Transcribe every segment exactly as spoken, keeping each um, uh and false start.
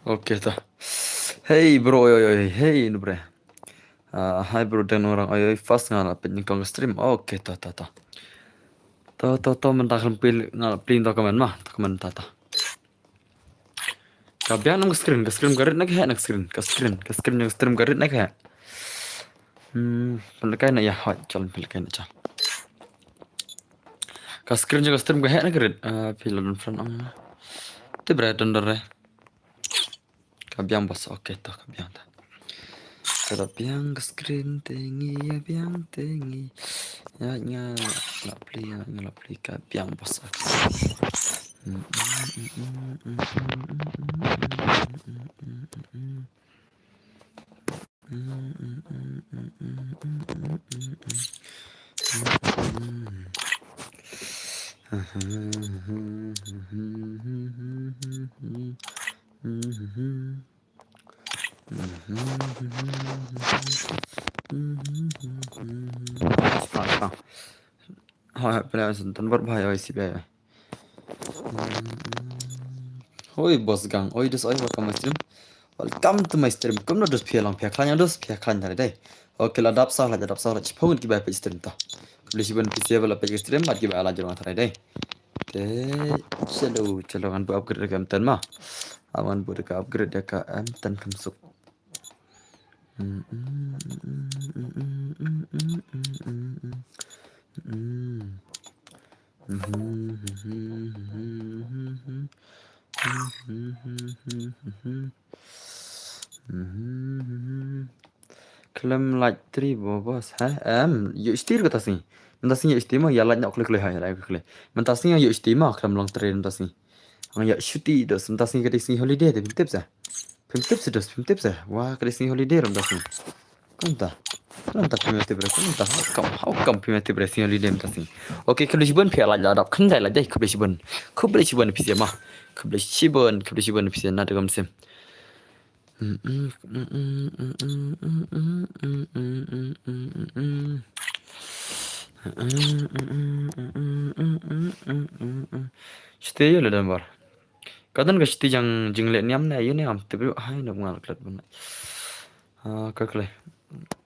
Okay, ta. Hey bro, oi oi oi, hey nu bre. Ah, hi bro, dang nang rang, oi oi, fast nga la peit nyngkong ka stream. Okay, ta ta ta. To to to, mynta kan pil nga la pling to comment ma, to comment ta ta. Ka biang na ka screen, ka screen ka rit na ka heh na ka screen, ka screen, ka screen jong ka stream ka rit na ka heh. Hmm, pynlehkai na ïa, hoi, chal pynlehkai na chal. Ka screen jong ka stream ka heh na ka rit. Ah, phi la don friend ong. Te bre don don re. Ka biang boss, okay to ka biang ta. Ka da biang ka screen te ngi ïa biang te ngi. Ïa nga la pli, ïa nga la pli, ka biang boss, okay. Spah, spah. Hoi, hoi, pynlehkai sa, tan bor bha ïa oi C B I. Hoi boss gang, oi dus, oi, welcome my stream. Welcome to my stream. Kumno dus, phi ïa long, phi ïa khlaiñ, dus phi ïa khlaiñ tang dei. Okay, la dap saw, la dap saw, la chiphang ki ba peit stream ta. Khublei shibun phi ïa ba la peit stream, bad ki ba la jrong tang dei. Te chalo, chalo, ngan buh upgrade ka M ten ma. Ngan buh ka upgrade ka M ten kham suk. Khlem lait tri bo boss, ha? Em, ïoh shti kata sngi. Mynta sngi ïoh shti ma, ïa lait noh khlem khlem ha, ïa lait khlem khlem. Mynta sngi ïoh shti ma, khlem long tri mynta sngi. Ang ïoh shti dos, mynta sngi ka dei sngi holiday te, phim tip sa. Phim tip sa dos, phim tip sa. Wah, ka dei sngi holiday mynta sngi. Kumta. Kumta phim tip re, kumta. How come, how come phim tip re sngi holiday mynta sngi. Okay, khublei shibun phi ïa lait la dap khyndai lait dei, khublei shibun. Khublei shibun phi ïa ma. Khublei shibun, khublei shibun phi ïa na da gam sim. Shti ïa la don bor. Ka don ka shti jong jingleh niam ne, ïa ne ngam tip ruh, hai, nop ngal klet ban. Ah, ka kle.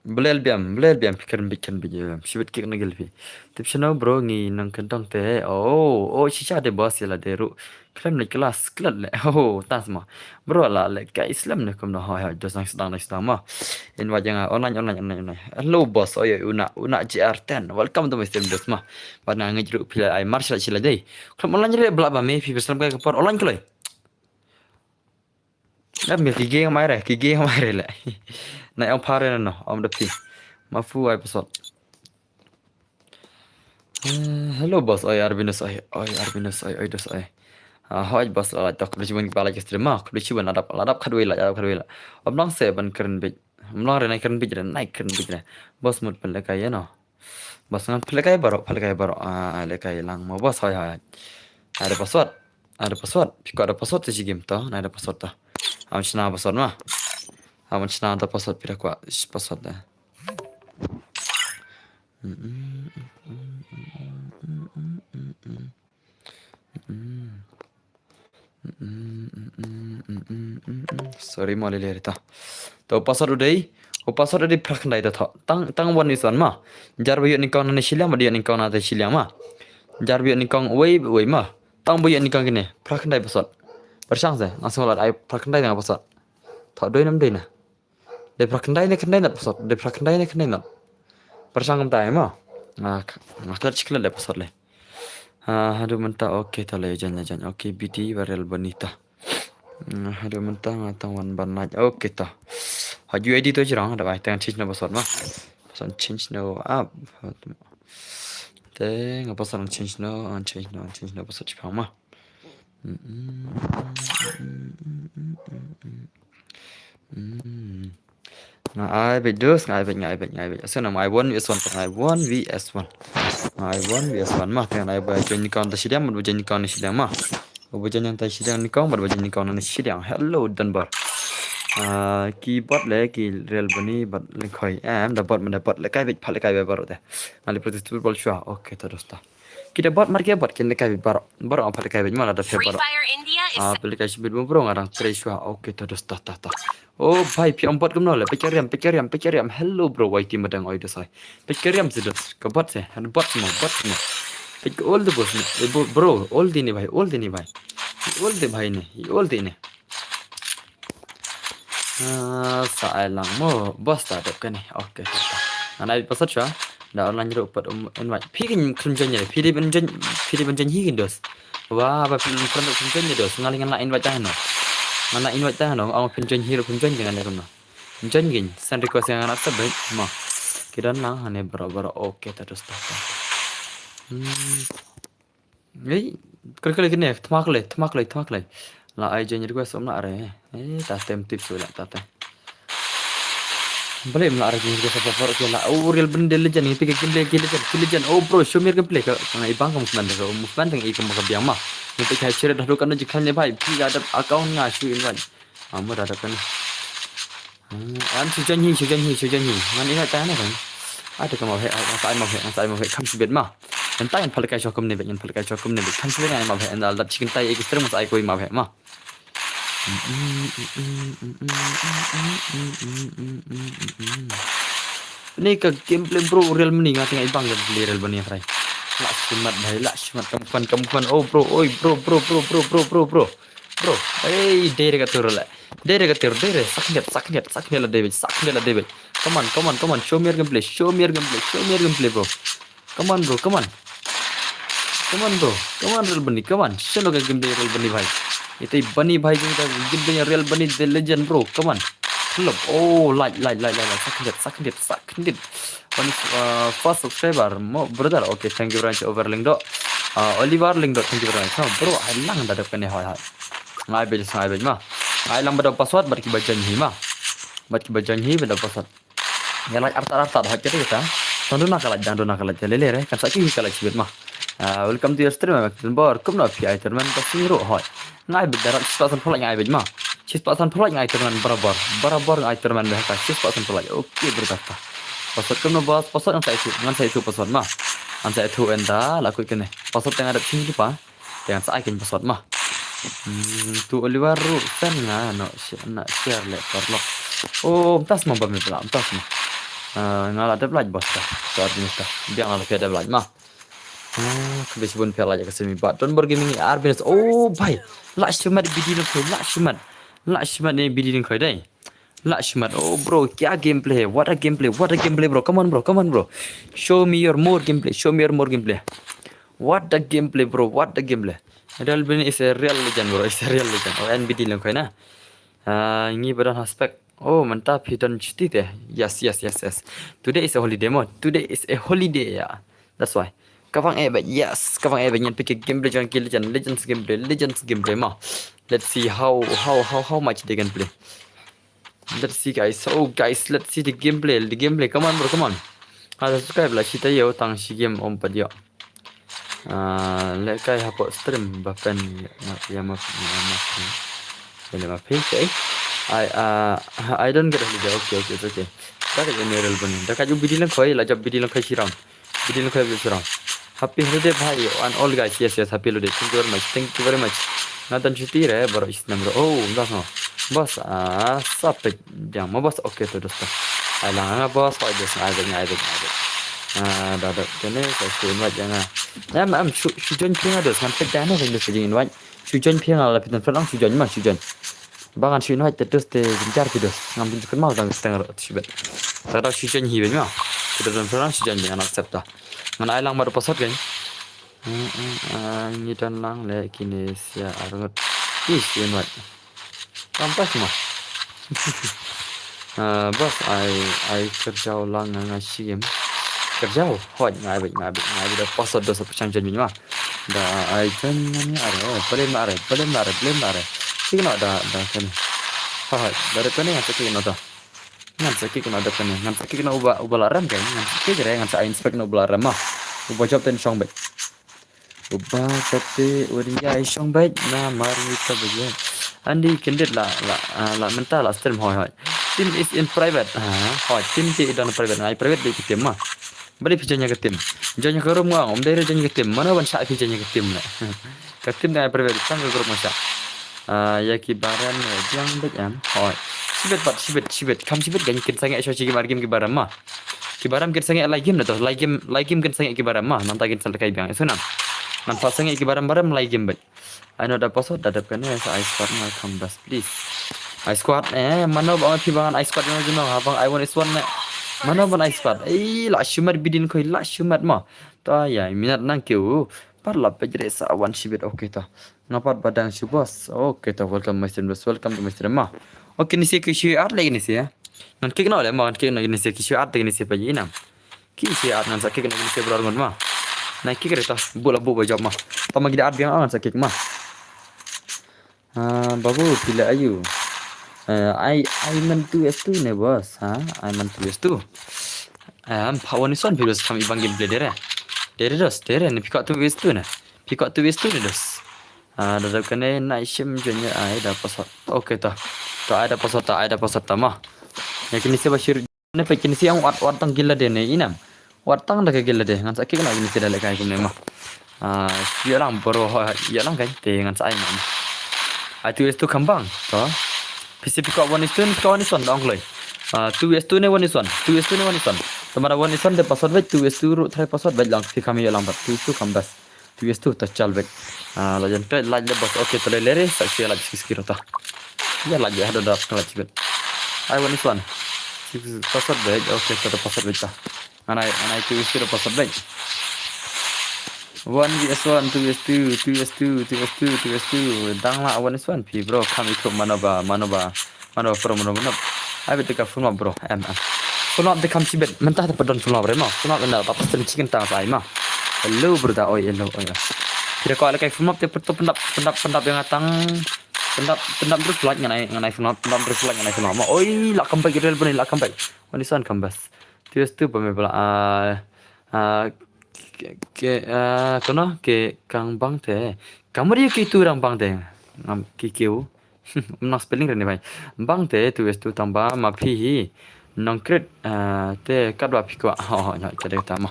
Blel biam, blel biam, phi kren bit, kren bit, eh, shibit kik na gil phi. Tip shano bro, ngi nang kyntong te, oh, oh, shisha de boss ïa la de ruh. Khlem leit klas, klet le, oh, tas ma. Bro la lehkai slem ne kumno, hoi, hoi, dos nang sdang, nang sdang ma. Invite ïa nga, online, online, online, online. Hello boss, oi, oi, una, una G R ten. Welcome to my stream dos ma. Bad nga ngeit ruh phi la ai mar sha la sha la dei. Khlem online re bla ba me phi ba slem kai ka por online kloi. Em, ki game ai re, ki game ai re le. Na ong pha re no, om da phi. Ma fu ai password. Eh, hello boss, oi Arvinus, oi, oi Arvinus, oi, oi dos, oi. Ah, hoi boss, la tok, khublei shibun ba la stream ma, khublei shibun, la dap, la dap khatwei la, la dap khatwei la. Om nang se ban kren bit. Om nang re nai kren bit re, nai kren bit re. Boss mut pynlehkai ïa no. Boss ngan pynlehkai baroh, pynlehkai baroh. Ah, lehkai lang mo boss, hoi, hoi. Ai da password. Ai da password. Phi kwah da password te shi game to, nai da password to. Am shna password ma. Am shna da password, phi da kwah shi password da. Sorry mo, lele rita. To password u dei, u password u dei phra khyndai da tho. Tang, tang one is one ma. Jar ba ïoh nyngkong na ne shiliang, ba ïoh nyngkong na te shiliang ma. Jar ba ïoh nyngkong wei, wei ma. Tang ba ïoh nyngkong kine, phra khyndai password. Pyrshang se, nga sngew lad ai phra khyndai tang password. Tho doi nam dei na. Dei phra khyndai ne khyndai nat password. Dei phra khyndai ne khyndai nat. Pyrshang kumta ai mo. Nga, nga klet shi klet le password le. Ah, haduh mynta, okay, ta le jan, jan. Okay, B T barrel bonita. Ah, haduh mynta nga tang wan ban lait. Okay, ta. Ha U I D to jirang, da bai tang change na password ma. Password change no up. Te nga password change no, change no, change no password chipang ma. Nga ai beit dus, nga ai beit, nga ai beit, nga ai beit. Asal nama ai one V S one, nga ai one V S one. Nga ai one V S one ma, tang ai ba join account ta shiliang, ba join account ni shiliang ma. Ba join account ta shiliang ni kong, ba join account ni shiliang. Hello Dunbar. Ah, ki bot le, ki real bani bot le khoi. Em, da bot ma da bot le kai beit, pha le kai beit baroh te. Nga le practice football shwa. Okay, ta dosta. Kita bot mar ke bot kin kai bit baroh. Baroh apa kai bit malah da fe Free baroh. Fire India is Ah, pele kai shibit bro nga dang trei shwa. Okay, ta dos ta ta ta. Oh, bhai, phi ong bot kumno le. Pekeriam, pekeriam, pekeriam. Hello bro, Y T madang oi dos ai. Pekeriam se dos. Ka bot se. Han bot mo, bot mo. Pek all the boss ne. Eh, bro, bro, all the ne bhai, all the ne bhai. All the bhai ne, all the ne. Ah, sa ai lang mo, boss ta dep kane. Okay, ta ta. Ngan ai password shwa. Da online ruh pat um invite. Phi kin khum join ne. Phi dei ban join, phi dei ban join hi kin dos. Wah, ba phi kin khum join ne dos. Ngan ngan la invite ta no. Ngan la invite ta no. Ang phin join hi ruh khum join ngan ne kumno. Join kin send request ngan accept baik. Ma. Ki don lang hane bro bro. Okay, ta dos ta ta. Hmm. Ei, kare kare kine, thma kle, thma kle, thma kle. La ai join request um la re. Eh, ta tem tip su la ta tem. Bale um la re join request apa por ke la. Oh, real bende legend ni pike gameplay ke legend, ke legend. Oh bro, show me your gameplay ka. Ngai bang ka movement ka, movement ka i ka maka biang ma. Ni pike hai chere dah kan ji khan le bhai. Phi ada account nga shu invite. Amo da da kan. Hmm, an shu join hi, shu join hi, shu join hi. Ngan ina ta na kan. Ada ka ma he, ngan sa ai ma he, ngan sa ai ma he, kham shibit ma. Ngan ta ngan phal kai shokum ne bet, ngan phal kai shokum ne bet. Kham shibit ngan ai ma he, ngan dal dat chicken tai ek stream ngan sa ai koi ma he ma. Ni ka gameplay bro, real money nga tengah ibang gameplay real money krai. La shimat bhai, la shimat kam fan, kam fan. Oh bro, oi bro, bro, bro. Bro, hey, dere ka tur le. Dere ka tur, dere. Sakniat, sakniat, sakniat la David, sakniat la David. Come on, come on, come on. Show me your gameplay, show me your gameplay, show me your gameplay, bro. Come on, bro, come on. Come on, bro. Come on, real bunny, come on. Show me your gameplay, real bunny bhai. Ite bunny bhai jong ta gameplay real bunny the legend, bro. Come on. Pull up. Oh, like, like, like, like, like. Sakniat, sakniat, sakniat. One, uh, first subscriber, mo brother. Okay, thank you very much, over Lingdo. Uh, Oliver Lingdo, thank you very much. Oh, bro, ai lang da dep kane hoi hoi. Ngai bej, ngai bej ma. Ai lang ba da password, bad ki ba join hi ma. Bad ki ba join hi, ba da password. Nga like artat artat hoi kete kita. Tang duna ka like, tang duna ka like, lele re. Kan sa ki hi ka like sibit ma. Uh, welcome to your stream, Mac Bor. Kumno phi ai tournament ka sing ro hoi. Ngai bej da rat spa san pholai ngai bej ma. Shispa san pholai ngai tournament barabor. Barabor ngai tournament beh ka shispa san pholai. Okay, berkata. Password kumno boss, password ngan sa itu, ngan sa itu password ma. Ngan sa itu enda la kut kene. Password tang ada sini pa. Tang sa ai ken password ma. Hmm, tu Oliver ru sen nga no shi-, na share le parlok. Oh, mtas ma ba me pela, mtas ma. Ah, nga la dep like boss ta. Tu administer. Biang la dep like ma. Ah, kbe shibun pela ya ka semi bat. Don bor gaming ar bines. Oh, bhai. La shimat bidi no phe, la shimat. La shimat ne bidi no khoi dai. La shimat. Oh, bro, kya gameplay hai? What a gameplay. What a gameplay, bro. Come on, bro. Come on, bro. Show me your more gameplay. Show me your more gameplay. What a gameplay, bro. What a gameplay. Real Bini is a real legend, bro. Is a real legend. Oh, N B D lang khoi na. Ah, ngi ba don ha spec. Oh, mynta phi don chuti te. Yes, yes, yes, yes. Today is a holiday mo. Today is a holiday, yeah. That's why. Kavang eh, but yes, kavang eh, but ngan pick a gameplay jong ki legend, legends gameplay, legends gameplay mo. Let's see how, how, how, how much they can play. Let's see, guys. Oh, guys, let's see the gameplay. The gameplay. Come on, bro. Come on. Ada subscribe la, sita yo tang shi game om padio. Ah, le kai hapo stream ba pen ya ma ya ma ya ma. Ini ma pin ke. I, uh, I don't get a holiday. Okay, okay, it's okay. Da ka ini real bani. Da ka ju bidi lang khoi, la jab bidi lang khoi shirang. Bidi lang khoi bidi shirang. Happy holiday bhai and all guys. Yes, yes, happy holiday. Thank you very much. Thank you very much. Nathan chuti re baro is number. Oh, das no. Boss, ah, sapit jang ma boss. Okay to dosto. Ai lang nga boss, ai dos ai dos ai dos ai dos. Ah, da da kene sa shu invite jang nga. Em em shu shu join phi nga dos ngan pek da no dos jing invite. Shu join phi nga la phi tan friend ang shu join ma shu join. Ba ngan shu invite te dos te jing jar phi dos. Ngam pun jukun ma dang teng ro shu bet. Ta da shu join hi ben ma. Phi dos friend ang shu join ben accept ta. Ngan ai lang ma do password kan. Hmm, hmm, ah, ngi don lang le kine sia arngut. Ih, shu invite. Kampas ma. Ah, boss, ai ai kerjau lang nga nga shim. Kerjau, hoi ngai bet ngai bet ngai bet da password dos apa chang jan ma. Da ai jan ngan are, oh, bele ma are, bele ma are, bele ma are. Kik no da da kan. Ha ha, da da kan ngan sakik no da. Ngan sakik no da kan, ngan sakik no uba uba la ram kan, ngan sakik re ngan sa inspect no uba la ram ma. Uba job ten shong bet. Uba kate uring jai shong bait na mar ni ta bait. Andi kendit la la ah, la menta la stream hoi hoi. Team is in private. Ha, hoi team ti don private ngai private di team ma. Balei phi join ïa ka team? Join ïa ka room nga ong, ym dei re join ïa ka team. Mano ban shah phi join ïa ka team ne? Ka team dang ai private tang ka group nga shah. Ah, ïa ki baram ne biang beit em. Hoi. Shibit pat, shibit, shibit. Kham shibit kan kin sangeh shuwa shi game ar game ki baram ma. Ki baram kin sangeh lai game na to. Lai game, lai game kin sangeh ki baram ma. Nangta kin sa lehkai biang. Ïa sngewbha. Ngan pat sangeh ki baram baram lai game beit. Ai no da password da dep kane sa ai squad nga kham bas please. Ai squad eh mano ba phi ba ngan ai squad jong jong ha bang ai one is one ne. Mano ban ai squad. Ei la shimat bidin khoi la shimat ma. Ta ïa minat nang kiew. Pat la pejre sa one shibit okay ta. Nga pat ba dang shu boss. Okay ta welcome my stream boss. Welcome to my stream ma. Okay ni se ki shu art lagi ni se ya. Ngan kick no le ma ngan kick no ni se ki shu art lagi ni se pa ïa inam. Ki shu art ngan sa kick na ki shu bro ngan ma. Na kick re ta bu la bu ba jop ma. Ta ma ki da art biang ngan sa kick ma. Ah, babu phi la ayu. Eh, ai ai man two S two ne boss ha. Ai man two S two. Em pa one is one phi boss kham i bang game play dere. Dere dos dere ne phi ka two S two ne. Phi ka two S two ne dos. Ah, da da kane na shim junior ai da password. Okay ta. Ta ai da password ta ai da password ta ma. Ya kini se ba shir Ne peit kine shi ong wat wat tang gila de ne inam. Wat tang da ka gila de ngan sa kick na kine shi da lehkai kumne ma. Ah, ïa lang bro ha ïa lang kan te ngan sa ai ma. Ai two S two kham bang to. Phi shi phi ka one is two ne phi ka one is one da ong kloi. Ah, two S two ne one is one. Two S two ne one is one. Te ma da one is one de password beit two S two ruh try password beit lang phi kham ïa lang bad two S two kham bas. Two S two ta chal beit. Ah, la jan te la le boss okay te le le re sa sia la ski ski rota. Ïa la ïa da da la chibet. Ai one is one. Six password beit okay te da password beit ta. Ngan ai ngan ai two S two da password beit. One V S one, two S two, two S two, two S two, two S two. Dang la one is one phi bro kham ikut mano ba mano ba. Mano bro mano mano. Ai beit ka full map bro. Em em. Full map de kham shibit. Mynta te pa don full map re ma. Full map ynda ta pas tem chicken tang sa ai ma. Hello brother oi hello oi. Kira ko ala kai full map te peto pendap pendap pendap ïa nga tang. Pendap pendap terus like ngan ai ngan ai full map pendap terus like ngan ai full map ma. Oi la comeback real bani la comeback. One is one kham bas. Two S two pa me bla ah ah ke ke ah kono ke kang bang te. Kamari ke tu rang bang te. Ngam ki keu. Ym nang spelling re ne bhai. Bang te two S two tang ba ma phi hi. Nong krit ah te kat ba phi kwah. Ho ho nyo te de ta ma.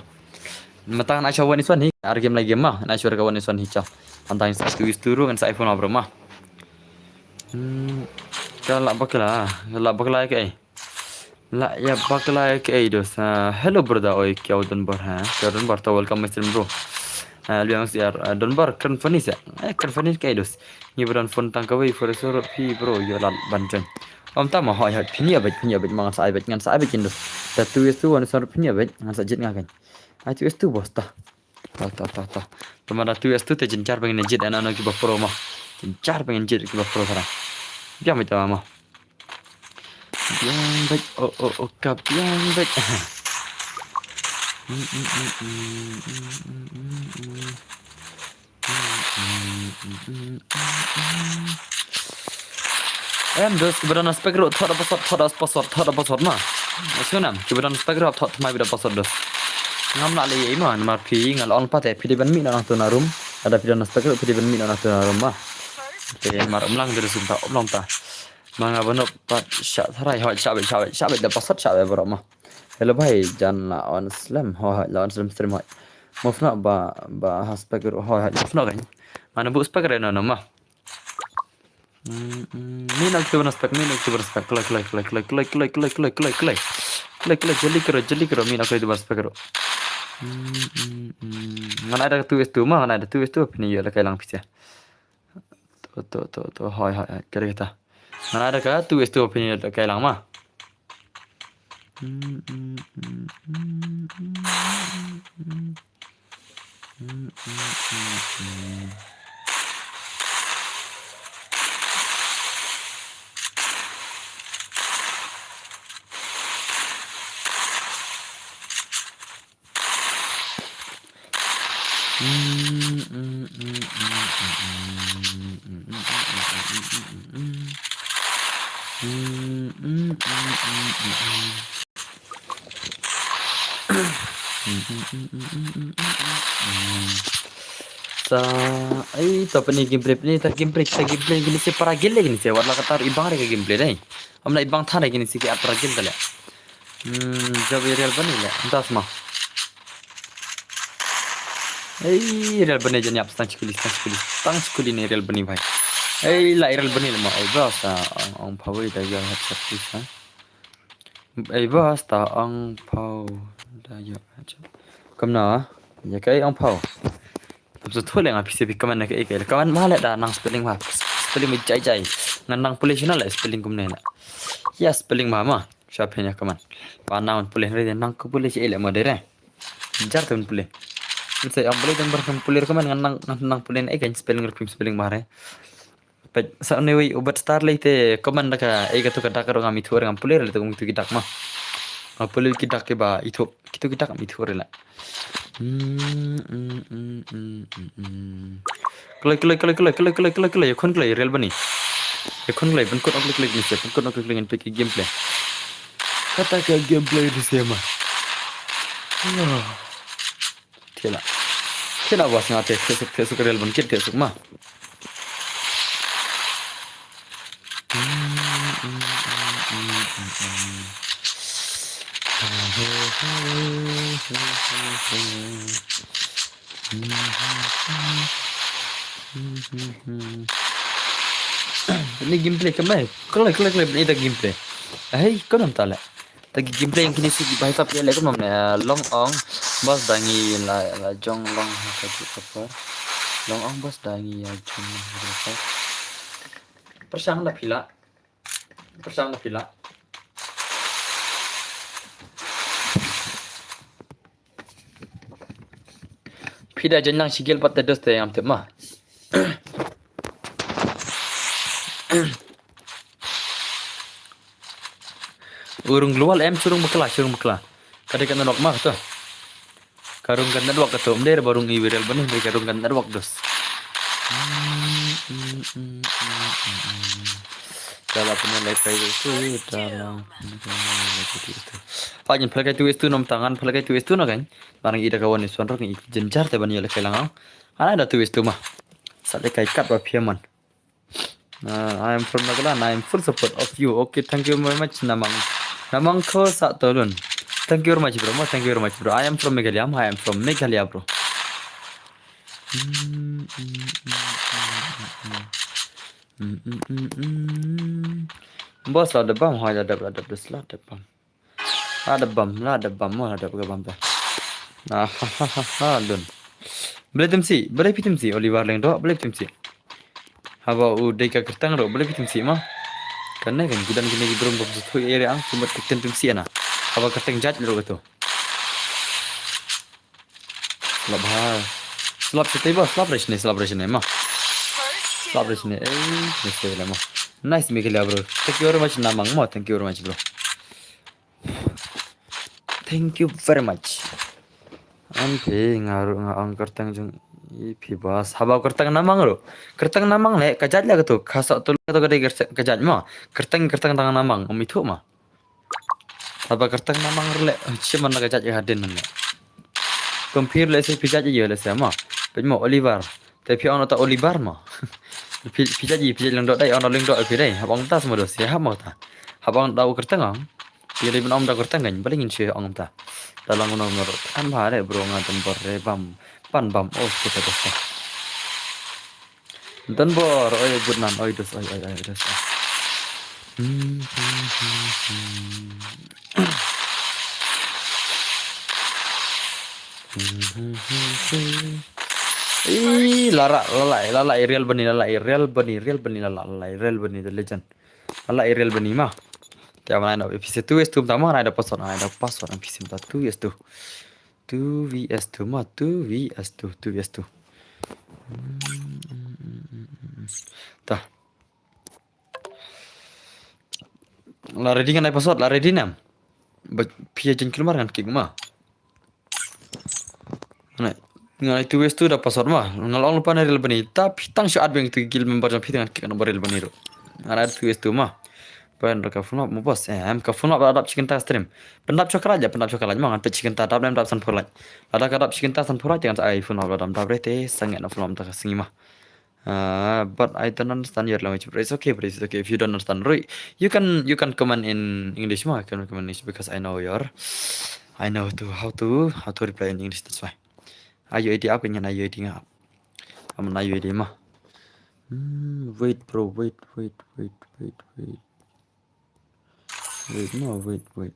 Matang na sha one is one hi. Ar game lai game ma. Na sha ka one is one hi cha. Tang tang sa two S two ruh ngan sa iPhone ma bro ma. Hmm. Ka la bakla. La bakla ke ai. La ïa bakla ke ai dos. Ah, hello brother oi kiaw don bor ha. Kiaw don bor ta welcome my stream bro. Ah, liang siar ah, don bor kan funny sa. Eh kan funny ke ai dos. Ngi bron phone tang kawei for so rot phi bro yo la ban join. Om ta ma hoi hoi phi ni abet phi ni abet ma ngan sa abet ngan sa abet kin dos. Da two is two one so phi ni abet ngan sa jit nga kan. Ai two is two boss ta. Ta ta ta ta. Pemada two is two te jinjar pengen jit ana no ki ba pro ma. Jinjar pengen jit ki ba pro tara. Biang mi ta ma. Biang bek oh oh oh ka biang bek. Em dos ki ba don spek ruh thot password thot password thot password ma. Sunam ki ba don spek ruh thot mai ba password dos. Ngam la le ma namar phi ngal on pa te phi di ban mi na tu na room. Ada phi don spek ruh phi di ban mi na tu na room ma. Te mar umlang dos ta umlang ta. Ma nga ba nop pat sha tharai hoi sha bit sha bit sha bit da password sha bit bro ma. Hello bhai jan la on slem hoi hoi la on slem stream hoi. Mo fna ba ba ha spek ruh hoi hoi mo fna kan. Mana bu spek re no no ma. Mina kita bana spek mina kita bana spek klai klai klai klai klai klai klai klai klai klai klai klai klai klai jali kero jali kero mina klai kita bana spek kero. Ngan ada tu itu ma ngan ada tu itu pini ya la kai lang pisa. To to to to hoi hoi hoi kere kita. Ngan ada ka tu is tu opinion da kai lang ma. Sa ai to pini gameplay pini ta gameplay ta gameplay gini se para gil gini se wat la katar ibang re gameplay dai. Amna ibang thane gini se ki at para gil dale. Hmm, jab real bani le. Das ma. Ei, Real Bani jan ïap, stang chikuli, stang chikuli, stang chikuli ne Real Bani bhai. Ei, la Real Bani lama, ei boss, ah, ong, ong phawi da ïa hat chat please, ha. Ei boss, ta ong phaw da ïa hat chat. Kam na, ïa kai ong phaw. Tam sa thule nga phi se phi comment na kai kai. Comment ma le da nang spelling ma. Spelling ma jai jai. Ngan nang pule channel le spelling kumne na. Ya spelling ma ma. Sha phi nya comment. Ba nang pule re nang ku pule chi le ma de re. Jar tun pule. Nse am pule tang bar kan pule comment ngan nang ngan nang pule ne kan spelling rup spelling ma re. Pet sa ne wi ubat star le te comment da ka e ka tu ka dak ro ngam ithu ngam pule le tu ngam tu ki dak ma. Ngam pule ki dak ki ba ithu ki tu ki dak mi thu re la. Hmm, hmm, hmm, hmm, hmm, hmm. Kloi, kloi, kloi, kloi, kloi, kloi, kloi, kloi, ya khun kloi, Real Bani. Ya khun kloi, ban kut ok kloi, kloi, ni se, ban kut ok kloi, kloi, ngan pek gameplay. Kata ka gameplay ni se ma. Thela. Thela was nga te, te suk, te suk Real Bani, kit te suk ma. Ni gameplay ka mai. Kloi, kloi, kloi, ni da gameplay. Hey, kau nam tale. Ta ki gameplay yang kini si ki bai tap ya le kau nam ne long ong. Bas dangi la la jong long ha ka ju ka por. Long ong bas dangi ya jong ha ka por. Persang da pila. Persang da pila. Phi da jan lang shigel pat da dos te ngam tip ma. Urung global em surung bakla, surung bakla. Ka dei ka network ma ka to. Ka rung ka network ka to, mdei ba rung i viral bani, mdei ka rung ka network dos. Dalam punya live kayu itu, dalam punya live kayu itu. Pak jen pelak itu itu nom tangan, pelak itu itu na kan. Barang ida kawan ni suan rok ni jenjar te bani lek langau. Ana da tu itu mah. Sat lek kai kat ba piaman. Uh, I am from Nagaland. I am full support of you. Okay, thank you very much, Namang. Namang ko sa tolun. Thank you very much, bro. Mo, thank you very much, bro. I am from Meghalaya. I am from Meghalaya, bro. Mm, mm, mm, mm, mm, mm. Mm, mm, mm, mm. Boss, la da bam, ha, la da, la da, la da bam. La da bam, la da bam, mo la da ka bam ba. Ah, ha, ha, ha, ha, lun. Balei tim si, balei phi tim si, Oliver Lengdoh, balei tim si. Haba u dei ka kyrteng ruh, balei phi tim si ma. Kane kan, ki don kine ki briew ba phi tu area ang, kumba kyrteng tim si ana. Haba kyrteng jait ruh ka tu. Slap ha. Slap sete ba, slap re shane, slap re shane ma. Slap re shane, eh, ne se le ma. Nice Meghalaya bro. Thank you very much Namang mo, thank you very much bro. Thank you very much. An phi nga ruh nga ong kyrteng jong i phi bas. Haba kyrteng Namang ruh. Kyrteng Namang le ka jait la ka tu. Ka sa tu la ka tu ka dei kyrteng ka jait ma. Kyrteng kyrteng tang Namang. Ym ithuh ma. Haba kyrteng Namang ruh le, eh, shi man la ka jait ka hadien nang le. Kum phi ruh le se phi jait ïa le se ma. Phi mo Oliver. Te phi ong ta Oliver ma. Phi, phi jait ïa, phi jait Lyngdoh dei, ong Lyngdoh phi dei. Haba ong ta se ma do se haba ong ta. Haba ong da u kyrteng ong. Phi dei ban ong da kyrteng kan, balei ngin shi ong ta. Da lang no no. Kan ba re bro nga don bor re bam. Pan bam oh kita dosta. Don bor, oi, good nan, oi, dos, oi, oi, oi, dos, oi. Ih, lara, lala, lala, Real Bani, lala, Real Bani, Real Bani, lala, lala, Real Bani, the legend. Lala, Real Bani, ma. Te wan ai no, P C two S two, tama, ai da password, ai da password, P C two S two. Two V S two ma, two V S two, two V S two. Ta. La ready ngan ai password, la ready nam. Ba phi ïa jin kilmar ngan kick ma. Ngan ai, ngan ai two V S two da password ma. Nga la ong lypa na Real Bani. Ta phi tang shu add beng tu guild member jong phi ngan kick na ba Real Bani ruh. Ngan ai two V S two ma. Pyndonkam ka phone mo boss. Eh, em ka phone la dap shi kynta stream. Pyndap sha ka lait, pyndap sha ka lait ma ngan peit shi kynta dap nem dap san phew lait. Lada ka dap shi kynta san phew lait te ngan sa ai phone la dam dap re te sangeh na phone la mynta ka sngi ma. Uh, but I don't understand your language, bro. It's okay, bro. It's okay if you don't understand. Right? You can you can comment in English ma. I can comment in English because I know your I know to how to how to reply in English. That's why. Ai U I D ap, ngan ai U I D nga ap. Am ai U I D ma. Hmm, wait bro, wait, wait, wait, wait, wait. Wait, no, wait, wait.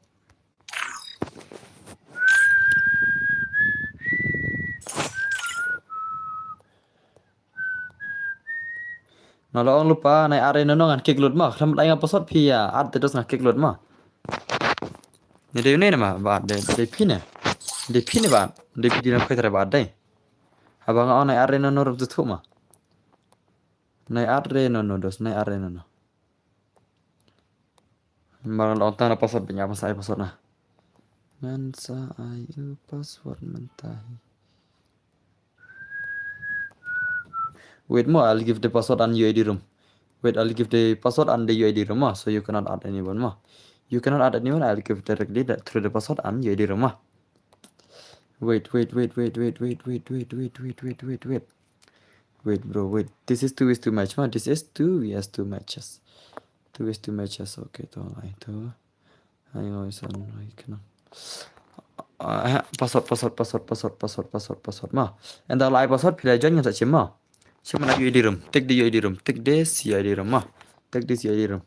Nga la ong lypa, nai ar re no no ngan kick lut ma. Khlem ai nga password phi ïa add te dos nga kick lut ma. Ni dei ne ma ba dei dei phi ne. Dei phi ne ba dei phi dei na khoi tare ba dei. Haba nga ong nai ar re no no ruh tu ma. Nai ar re no no dos, nai ar re no no. Mar la ong tang na password ba nga sa ai password na. Ngan sa ai u password mynta hi. Wait mo, I'll give the password and U I D room. Wait, I'll give the password and the U I D room mo. So you cannot add anyone mo. You cannot add anyone. I'll give directly the, through the password and U I D room mo. Wait, wait, wait, wait, wait, wait, wait, wait, wait, wait, wait, wait, wait. Wait, bro, wait. This is two is too much, ma. This is two is too much. Yes. Two is too much. Yes. Okay, to, ai to. Ai, oi, son, ai, kena. Ah, password, password, password, password, password, password, password, ma. And the lai password, phi la join ngan sa chim, ma. Chim na U I D room. Take the U I D room. Take this U I D room, ma. Take this U I D room.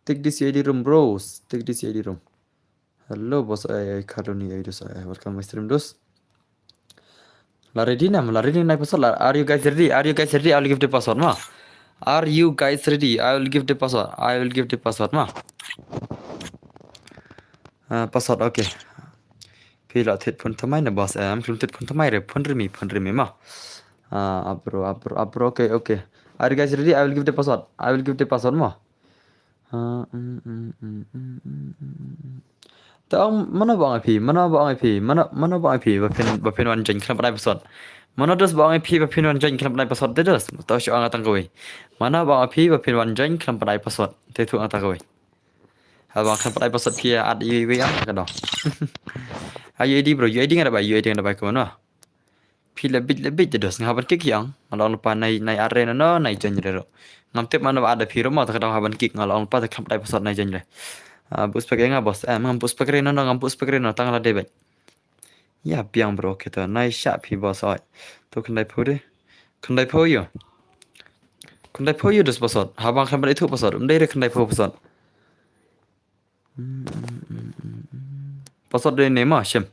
Take this U I D room, bros. Take this U I D room. Hello, boss. Ai, ai, Kaloni, ai, dos, ai, ai, welcome my stream, dos. La ready nam, la ready nai password la. Are you guys ready? Are you guys ready? I will give the password ma. Are you guys ready? I will give the password. I will give the password ma. Ah, password, okay. Phi la thied phone thymmai na boss, em, khlem thied phone thymmai re, phone ri mi, phone ri mi ma. Ah, abro, abro, abro, okay, okay. Are you guys ready? I will give the password. I will give the password ma. Ah, mm, mm, mm. Ta ong, mano ba ong ïa phi, mano ba ong ïa phi, mano, mano ba ong ïa phi, ba phin, ba phin wan join khlem pat ai password. Mano dos ba ong ïa phi, ba phin wan join khlem pat ai password, te dos. Ta shu ong tang kawei. Mano ba ong ïa phi, ba phin wan join khlem pat ai password. Te tu ong tang kawei. Haba khlem pat ai password phi ïa add iwei iwei ong ka dong. Ai U I D bro, U I D nga da bai, U I D nga da bai kumno. Phi la bit la bit te dos nga ban kick ïa ong. Nga la ong lypa nai, nai ar re no no, nai join re ruh. Ngam tip mano ba add phi ruh mo, ta ka dong ha ban kick nga la ong lypa te khlem pat ai password nai join re. Ah, bus pack ïa nga boss. Eh, ngam bus pack re no no, ngam bus pack re no, tang la dei bait. Ïa biang bro, okay to. Nai shah phi boss oi. To khyndai phew de. Khyndai phew ïoh. Khyndai phew ïoh dos password. Haba khlem pat ai thuh password. Ym dei re khyndai phew password. Password dei ne ma, shim.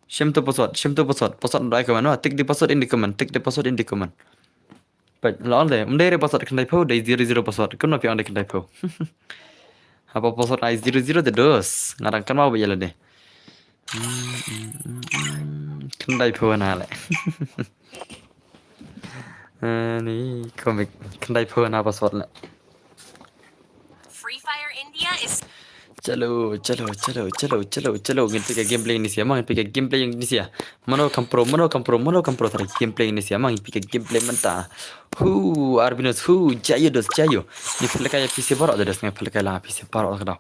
Shim to password, shim to password. Password dei comment ma. Tick the password in the comment. Tick the password in the comment. Peit, la ong de, ym dei re password khyndai phew, dei zero zero password. Kumno phi ong dei khyndai phew. Haba password ai zero zero te dos. Nga dang kynmaw ba ïa lade. Khyndai phew na le. Eh, ni comic. Khyndai phew na password le. Free Fire India is Chalo, chalo, chalo, chalo, chalo, chalo. Ngin pika gameplay ni sia, ma, ngin pika gameplay ni sia. Mano kam pro, mano kam pro, mano kam pro, tara gameplay ni sia, ma, ngin pika gameplay mynta. Hu, Arbinus, hu, jayo dos, jayo. Ni pelekai ya pisi barok dos, ni pelekai la pisi barok ka dau.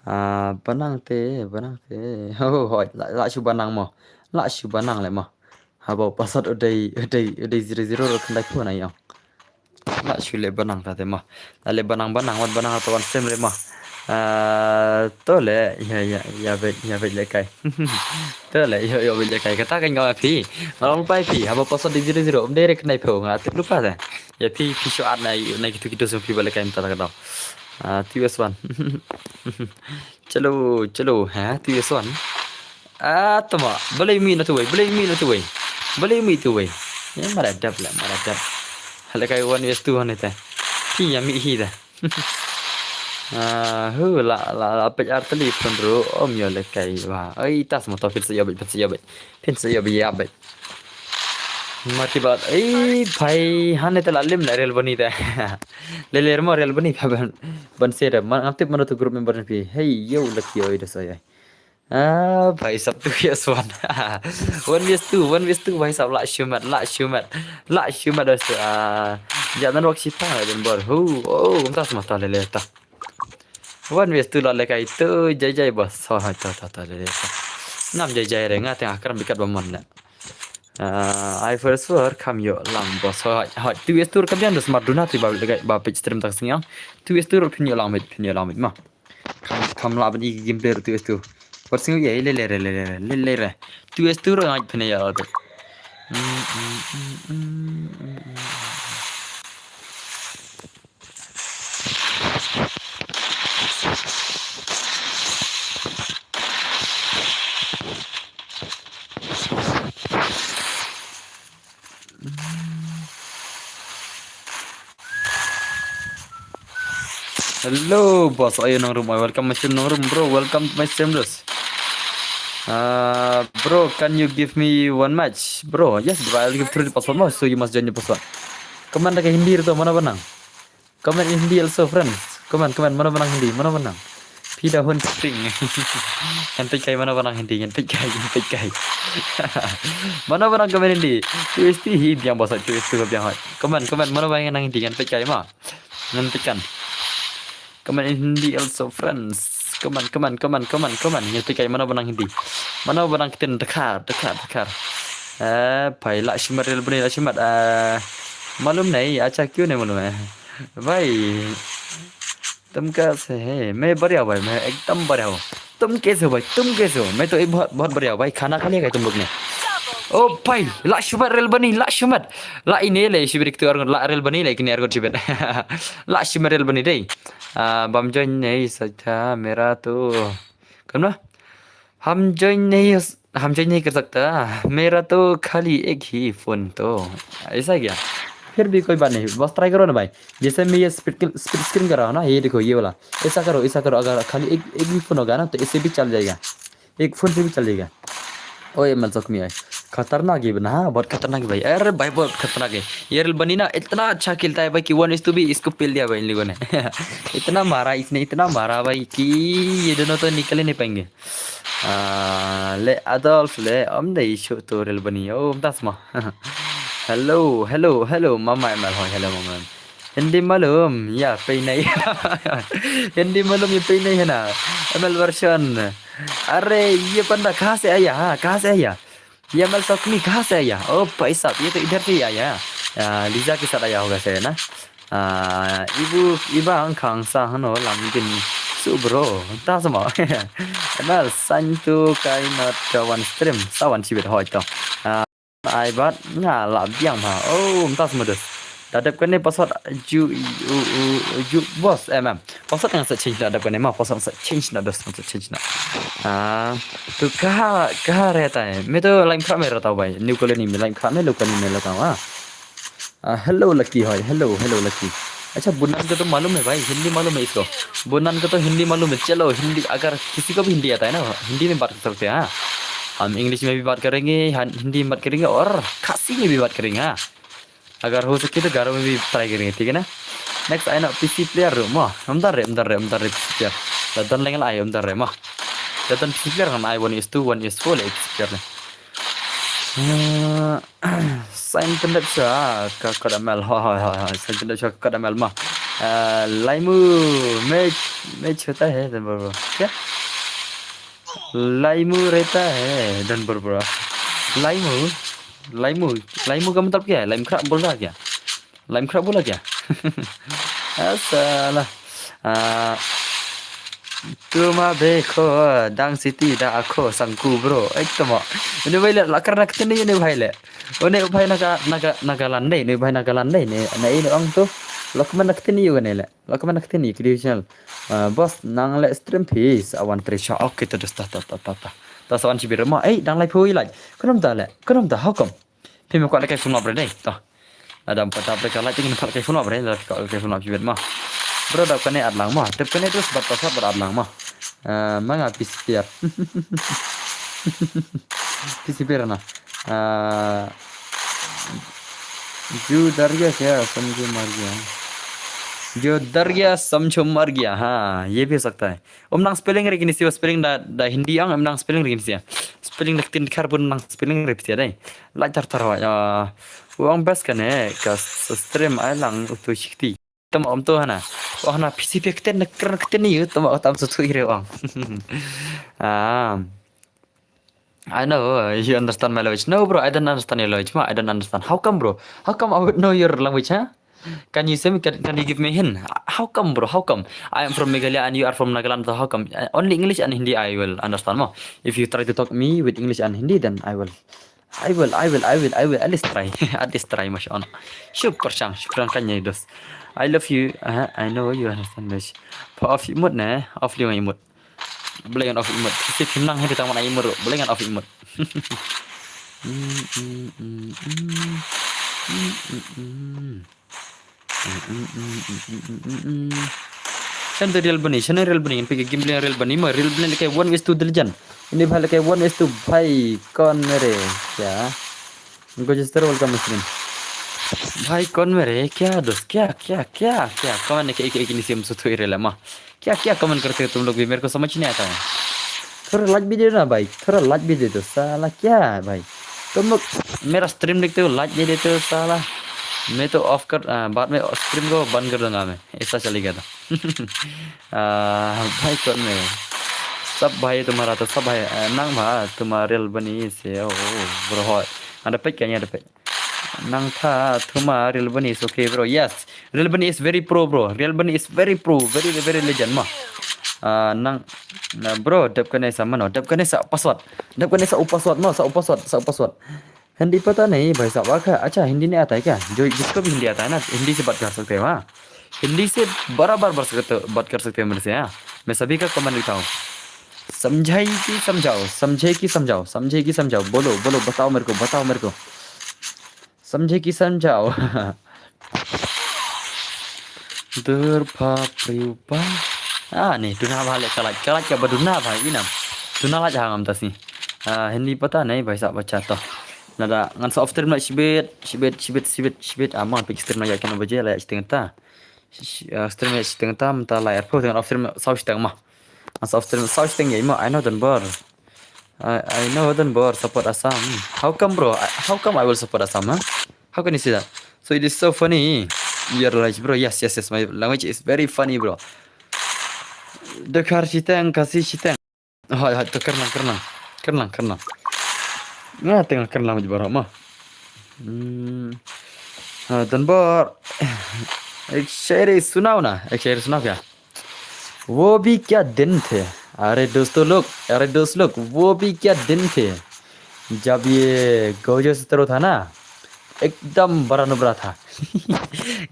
Ah, banang te, banang te. Oh, hoi, la, la shu banang mo. La shu banang le mo. Haba u password u dei, u dei, u dei zero zero ruh khyndai phew na ïong. La shu leh banang ta te mo. La leh banang banang, wan banang ta wan sem le mo. Ah, to le, ïa, ïa, ïa beit, ïa beit le kai. To le, ïa, ïa beit le kai. Kata kan ngam phi. Ngalong pai phi, haba password dei zero zero, um dei re khyndai phew, nga tip lypa te. Ïa phi, phi shu add na, na kitu kitu sem phi ba le kai mynta ka dau. Ah, T S one. Chalo, chalo, ha, T S one. Ah, tama, balei mi na tuwei, balei mi na tuwei. Balei mi tuwei. Ya, mara dap la, mara dap. Hala kai one vs two one ita. Ti ya mi hi da. Ah, hu, la, la, la, pej ar tali pun ru, om yo le kai wa. Ai, tas mo to, phin sa yo bej, phin sa yo bej. Phin sa yo bej, ya bej. Mati bat, ai, bhai, hane te la lim la real bani te. Le le mo real bani, ban, ban se da. Man, ngam tip mano tu group member ni phi. Hey, yo, lucky, oi, da sa ya. Ah, bhai sab, two vs one. One vs two, one vs two, bhai sab, la shumat, la shumat. La shumat, dos tu, ah, ja nan wak sipang, la ben bor. Hu, oh, um tas mata le le ta. One vs two la le kai tu, jai jai bos. So, ha, ta, ta, ta, le le ta. Ngam jai jai re, nga tengah kram bikat ba mon le. Ah, I first war kam yo lang bos. So, ha, ha, two vs two kam jan dos mar duna ti ba le kai, ba page stream tak singyang. Two vs two phin yo lang mit, phin yo lang mit ma. Kam, kam lah ban i gameplay tu tu. Por singo ya, le le re le le re le le re. Tu es tu rang pene ya tu. Hello, boss. Ayo, Nongrum. Welcome my stream, Nongrum, bro. Welcome to my stream, bros. Uh, bro, can you give me one match? Bro, yes, bro, I'll give through the password, no? So you must join the password. Comment ka Hindi to, mana banang? Comment in Hindi also, friends. Comment, comment, mana banang Hindi, mana banang? Pida hun ping. Ngan peit kai mana banang Hindi, ngan peit kai, ngan peit kai. Mana banang comment Hindi? Tu isti hi biang boss, tu isti biang hoi. Comment, comment, mana banang Hindi, ngan peit kai ma. Ngan peit kan. Comment in Hindi also, friends. Comment, comment, comment, comment, comment. Ngan peit kai mana banang Hindi. Mana banang ktien Dkhar, Dkhar, Dkhar. Eh, phai la shimat rel bani la shimat. Eh, malum nahi, acha kyun nahi malum hai? भाई, तुम कैसे है? मैं बढ़िया हूँ भाई, मैं एकदम बढ़िया हूँ। तुम कैसे हो भाई? तुम कैसे हो? मैं तो एक बहुत, बहुत बढ़िया हूँ भाई। खाना खा लिया क्या तुम लोग ने? ओ भाई, la shimat rel bani, la shimat. La ine le shibrik tu argon, la rel bani le kini argon shibet. La shimat rel bani dei. Ah, bam join nahi sakta mera to. Kan ma? हम ज्वाइन नहीं हो स- हम ज्वाइन नहीं कर सकता। मेरा तो खाली एक ही फोन तो। ऐसा क्या? फिर भी कोई बात नहीं, बस ट्राई करो ना भाई। जैसे मैं ये स्प्लिट स्प्लिट स्क्रीन कर रहा हूँ ना, ये देखो, ये वाला। ऐसा करो, ऐसा करो, अगर खाली एक एक भी फोन होगा ना, तो इससे भी चल जाएगा, एक फोन से भी चल जाएगा। ओए एमएल जख्मी है, खतरनाक है ना, बहुत खतरनाक है भाई। अरे भाई, बहुत खतरनाक है। ये रेल बनी ना, इतना अच्छा खेलता है भाई कि वन इस टू भी इसको पेल दिया भाई इन लोगों ने। इतना मारा इसने, इतना मारा भाई कि ये दोनों तो निकल ही नहीं पाएंगे। Ah, le Adolf le, om dei shu tu rel bani. Oh, tas ma. Hello, hello, hello, mama emal hoi, hello mama. Hindi malum, ya pei nahi. Hindi malum, ya pei nahi hai na. Emal version. अरे, ये बंदा कहाँ से आया? हाँ, कहाँ से आया? ये एमएल जख्मी कहाँ से आया? ओ भाई साहब, ये तो इधर से ही आया। आ, लीजा के साथ आया होगा शायद ना। Ah, ibu, iba ang kang sa hano lang din su bro. Ta sama. Emal san tu kai not ka one stream. Sa wan chibet hoi to. Ah, ai bat nga la biang ha. Oh, ta sama dus. Da dep kane password ju u u ju boss em em. Password nga sa change da dep kane ma, password sa change na dus, sa change na. Ah, tu kaha kaha rehta hai? मैं तो लाइम खराब में रहता हूँ भाई। न्यू कॉलोनी में लाइम खराब में, लोकल में रहता हूँ, हाँ। आ, हेलो लकी, हाय, हेलो, हेलो लकी। अच्छा, बुनान को तो मालूम है भाई, हिंदी मालूम है इसको। बुनान को तो हिंदी मालूम है। चलो, हिंदी, अगर किसी को भी हिंदी आता है ना, हिंदी में बात कर सकते हैं, हाँ। हम इंग्लिश में भी बात करेंगे, हाँ, हिंदी में बात करेंगे और खासी में भी बात करेंगे, हाँ। अगर हो सके तो गारो में भी ट्राई करेंगे, ठीक है ना? नेक्स्ट आए ना पीसी प्लेयर रूम, हाँ, हम डर रहे, हम डर रहे, हम डर रहे पीसी प्लेयर। डर लेंगे, आए, हम डर रहे, हाँ। डर पीसी प्लेयर, हम आए, वन इस टू, वन इस फोर, ले पीसी प्लेयर ने। Sign pyndep shuwa ka kot M L. Hoi, hoi, hoi, hoi. Sign pyndep shuwa ka kot M L ma. Ah, Laimu, मैं, मैं छोटा है, डन बरबर। क्या? लाइमू रहता है, डन बरबर। लाइमू, लाइमू, लाइमू का मतलब क्या है? लाइम खराब बोल रहा क्या? लाइम खराब बोला क्या? Asala. Ah, tu ma be kho dang city da akho sangku bro. Ai tamo. Ini bai le lakar nak tini ini bai le. Ini bai naga naga naga landai ini bai naga landai ini. Na ini ong tu. Lakman nak tini yu ne le. Lakman nak tini kidi channel. Ah, boss nang le stream peace awan trisha. Oke, tu ta ta ta ta ta. Ta sawan chibir ma. Eh, dang lai phui lai. Kunum ta le. Kunum ta, how come? Phi me kwah leh kai phone ma bre dei. To. Lada ym pat dap leh ka light te ngin pat leh kai phone ma bre, lada phi kwah leh kai phone ma phi bet ma. Bro dap kane at lang ma. Tep kane terus bat password bat at lang ma. Eh, ma nga phi sper. Phi sper na. Eh, जो डर गया क्या समझो मर गया। जो डर गया समझो मर गया। हाँ, ये भी हो सकता है। Ym nang spelling re kine siwa spelling da, da Hindi ang, ym nang spelling re kine siwa. Spelling da ktien Dkhar bun nang spelling re phi siwa dei. Lai tar tar wa, ya. Wa ong best kane, ka s-, stream ai lang utu shikti. Tama ym to hana. Wa hana phi si phi ktien na kren ktien yu, tama tam su tu ire wa ong. Ah. I know, uh, you understand my language. No, bro, I don't understand your language, ma. I don't understand. How come, bro? How come I would know your language, huh? Can you send me, can, can you give me a hint? How come, bro? How come? I am from Meghalaya and you are from Nagaland, so how come? Uh, only English and Hindi I will understand, mo. If you try to talk me with English and Hindi, then I will, I will, I will, I will, I will at least try. At least try, masha Allah. Shukran, shukran kan ya, dos. I love you. Uh, I know you understand this. Pa off imut ne, off liu imut. Boleh ngan off imut. Sip himnang hedi tang mana imut. Boleh ngan off imut. Mm, mm, mm, mm. Mm, mm, mm. Mm, mm, mm, mm, mm, mm, mm. Shan the real bani, shan real bani, pika game real bani, ma real bani leke one is to the legend. Ini bhai leke one is to bhai kon mere, kya? Gojester, welcome stream. भाई कौन मेरे, क्या दोस्त, क्या, क्या, क्या, क्या? Comment ne ke ek ek ni sim suthu ire lama. क्या, क्या comment करते हो तुम लोग भी, मेरे को समझ नहीं आता है। थोड़ा लाइक भी दे दो ना भाई, थोड़ा लाइक भी दे दो, साला क्या है भाई? तुम लोग मेरा स्ट्रीम देखते हो, लाइक नहीं देते हो साला। मैं तो ऑफ कर, आ, बाद में स्ट्रीम को बंद कर दूंगा मैं, ऐसा चलेगा तो। आ, भाई कौन मेरे? सब भाई तुम्हारा तो, सब भाई, आ, nang bha, तुम्हारा real bani se, oh, bro, hoi. Ada pet kayaknya, ada pet. Nang tha thuma real bani is okay, bro. Yes, real bani is very pro, bro. Real bani is very pro, very, very legend ma. Ah, nang, na, bro, dep kane sa mano, dep kane sa password. Dep kane sa u password ma, sa u password, sa u password. Hindi pata nahi bhai sahab, acha, acha, Hindi nahi aata hai kya? Jo jisko bhi Hindi aata hai na, Hindi se baat kar sakte ho, ha? Hindi se barabar baat kar sakte ho mere se, ha? Main sabhi ka comment likhta hu. समझाए कि समझाओ, समझाए कि समझाओ, समझाए कि समझाओ, बोलो, बोलो, बताओ मेरे को, बताओ मेरे को। समझाए कि समझाओ। Dur pha priu pa. Ah, ni, duna bha le kalaj, kalaj ka ba duna bha, inam. Duna laj ha ngam tasi. Ah, Hindi pata nahi bhai sahab, acha to. Nada, ngan sa off stream na shibit, shibit, shibit, shibit, shibit. Ah, man, pick stream na ya kena baje la ya shiteng ta. Shi-, shi-, ah, stream ya shiteng ta, mynta la airport dengan off stream sa shiteng ma. Sa off stream, sa shiteng ya imo, I know Don Bor. I, I know Don Bor support Assam. How come, bro? I, how come I will support Assam, huh? How can you say that? So it is so funny. Your language, bro. Yes, yes, yes. My language is very funny, bro. Dkhar shiteng, Khasi shiteng. Hoi, hoi, to kyrnang, kyrnang. Kyrnang, kyrnang. Nga tengah kyrnang bad baroh ma. Hmm. Ah, Don Bor. Ek shairi sunao na. Ek shairi sunao kya? वो भी क्या दिन थे, अरे दोस्तों लोग, अरे दोस्त लोग, वो भी क्या दिन थे, जब ये गौजो सत्रो था ना, एकदम बड़ा नुबरा था।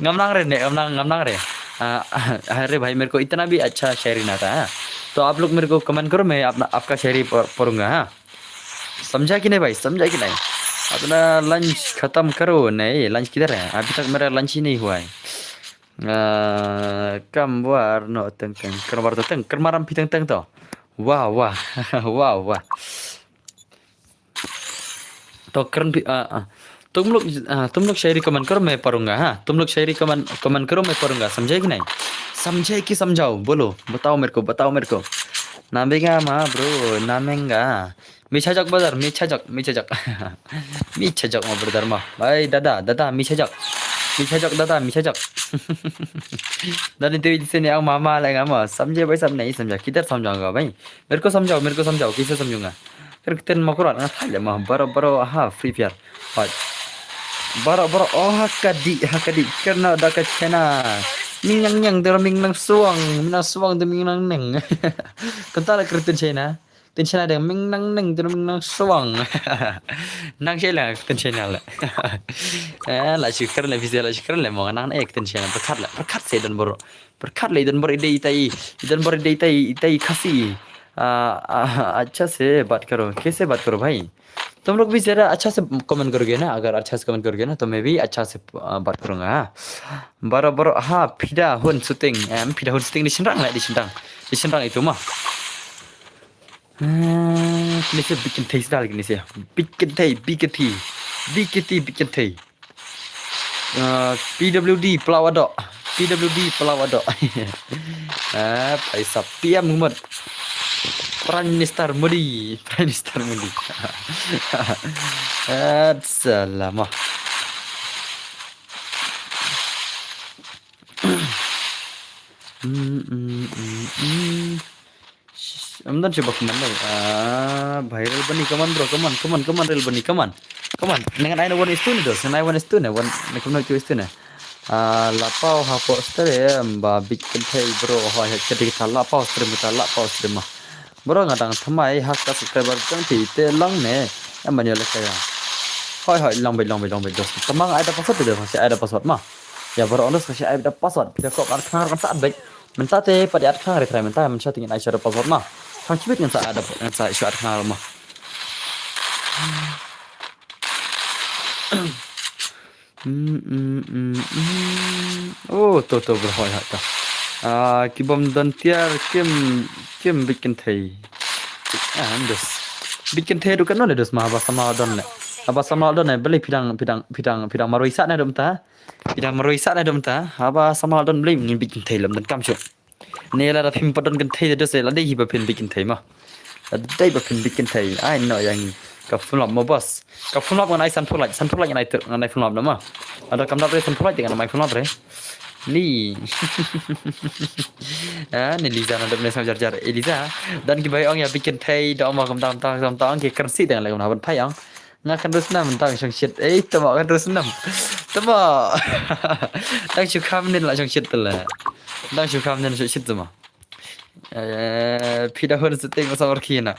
Ngam nang re ne, ngam nang, ngam nang re. Ah, अरे भाई, मेरे को इतना भी अच्छा शायरी ना आता है, हाँ? तो आप लोग मेरे को comment करो, मैं अपना, आपका शायरी पढ़-, पढ़ूंगा, हाँ? समझा कि नहीं भाई, समझा कि नहीं? अपना lunch खत्म करो। नहीं, lunch किधर है? अभी तक मेरा lunch ही नहीं हुआ है। Ah, kam war no teng teng, kam war to teng, kam maram pi teng teng to. Wah, wah, wah, wah. To kren pi, ah, ah. तुम लोग, ah, तुम लोग शायरी comment करो, मैं पढ़ूंगा, हाँ? तुम लोग शायरी comment, comment करो, मैं पढ़ूंगा, समझे कि नहीं? समझे कि समझाओ, बोलो, बताओ मेरे को, बताओ मेरे को। Namenga ma, bro, namenga. Michajak brother, michajak, michajak. Michajak ma brother ma. Bhai, dada, dada, michajak. Michajak, dada, michajak. Dada, tu isi ni ang mama lagi ma. समझे भाई साहब, नहीं समझा। किधर समझाऊंगा भाई? मेरे को समझाओ, मेरे को समझाओ, कैसे समझूंगा? Kyrten ma kurat nga thai le ma. Baro, baro, aha, Free Fire. Hoi. Baro, baro, oh, ha ka di, ha ka di. Kyrna da ka chena. Ming yang yang, de ming nang suang, ming nang suang, de ming nang neng. Kynta la kyrten chena. Ten chena de ming nang neng, de ming nang suang. Nang chela kyrten chena la. Eh, la shukran la visa, la shukran la mo nang ek ten chena. Berkat la, berkat se Don Bor. Berkat la Don Bor ide itai, Don Bor ide itai, itai Khasi. Ah, ah, अच्छा से बात करो, कैसे बात करो भाई? तुम लोग भी ज़रा अच्छा से comment करोगे ना, अगर अच्छा से comment करोगे ना, तो मैं भी अच्छा से, आ, बात करूँगा, हाँ। Baro baro, ha, phi da hun shooting, em, phi da hun shooting, di shynrang la, di shynrang. Di shynrang itu ma. Ah, kine se bit kynthei sdal kine se. Bit kynthei, bit kynthei. Bit kynthei, bit kynthei. Ah, P W D Palau Adok. P W D Palau Adok. Ah, paisa P M Muhammad. Prime Minister Modi. Prime Minister Modi. Ah, salam. Hmm, hmm, hmm, hmm. Sh-, sh-, ym don shuh ba kmen dei. Ah, bhai, real bani, come on, bro, come on, come on, come on, real bani, come on. Come on. Ngan ai na one is two ne, dos. Ngan ai one is two ne, one, ne kumno two is two ne. Ah, la paw hapoh stream ba bit kynthei bro, hoi hoi, ka dei kata la paw stream, kata la paw stream ma. Bro, nga dang thymmai ha ka subscriber jong phi te long ne. Em ban ïa leh ka ïa. Hoi hoi, long bit, long bit, long bit, dos. Tang ba nga ai da password te, dos, nga shu ai da password ma. Ïa bro, dos, nga shu ai da password. Phi da kop ar khnang kan sa bit. Mynta te pat ïa ar khnang re trai mynta, mynta te ngin ai sha da password ma. Khang chibit ngan sa ai da, ngan sa shu ar khnang ma. Mm, mm, mm, mm. Oh, to, to, bro, hoi, hoi, to. Ah, ki bym don tiar kim, kim bit kynthei. Ah, dos. Bit kynthei ruh katno le dos ma, haba samla don le. Haba samla don le, balei phi dang, phi dang, phi dang, phi dang marwei sah ne dum ta? Phi dang marwei sah ne dum ta? Haba samla don balei ngin bit kynthei lem don kam shuh. Ne lada phim pat don kynthei te dos, lada hi ba phin bit kynthei ma. Lada hi ba phin bit kynthei. Ai no ïa ngi. Ka phone lap mo boss. Ka phone lap ngan ai sanphew lait, sanphew lait ngan ai ter-, ngan ai phone lap na ma. Lada kam dap re sanphew lait te ngan ai phone lap re. Li. Ah, ni Liza na dap ne sam jar jar. Eh, Liza. Don kiba ong ïa bit kynthei, da ong ma kumta kumta kumta ong ki kren sih te ngan leh kumta ban phai ong. Nga kynduh snam tang shong shit. Eh, tama kynduh snam. Tama. Tang shu kham nin la shong shit te la. Tang shu kham nin shong shit tama. Eh, phi da hun setting masa war khina.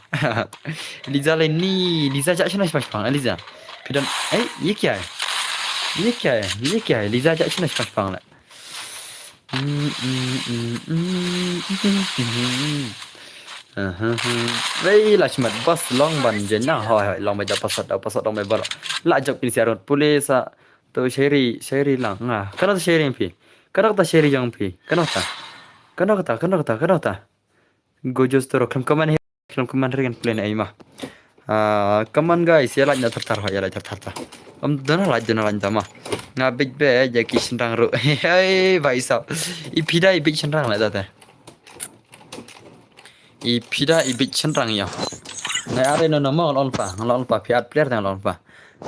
Liza le ni, Liza jak shuna shpang shpang, Liza. Phi don, eh, ye kya hai? Ye kya hai? Ye kya hai? Liza jak shuna shpang shpang le. Mm, mm, mm, mm, mm, mm. Aha, aha. Wei, la shmat bas long ban jen na. Hoi, hoi, long ba da password, da password long ba bar. La jop pin siarot police, ah. To shairi, shairi lang. Nga, kano ta shairi phi? Kano ta shairi jong phi? Kano ta? Kano ta, kano ta, kano ta? Gojo storo, khlem comment hi, khlem comment hi kan plan ai ma. Ah, come on guys, ïa like na thar thar, ïa like thar thar ta. Am dona like, dona like ta ma. Nga bit be, ïa ki shynrang ruh. Hey, bhai sahab. I phi da i bit shynrang la ta te. I phi da i bit shynrang ïa. Nga are no no ma, ngal on pa, ngal on pa, phi at player ngal on pa.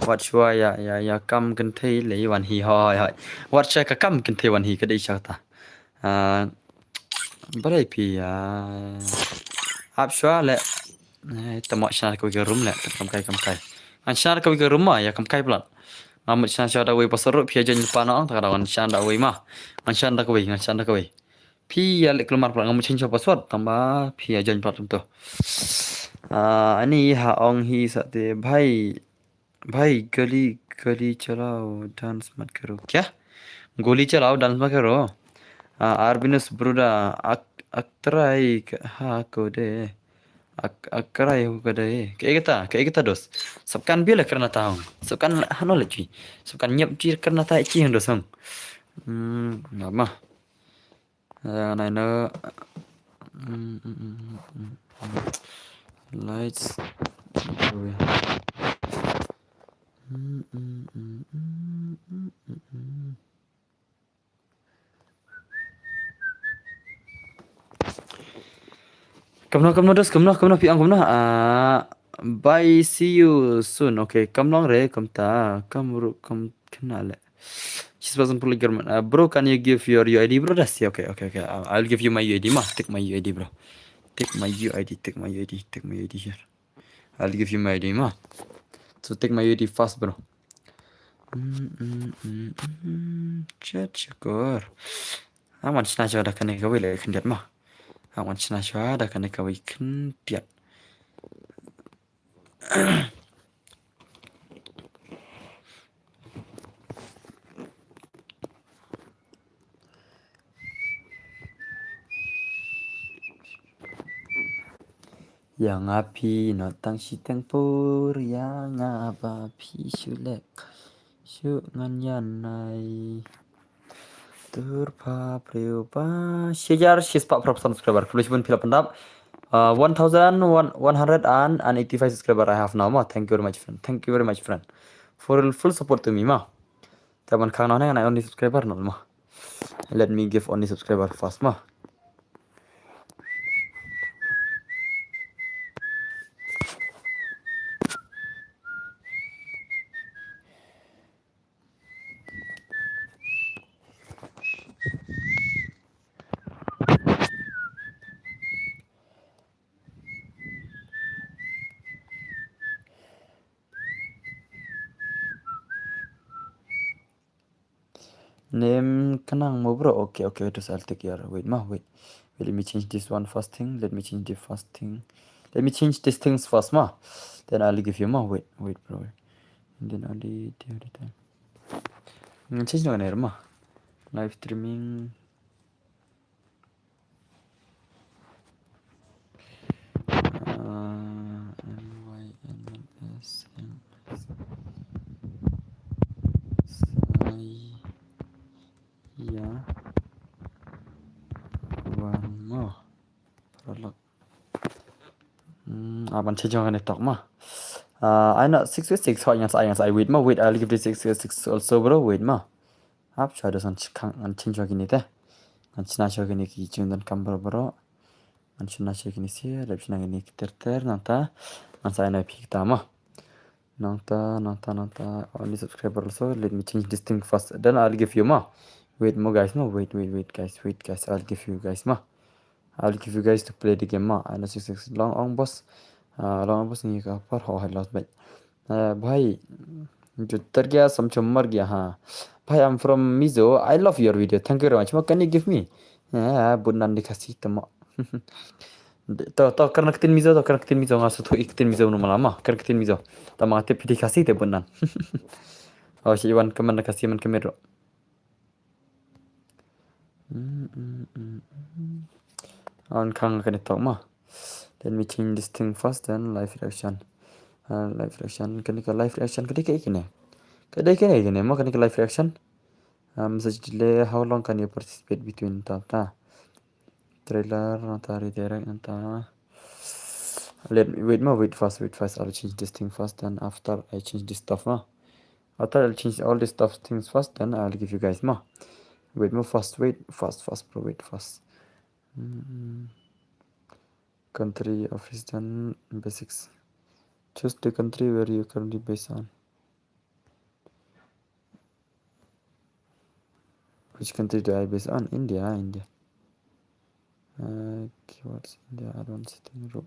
Wat shwa ïa, ïa, ïa kam kynthei le wan hi, hoi, hoi. Wat shwa ka kam kynthei wan hi ka dei shata. Ah, balei phi, ah, ap shwa le. Eh, tamo shna ka wei ka room le, kam kai, kam kai. Ngan shna ka wei ka room ma, ïa kam kai plat. Nga mut shna shwa da wei pasal ruh phi ïa join pa no, ta ka da ngan shna da wei ma. Ngan shna da ka wei, ngan shna da ka wei. Phi ïa leh kulmar pla, nga mut change password, tang ba phi ïa join pla tum tu. Ah, ani ha ong hi sa te, bhai, bhai, gali, gali chalao, dance mat karo. Kya? Goli chalao, dance mat karo. Ah, Arbinus Bruda, ak, aktrai ka, ha ko de. Ak, aktrai ko de. Ka ekta, ka ekta dos. Sabkan bila karna ta hong. Sabkan hano le chi. Sabkan nyap chi karna ta chi hong dos hong. Hmm, nama. Nai na. Lights. Kamno, kamno dos, kamno, kamno phi ong, kamno. Ah, bye, see you soon. Okay, kam long re, kam ta, kam ru, kam kena le. She's person pulih German. Uh, bro, can you give your U I D, bro? Das, yeah, okay, okay, okay. Uh, I'll give you my U I D, ma. Take my U I D, bro. Take my U I D, take my U I D, take my U I D here. I'll give you my I D, ma. So take my U I D fast, bro. Mm, mm, mm, mm, mm. Chat Shakur. Ang wan shna shwa da kane ka wei le khyndiat, ma. Ang wan shna shwa da kane ka wei khyndiat. Ïa nga phi noh tang shiteng pur, ïa nga ba phi shu leh shu ngan ïa nai. Tur pha briew ba shi hajar shispah phraphew san subscriber. Khublei shibun phi la pyndap. Uh, one thousand one hundred and eighty-five subscriber I have now, ma. Thank you very much, friend. Thank you very much, friend, for your full support to me, ma. Te ban khang noh ne nga only subscriber noh, ma. Let me give only subscriber first, ma. Name ka nang mo bro. Okay, okay, wait, I'll take your, wait ma, wait. Wait, let me change this one first thing. Let me change the first thing. Let me change these things first ma. Then I'll give you ma. Wait, wait bro. And then I'll do it every time. Hmm, change no name ma. Live streaming. Uh, M Y N S M S. Saya wan mo. Paralok. Hmm, aban change kane tok ma. Uh, I know six six six. Hoi, ngan sa, ngan sa, wait ma, wait. I'll give this six six six also bro. Wait ma. Ap, sha dos ngan chikang, ngan change wa kini te. Ngan chna sha kini ki jingdonkam bro bro. Ngan chna sha kini si, rep chna kini ki ter ter, nangta. Ngan sa ina phi kita ma. Nangta, nangta, nangta. Only subscriber also. Let me change this thing first. Then I'll give you ma. Wait mo guys, no. Wait, wait, wait guys, wait guys. I'll give you guys ma. I'll give you guys to play the game ma. I know six six long ong boss. Uh, long ong boss ni ka par ho hai lost bait. Uh, bhai, जो डर गया समझो मर गया, हाँ। भाई, I'm from Mizo. I love your video. Thank you very much. What can you give me? Uh, bunan di Khasi temo. To, to, karena ketin Mizo, to, karena ketin Mizo, nga suthu ik ketin Mizo nu malama. Karena ketin Mizo. Tama te pidi Khasi te bunan. Oh, si Iwan kemen Khasi men kemero. Mm, mm, mm, mm. An khang kane tok ma. Let me change this thing first, then live reaction. Uh, live reaction, kane ka live reaction, kane ka ikene. Kane ka ikene, ma kane ka live reaction. Um, message delay, how long can you participate between ta ta? Trailer, nata redirect, nata. Let me, wait ma, wait first, wait first. I'll change this thing first, then after I change this stuff ma. After I'll change all this stuff things first, then I'll give you guys ma. Wait ma, first, wait, first, first, bro, wait first. Mm-mm. Country, office, then basics. Choose the country where you currently based on. Which country do I based on? India, India. Uh, keywords, India, advanced setting, row.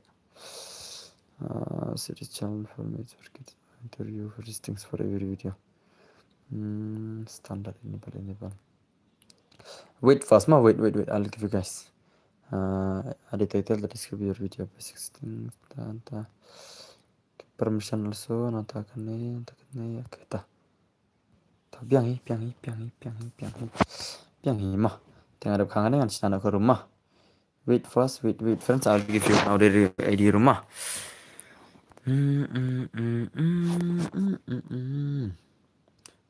Uh, search channel for me, market, interview for these things for every video. Hmm, standard enable, enable. Wait first, ma, wait, wait, wait. I'll give you guys. Uh, add the title, the description of your video, basic settings, ta, ta. Permission also, nata kane, nata kane, okay, ta. Ta biang hi, biang hi, biang hi, biang hi, biang hi. Biang hi ma. Teng arep khang ne ngan sna na ka room ma. Wait first, wait, wait, friends, I'll give you now the I D room ma. Mm, mm, mm, mm, mm, mm, mm.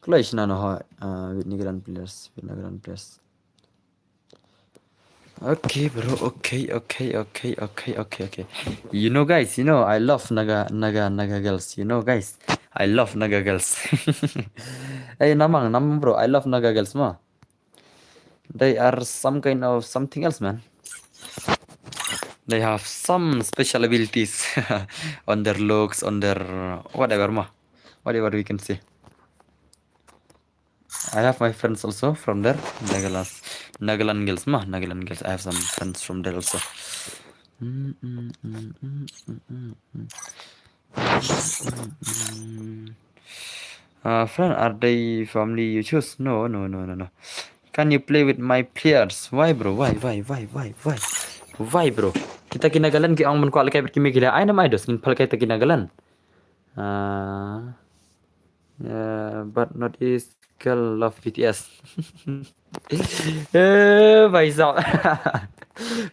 Kloi sna no ho, uh, wait, Nagaland players, wait, Nagaland players. Okay, bro. Okay, okay, okay, okay, okay, okay. You know, guys, you know, I love Naga, Naga, Naga girls. You know, guys, I love Naga girls. Hey, namang, namang, bro. I love Naga girls, ma. They are some kind of something else, man. They have some special abilities on their looks, on their whatever, ma. Whatever we can see. I have my friends also from there. Nagaland, Nagaland girls, ma, Nagaland girls. I have some friends from there also. Mm, mm, mm, mm, mm, mm, mm. Mm, mm. Uh, friend, are they family you choose? No, no, no, no, no. Can you play with my players? Why, bro? Why, why, why, why, why? Why, bro? Kita ki Nagaland ki ong ban kwah lehkai bad ki Meghalaya. Ai nam ai dos ngin pha lehkai kita ki Nagaland. Ah, yeah, but Northeast girl love B T S. Eh, bhai sahab.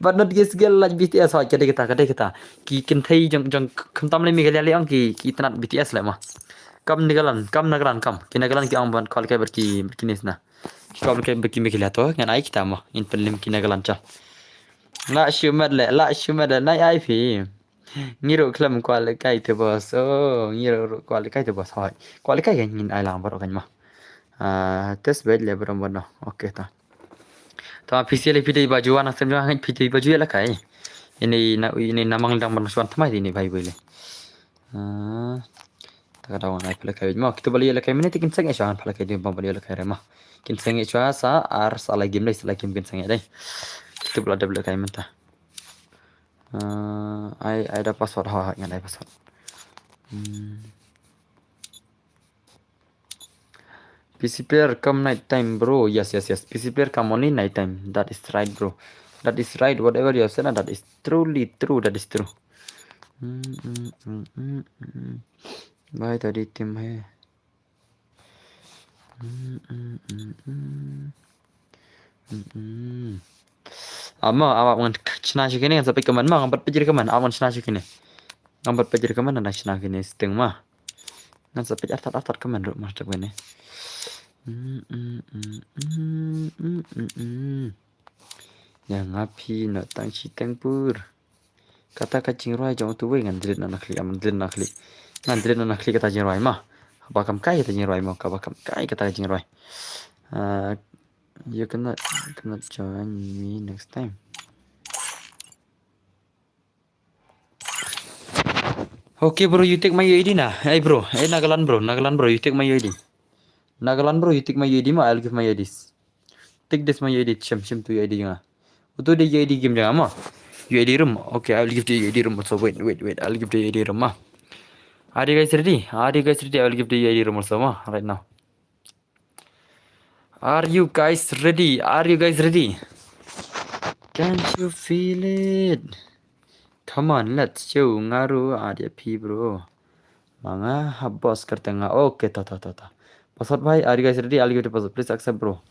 But Northeast girl like B T S, hoi, ka dei kata, ka dei kata. Ki kynthei jong, jong, khamtam lei Meghalaya lei ong ki, ki itynnad B T S lei ma. Kam Nagaland, kam Nagaland, kam. Ki Nagaland ki ong ban kwah lehkai bad ki, bad kine sna. Ki kwah lehkai bad ki Meghalaya to, ngan ai kita ma. Ngin pynlem ki Nagaland cha. Lah shu met lei, lah shu met lei, nai ai phi. Ngi ruh khlem kwah lehkai te boss. Oh, ngi ruh, ruh kwah lehkai te boss. Hoi. Kwah lehkai kan ngin ai lang baroh kan ma. Ah, test bad leh baroh baroh. Okay ta. Ta phi shu leh phi dei ba ju wan, nang sem ju wan, phi dei ba ju ïa lehkai. Ini na, ini namang dang ban shu wan thymmai ini bhai bhai leh. Ah. Ta ka daw ngan ai pha lehkai ma. Kito ba leh lehkai mynne te kin sangeh shuwa pha lehkai dei ba ba leh lehkai re ma. Kin sangeh shuwa sa ar sa lai game dei, sa lai game kin sangeh dei. Kito ba la dep lehkai mynta. Uh, ai, ai da password, ha, ha, ngan ai password. Hmm. P C player come night time, bro. Yes, yes, yes. P C player come only night time. That is right, bro. That is right. Whatever you have said, that is truly true. That is true. Mm, mm, mm, mm, mm, mm. Bye, tadi team hai. Mm, mm, mm, mm. Mm, mm. Ama, ama ngan shna shi kine, ngan sa peit comment ma, ngan pat peit comment, ama ngan shna shi kine. Ngan pat peit comment, ngan shna kine sting ma. Ngan sa peit artat, artat comment ruh ma, tep kine. Mm, mm, mm, mm, mm, mm, mm. Ïa nga phi na tang shi teng pur. Kata ka jingrwai jong utu wei ngan delete na na khlieh, ngan delete na khlieh. Ngan delete na na khlieh kata jingrwai ma. Kaba kam kai kata jingrwai ma, kaba kam kai kata jingrwai. Ah, you cannot, cannot join me next time. Okay, bro, you take my U I D na. Hey, bro, hey, Nagaland, bro, Nagaland, bro, you take my U I D. Nagaland, bro, you take my U I D ma, I'll give my U I Ds. Take this my U I D, shim, shim tu U I D jong nga. Utu dei U I D game jong nga ma. U I D room. Okay, I'll give the U I D room also. Wait, wait, wait. I'll give the U I D room ma. Are you guys ready? Are you guys ready? I will give the U I D room also ma. Right now. Are you guys ready? Are you guys ready? Can't you feel it? Come on, let's show. Nga ruh, ah, dia phi, bro. Ma nga hap boss kyrteng nga. Okay, ta, ta, ta, ta. Password bhai, are you guys ready? I'll give the password. Please accept, bro.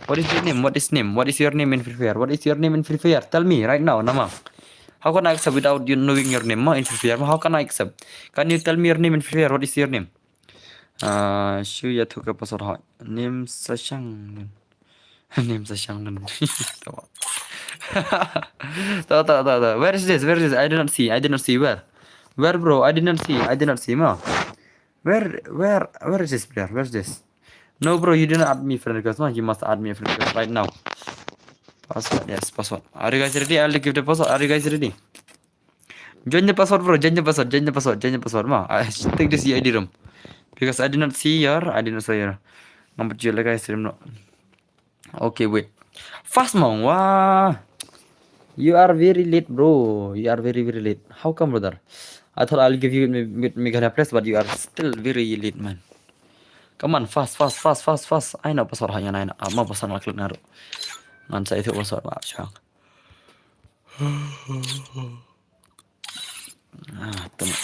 What is your name? What is name? What is your name in Free Fire? What is your name in Free Fire? Tell me right now, namang. How can I accept without you knowing your name, ma, in Free Fire? How can I accept? Can you tell me your name in Free Fire? What is your name? Ah, shu ya thuka password ha. Name Sashang. Name Sashang. Ta, ta, ta, ta. Where is this? Where is this? I did not see. I did not see. Where? Where, bro? I did not see. I did not see, ma. Where, where, where is this player? Where is this? No, bro, you did not add me friend request, ma. You must add me friend request right now. Password, yes, password. Are you guys ready? I'll give the password. Are you guys ready? Join the password, bro. Join the password. Join the password. Join the password, ma. I take this U I D room. Because I did not see your, I did not see your number. Jual guys, room no. Okay, wait. Fast, ma. Wah. You are very late, bro. You are very, very late. How come, brother? I thought I'll give you with, with Meghalaya Place, but you are still very late, man. Come on, fast, fast, fast, fast, fast. Ai noh password ha ïa nai na. Ah, ma password la klik naru. Ngan sa ïathuh password ma chang. Ah, tama.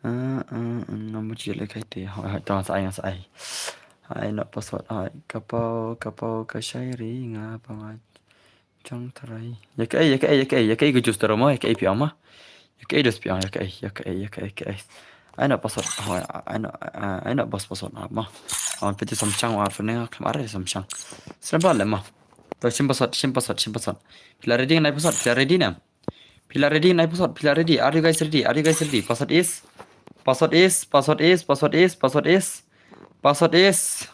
Ah, ah, ah, nga mut ïa lehkai te. Hoi, hoi, tong sa ai, nga sa ai. Ai, noh password, hoi. Kapoh, kapoh, ka shairi nga ba nga jong trai. Ïa kaei, ïa kaei, ïa kaei, ïa kaei ka juice tara mo, ïa kaei phi ong ma. Ïa kaei dos phi ong, ïa kaei, ïa kaei, ïa kaei, ïa kaei. Ai noh password, hoi, ai noh, ai noh boss password, ah, ma. Am phi te samchang, wa phi ne nga khlem are samchang. Srem ba le ma. To shim password, shim password, shim password. Phi la ready nai password, phi la ready na. Phi la ready nai password, phi la ready. Are you guys ready? Are you guys ready? Password is, password is, password is, password is, password is, password is,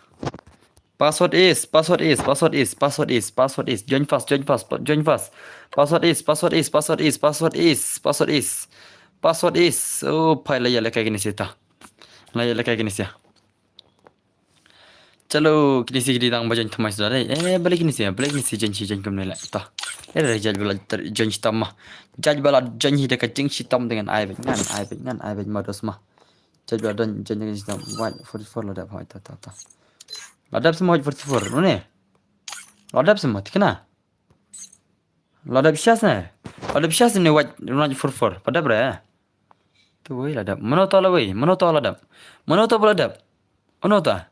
password is, password is, password is, password is, password is. Join fast, join fast, pa-, join fast. Password is, password is, password is, password is, password is, password is. Oh, phai la ïa lehkai kine sita. La ïa lehkai kine sita. Chalo, kine si ki dang ba join thymmai suda dei. Eh, balei kine si, balei kine si join shi join kumne leh. Ta. Eh, dei judge ba la ter-, join shitom ma. Judge ba la join hi da ka jingshitom te ngan ai beit, ngan ai beit, ngan ai beit ma dos ma. Judge ba la join, join da ka jingshitom. Wait, forty-four la dep hoi, ta, ta, ta. La dep sma wait forty-four, ne? La dep sma, thikna? La dep shas ne? La dep shas ne wait, wait forty-four. Pa dep re? Tu wei la dep. Mano to la wei? Mano to la dep? Mano to ba la dep? Mano to?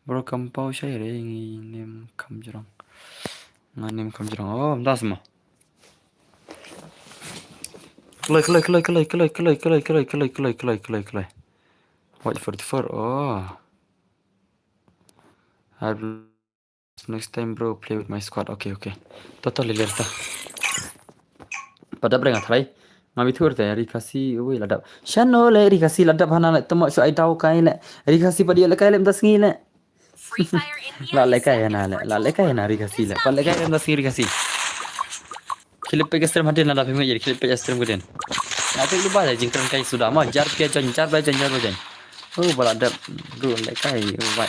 Bro, kam paw shai re ngi nem kam jrong. Nga nem kam jrong. Oh, das ma. Kloi, kloi, kloi. Wait forty-four. Oh. I'll Next time, bro, play with my squad. Okay, okay. To, to, lilir to. Pa dap re nga tharai. Nga mi thur te, Ri Khasi, ui, la dap. Shano le, Ri Khasi, la dap hana le, tamo shu ai dau kai le. Ri Khasi pa di le kai le, mdas ngi le. La le kai na le, la le kai na Ri Khasi le. Pa le kai le, mdas ngi Ri Khasi. Khilip pe ke stream hadin la dap, khilip pe ke stream hadin. Nga te lu ba jingkren kai suda ma, jar pia jan, jar ba jan, jar ba jan. Oh, ba la dap, bro, le kai, oh, bai.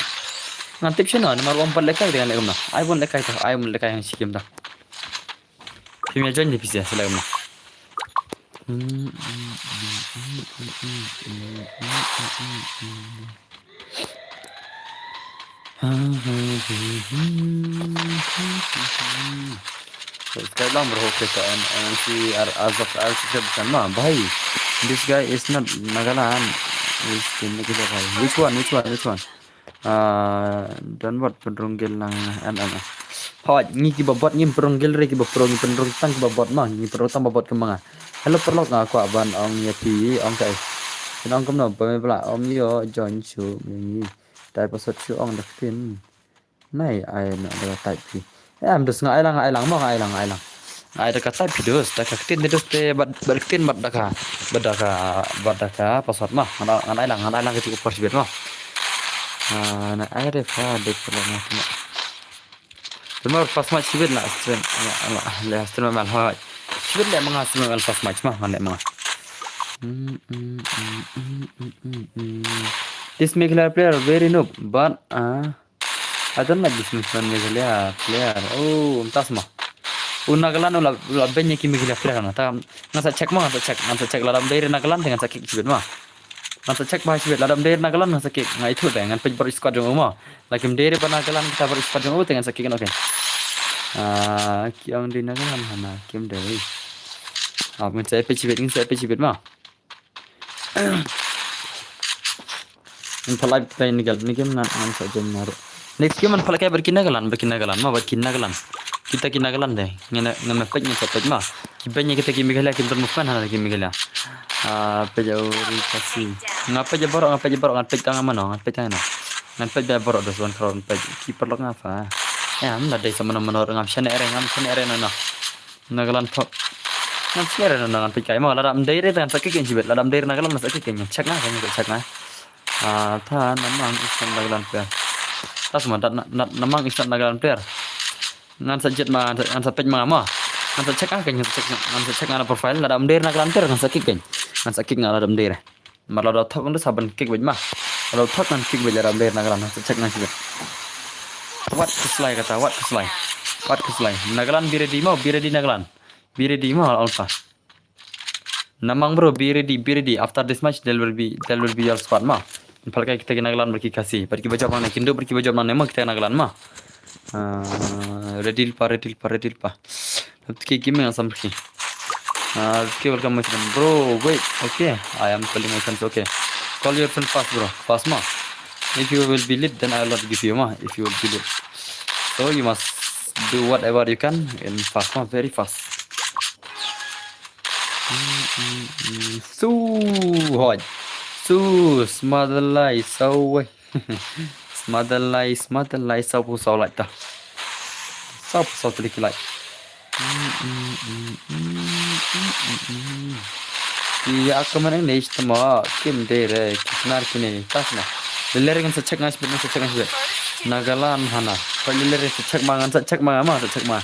Ngan tip shano, namar wan pat lehkai te ngan leh kumno. Ai wan lehkai te, ai wan lehkai hang shi game te. Phim ïa join de phi seh, seh leh kumno. Subscribe lang bro, okay, to M M C R Azok R C K bukan mah, bhai. This guy is not Nagaland. Which one, which one, which one? Ah, don bot pynrung gel lang M M. Hoi, ngi kiba bot ngim pynrung gel re, kiba pynrung, ngi pynrung tang kiba bot ma, ngi pynrung tang ba bot kumba nga. Hello paralok, nga kwah ban ong ïa phi, ong kai. Phin ong kumno ba me bla ong ïoh join shuh me ngi. Dei password shuh ong da ktien. Nai ai na da type phi. Em dus nga ai lang, nga ai lang mo, nga ai lang, nga ai lang. Nga ai da ka type phi dus, da ka ktien de dus te bad, bad ktien bad da ka, bad da ka, bad da ka password ma. Ngan ai, ngan ai lang, ngan ai lang katu ka password ma. Ah, na ai re pha de pha ma. Cuma first match sibit la stream, la, la, la stream mal hoi. Sibit le manga stream mal first match ma, ngan le manga. Hmm, hmm, hmm, hmm, hmm, hmm, hmm. This Meghalaya player very noob, but, uh, I don't like this Meghalaya player. Oh, mynta sma. U Nagaland u la, u la beiñ ïa ki Meghalaya player na. Ta, ngan sa check ma, ngan sa check, ngan sa check lada ym dei re Nagaland te ngan sa kick sibit ma. Ngan sa check ba sibit lada ym dei re Nagaland ngan sa kick. Nga ithuh te ngan peit baroh squad jong u ma. Lada kim dei re ba Nagaland kita baroh squad jong u te ngan sa kick noh, okay. Ah, ki ong dei Nagaland hana, kim dei. Ah, ngan sa peit sibit, ngan sa peit sibit ma. Ngan pha live kita ini gal, ini game ngan, ngan sa jam naru. Next game ngan pha live bad ki Nagaland, bad ki Nagaland, ma bad ki Nagaland. Kita ki Nagaland de. Ngan, ngan peit, ngan sa peit ma. Ki beiñ ïa kita ki Meghalaya, kim don movement hana ki Meghalaya. Ah, peit ïa u Ri Khasi. Nga peit ïa baroh, nga peit ïa baroh, ngan peit ka nga mano, ngan peit ka nga. Ngan peit ïa baroh dos wan crore peit. Ki paralok nga pha. Ïa, ym da dei sa mano mano ngam shane re, ngam shane re na na. Nagaland pop. Ngan share na ngan peit kai ma, lada ym dei re ngan sa kick kein sibit, lada ym dei re Nagaland ngan sa kick kein, check na, check na. Ah, ta namang is not Nagaland player. Ta sma, ta na, na, namang is not Nagaland player. Ngan sa jet ma, ngan sa peit ma ma. Ngan sa check ah kein, ngan sa check, ngan sa check nga na profile, lada ym dei re Nagaland player ngan sa kick kein. Ngan sa kick nga lada ym dei re. Mar lada thok ndu sa ban kick beit ma. Lada thok ngan kick beit lada ym dei re Nagaland, ngan sa check ngan kick. Wat khuslai kata, wat khuslai. Wat khuslai. Nagaland be ready ma, be ready Nagaland. Be ready ma, Alpha. Namang bro, be ready, be ready. After this match, there will be, there will be your squad ma. Pha live kai kita ki Nagaland bad ki Khasi. Bad kiba jop nangne, kin duh bad kiba jop nangne ma kita Nagaland ma. Ah, ready pa, ready pa, ready pa. Ki game nga sam ki. Ah, okay, welcome my friend. Bro, wait. Okay, I am calling my friends. Okay. Call your friend fast, bro. Fast ma. If you will be lit, then I will not give you ma. If you will be lit. So you must do whatever you can in fast ma, very fast. Mm, mm, mm. So hot. So smadalai, so weh. Smadalai, smadalai, saw phew saw like ta. Saw phew saw tylli ki like. Ki ïa ka man English tama kim dei re, ki Khnar kine, ta sma. Lele re ngan sa check ngan sbit, ngan sa check ngan sbit. Nagaland hana. Ko lele re sa check ma, ngan sa check ma, ma sa check ma.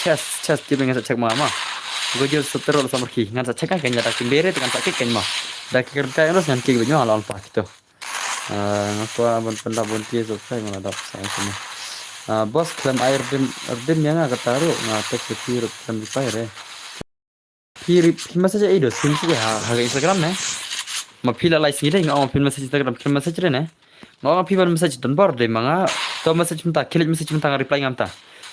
Chess, chess, ki ngan sa check ma, ma. Go jil sa terol sa marki, ngan sa check ngan kein da kim dei re, ngan sa kick kein ma. Da kick kein ngan kick beit ma, la on pa kito. Ah, nga kwah ban pyndap ban tie subscribe nga la dap sa kum. Ah, boss khlem ai redeem, redeem ïa nga kata ruh nga text ïa phi ruh khlem reply re. Phi re-, phi message ïa i dos, phi message ha, ha ka Instagram ne. Ma phi la lai sngi dei nga ong phi message Instagram, phi message re ne. Nga ong phi ban message don bor dei ma nga. To message mynta, khie leit message mynta nga reply nga mynta.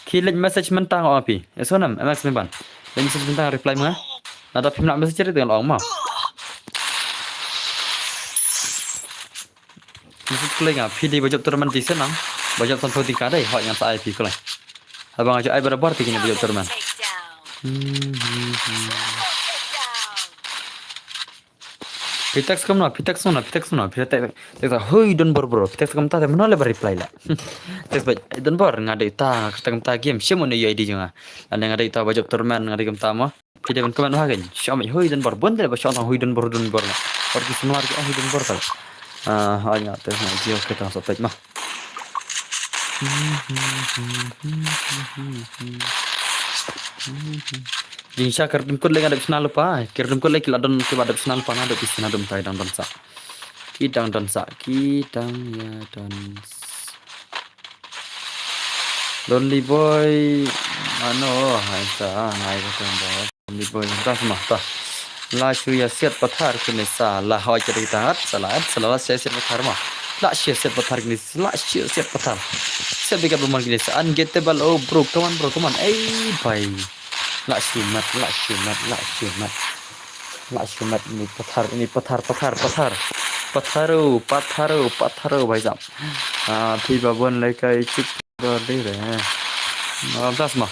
Khie leit message mynta nga ong phi. Eso nam, M X Memban. Leit message mynta nga reply ma nga. Nada phim lah message re te nga la ong ma. Message kleng ah, phi dei ba jop tournament ti sen nang. Ba jop san phew tyngka dei, hoi ngan sa ai phi kleng. Haba nga jop ai barabor te kine ba jop tournament. Hmm, hmm, hmm. Phi text kumno, phi text kumno, phi text kumno, phi text, text sa, "Hoi don bor bro." Phi text kumta te mano le ba reply la. Text ba, "Don bor, nga dei ta, nga text kumta game, shim une U I D jong nga." Lane nga dei ta ba jop tournament, nga dei kumta mo. Phi dei ban comment ha kein. Shong mei hoi don bor bun de ba shong tang hoi don bor don bor na. Bor ki samla ki hoi don bor ta. Ah, ha nga te na jio ke ta sa pek ma. Jingshisha kyrdim kut le nga dep sna lypa. Kyrdim kut le ki la don ki ba dep sna lypa na dep sna dum tai dang don sa. Ki dang don sa, ki dang ïa don sa. Lonely boy. Ano, hai sa, ngai ka tong ba. Lonely boy, ta sma, ta. La shu ïa siat pathar kine sa, la hoi ka dei ta, at sa la, at sa la, la siat siat pathar ma. La shu siat pathar kine sa, la shu siat pathar. Siat bigat ba man kine sa, ungettable, oh bro, come on bro, come on. Ei, bhai. La shu mat, la shu mat, la shu mat. La shu mat, ini pathar, ini pathar, pathar, pathar. Patharo, patharo, patharo, bhai sahab. Ah, phi ba bon le kai chik ba de re. Ah, das ma.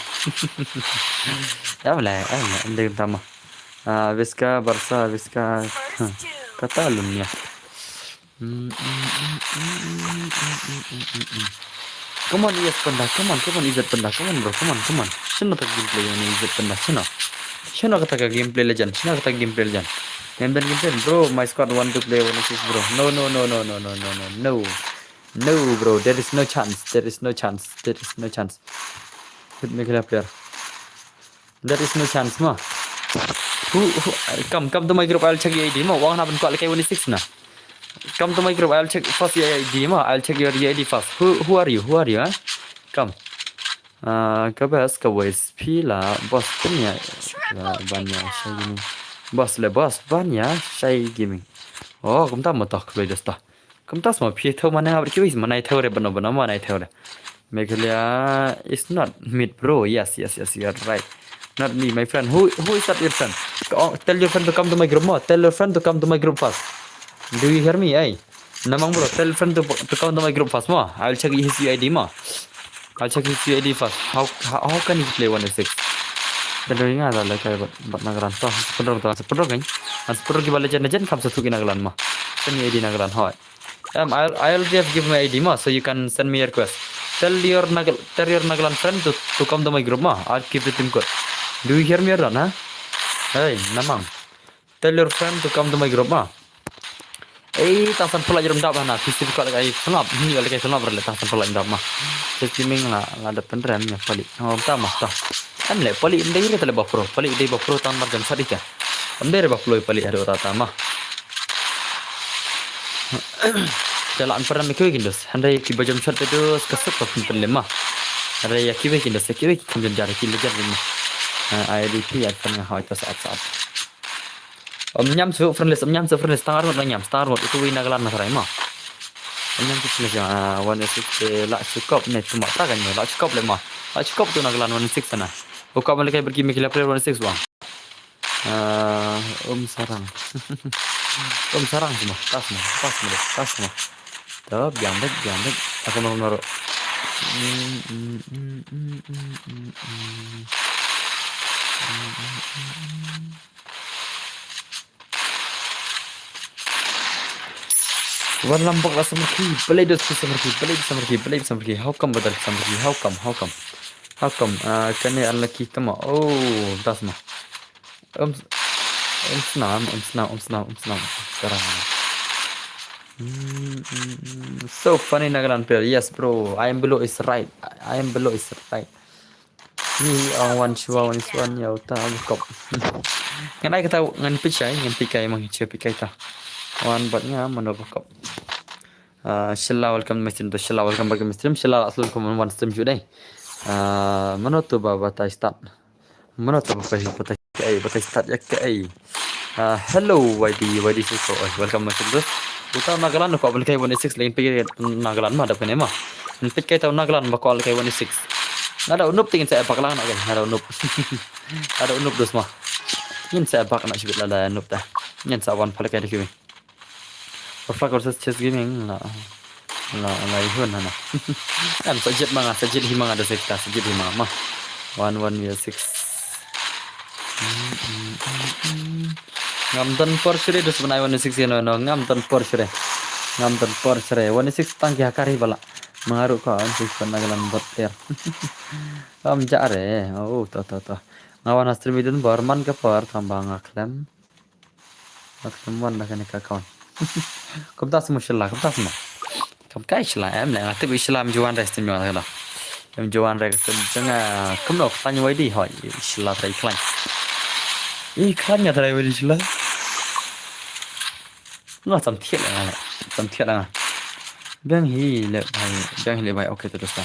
Ya le, ya le, de ta ma. Ah, Visca, Barça, Visca. Catalunya. Mm, mm, mm. Come on, yes, panda. Come on, come on, Izat panda. Come on, bro. Come on, come on. Shano kata ka gameplay ïa uni Izat panda. Shano. Shano kata ka gameplay legend. Shano kata ka gameplay legend. Ngam don gameplay, bro. My squad want to play one six, bro. No, no, no, no. No, bro. There is no chance. There is no chance. There is no chance. Good Meghalaya player. There is no chance ma. Who, who, come, come to my group, I'll check your I D ma. Wan hap ban kwah lehkai one six na. Come to my group, I'll check first your I D ma. I'll check your I D first. Who, who are you? Who are you, eh? Come. Ah, ka best ka waste phi la boss phi ïa. La ban ïa shai gaming. Boss le boss ban ïa shai gaming. Oh, kumta ma tok play dosta. Kumta sma phi thaw mana abri kiwis mana thaw re bano bano mana thaw re. Meghalaya is not mid, bro. Yes, yes, yes, you are right. Not me, my friend. Who, who is that your friend? Oh, tell your friend to come to my group mo. Tell your friend to come to my group first. Do you hear me? Hey, Namang bro, tell your friend to, to come to my group first mo. I will check his U I D mo. I'll check his U I D first. How, how, how can he play one six? Tell you nga da le kai bat, bat Nagaland to. Sepedrong to, sepedrong kan. An sepedrong ki ba legend legend kam satu ki Nagaland mo. Send U I D Nagaland hoi. Um, I'll, I'll just give my I D mo, so you can send me your request. Tell your Nagal, tell your Nagaland friend to, to come to my group mo. I'll keep the team code. Do you hear me or not, huh? Hey, Namang. Tell your friend to come to my group mo. Ei, ta san pula jrum dap na, kisi ko lagi sunap, ni lagi sunap rele ta san pula jrum dap ma. Sestiming la, la dap pendrem nya pali. Oh, ta ma ta. Em le pali ndai re tale ba pro, pali dei ba pro tan mar jam sadika. Em dei re ba pro pali ado ta ta ma. Jalan pernah mikir gin dos. Handai ki bajam shot dos ka suk ka pun pun lema. Handai ya kiwe gin dos, ya kiwe ki kum jar ki lejar lema. Ah, I D P ya kan nga hoi ta saat saat. Om nyam su friendless, om nyam su friendless, tangar ngot nyam, tangar ngot itu wi Nagaland na sarai ma. Om nyam su friendless ya, ah, one six la sukop ne tu ma ta kan la sukop lema. La sukop tu Nagaland one six sana. Ukop malikai berki mikila player one six bang. Ah, um sarang. Um sarang semua. Tas semua. Tas semua. Tas semua. Tuh, biang dek, biang dek. Aku noro noro. Wan lambok la samarki, balai dos ki samarki, balai dos samarki, balai dos samarki. How come badal samarki? How come? How come? How come? Ah, kane unlucky tama. Oh, das ma. Um, um snam, um snam, um snam, um snam. Sekarang. Hmm, hmm, hmm. So funny Nagaland player. Yes, bro. I am below is right. I am below is right. Ni ang wan shwa wan shwa ni au ta bukop. Ngan ai kata ngan pichai, ngan pikai mang che pikai ta. Wan bat nga mano bukop. Ah, Shilla, welcome to my stream. To Shilla, welcome back to my stream. Shilla, aslun kum wan stream shu dai. Ah, mano tu ba batai start. Mano tu ba batai, batai kai, batai start ya kai. Ah, hello Y D, Y D Siko. Oh, welcome my stream. Uta Nagaland ko ban kai one six lagi pigi Nagaland ma dap kene ma. Pit kai tau Nagaland ba ko kai one six. Nada unup tingin sa bak lang na kai. Nada unup. Nada unup dos ma. Ngin sa bak na shibit la da unup ta. Ngin sa wan pala kai da kiwi. Perfect versus Chess Gaming la la la ihun hana. Kan sa jet manga, sa jet hi manga da sekta, sa jet hi manga ma. One one vs six. Ngam don por shure dus banai one six no no, ngam don por shure. Ngam don por shure. One six tang ki hakari bala. Mangaru ko one six pan Nagaland bot ter. Am jare. Oh, to to to. Ngawan stream idun bor man ka por tamba nga klem. Wat kum wan da kane ka account. Kumta smu Shilla, kumta smu. Kum kai Shilla em le, nga tip Shilla em juan rest nyo da. Em juan rest nyo nga kumno klan Y D hoi Shilla trai klan. I klan nga trai Y D Shilla. Nga sam thiet la nga, sam thiet la nga. Biang hi le bhai, biang hi le bhai, okay to dosta.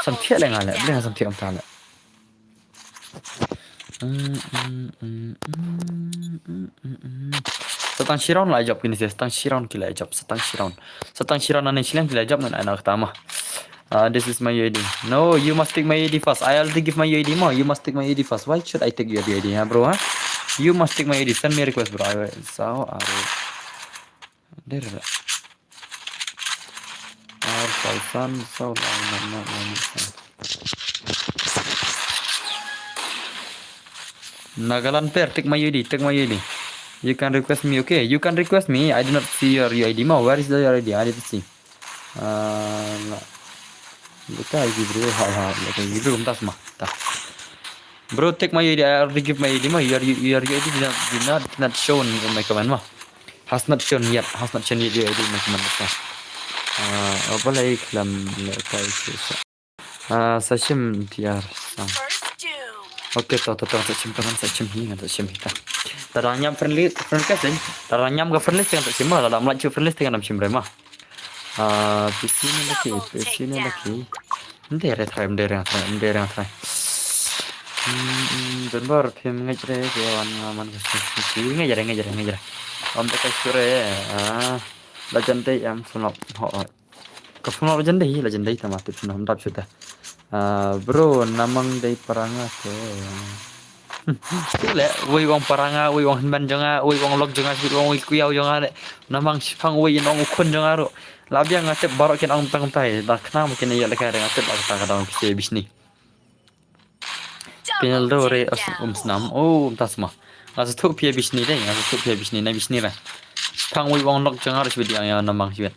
Sam thiah leh nga leh, bling sam thiah ym ta leh. Sa tang shi round la jop kine se, sa tang shi round ki la jop, sa tang shi round. Sa tang shi round nane shi liang ki la jop ngan ai na kata ma. Uh, this is my U I D. No, you must take my U I D first. I already give my U I D ma. You must take my U I D first. Why should I take your U I D, huh, bro? Huh? You must take my U I D. Send me a request, bro. I will. So, I will. There. Ar Salsan, so la na na na na. Nagaland player, take my U I D, take my U I D. You can request me, okay? You can request me. I do not see your U I D ma. Where is the U I D? I didn't see. Uh, la. Buka I D, bro. Ha ha. Buka I D, bro. Kumtas ma. Ta. Bro, take my U I D. I already give my U I D ma. Your, your U I D did not, did not, did not shown in my command ma. Has not shown yet. Has not shown yet your U I D in my command ma. Uh, apa lagi kelam lekai sisa. Uh, sa shim T R sa. Okay, to to to, sa shim, to sa shim hi, sa shim hi ta. Tara nyam friendly, friend request eh. Tara nyam ka friendly, sa shim ma. Tara mlai chu friendly, sa shim re ma. Ah, P C ne laki, P C ne laki. Ym dei re trai, ym dei re trai, ym dei re trai. Hmm, hmm, ben bor phim ngej re, ke wan nga man ka sisi. Ngej re, ngej re, ngej re. Om te ka sure, ah, la jan dei em sunop, ho, ho. Ka phone la jan dei, la jan dei tama tip sunop, dap shu ta. Ah, bro, namang dei para nga te. Shu leh, wei u ong para nga, wei u ong hynmen jong nga, wei u ong lok jong nga, wei u ong wei kuiaw jong nga leh. Namang shipang wei in ong u khun jong nga ruh. La biang nga tip baroh kin ong tang tai, da khnang ba kin ïa lehkai re nga tip ba kata ka dang phi bishni. Penaldo re os um snam, oh, um tas ma. Nga sa thuh phi bishni dei, nga sa thuh phi bishni, na bishni re. Shipang wei u ong lok jong nga ruh shibit ïa namang shibit.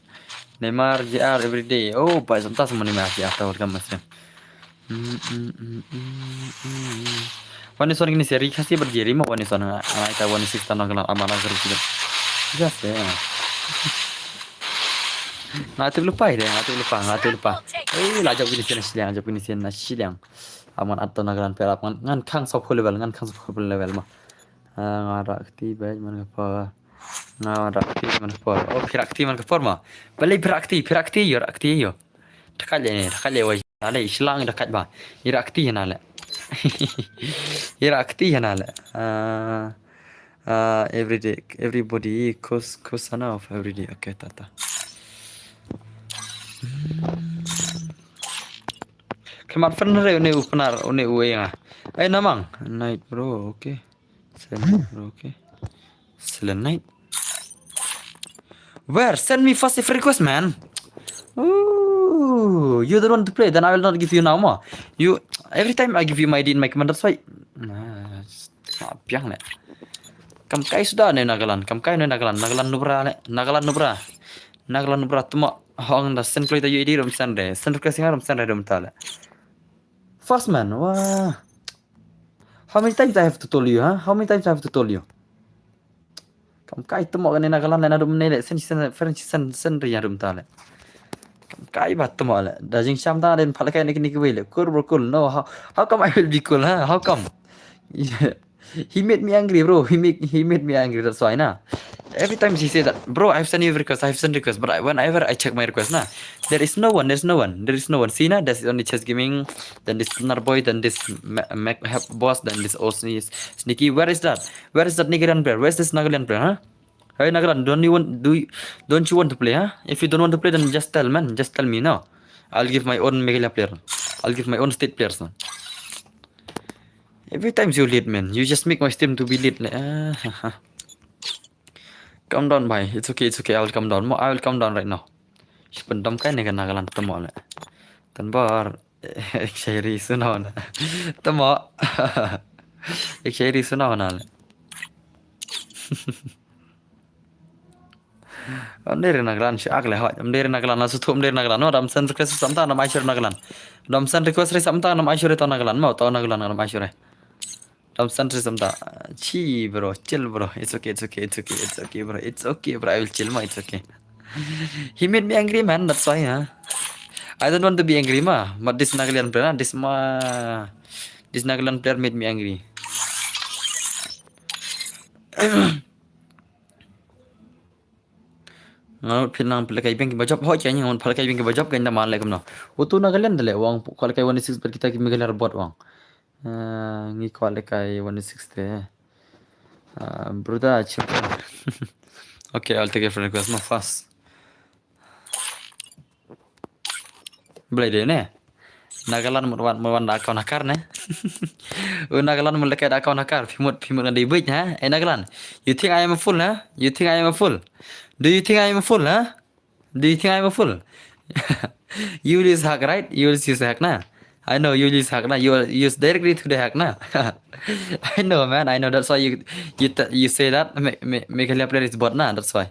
Neymar J R everyday. Oh, ba sa tas mo Neymar J R ta welcome mas. Wani son kini seri kasi berjeri ma wani son ai ta wani sista nang kena amana seri sini. Gas ya. Nga tip lupa ya, nga tip lupa, nga tip lupa. Eh, la jop kini sini siliang, jop kini sini siliang. Aman atau nagalan perap ngan ngan kang sop level, ngan kang sop level ma. Ah, nga rak ti baik mana apa. Nga rak ti mana apa. Oh, pirak ti mana apa ma. Balik pirak ti, pirak ti yo, rak ti yo. Dekat je ni, dekat je wajah. Ale, Shillong dekat ba. Irak ti hana le. Irak ti hana le. Ah, ah, everyday, everybody, cause, cause sana of everyday. Okay, tata. Kemat friend re une u Pnar, une u enga. Eh, namang. Night, bro, okay. Selenite, bro, okay. Selenite. Where? Send me first if request, man. Ooh, you don't want to play, then I will not give you now more. You, every time I give you my I D in my command, that's why. Nah, biang le. Kam kai suda ne Nagaland, kam kai ne Nagaland, Nagaland nubra le, Nagaland nubra. Nagaland nubra tuma hong da send play da U I D rum send re, send request rum send re rum ta le. First man, wah. How many times I have to tell you, huh? How many times I have to tell you? Kam kai temo kane Nagaland le na dum ne le sen sen friend sen sen ri ya dum ta le. Kam kai ba temo le. Da jing sham ta den pha le kai ne kini kiwi le. Cool bro, cool. No, how, how come I will be cool, huh? How come? He made me angry, bro. He make he made me angry. That's why na. Every time he say that, bro, I've sent you request, I've sent request, but I, whenever I check my request, na, there is no one, there's no one, there is no one. See na, there's only Chess Gaming, then this Lunar Boy, then this Ma- Mac Help Boss, then this also is Sneaky. Where is that? Where is that Nagaland player? Where's this Nagaland player? Huh? Hey Nagaland, don't you want do you, don't you want to play? Huh? If you don't want to play, then just tell man, just tell me now. I'll give my own Meghalaya player. I'll give my own state players now. Every time you late, man, you just make my stream to be late. Like, ah, ha, ha. Come down, bhai. It's okay, it's okay. I will come down. Mo, I will come down right now. Shi pyndom kai ne ka Nagaland tamo le. Tan bar. Ek shairi sunao na. Tamo. Ek shairi sunao na le. Am dei re Nagaland shi ak le hoi. Am dei re Nagaland la suthu am dei re Nagaland. No, dam sen request samta nam aishur Nagaland. Dam sen request re samta nam aishur to Nagaland. Mo to Nagaland nam aishur. Dam sen request samta. Chi bro, chill bro. It's okay, it's okay, it's okay, it's okay bro. It's okay bro. I will chill ma. It's okay. He made me angry, man. That's why, huh? I don't want to be angry ma. But this Nagaland player, this ma, this Nagaland player made me angry. Nga mut phi nang phi lehkai biang kiba jop, hooid, ngi mut phi lehkai biang kiba jop, kein da man leh kumno. Utu Nagaland da leh, u ong kwah lehkai one six bad kita ki Meghalaya Robot u ong. Eh, ngi kwah lehkai one six te. Ah, brother, chill. Okay, I'll take a friend request, no, fast. Blei de ne. Nagaland mut wan, mut wan da account hacker ne. U Nagaland mut lehkai da account hacker. Phi mut, phi mut ngan dei bit, ha? Eh, Nagaland. You think I am a fool, ha? You think I am a fool? Do you think I am a fool, ha? Do you think I am a fool? You use hack, right? You use hack na. I know you use hack na. You use directly to the hack na. I know, man. I know. That's why you you t- you say that. Me- me- Meghalaya player is bot na. That's why.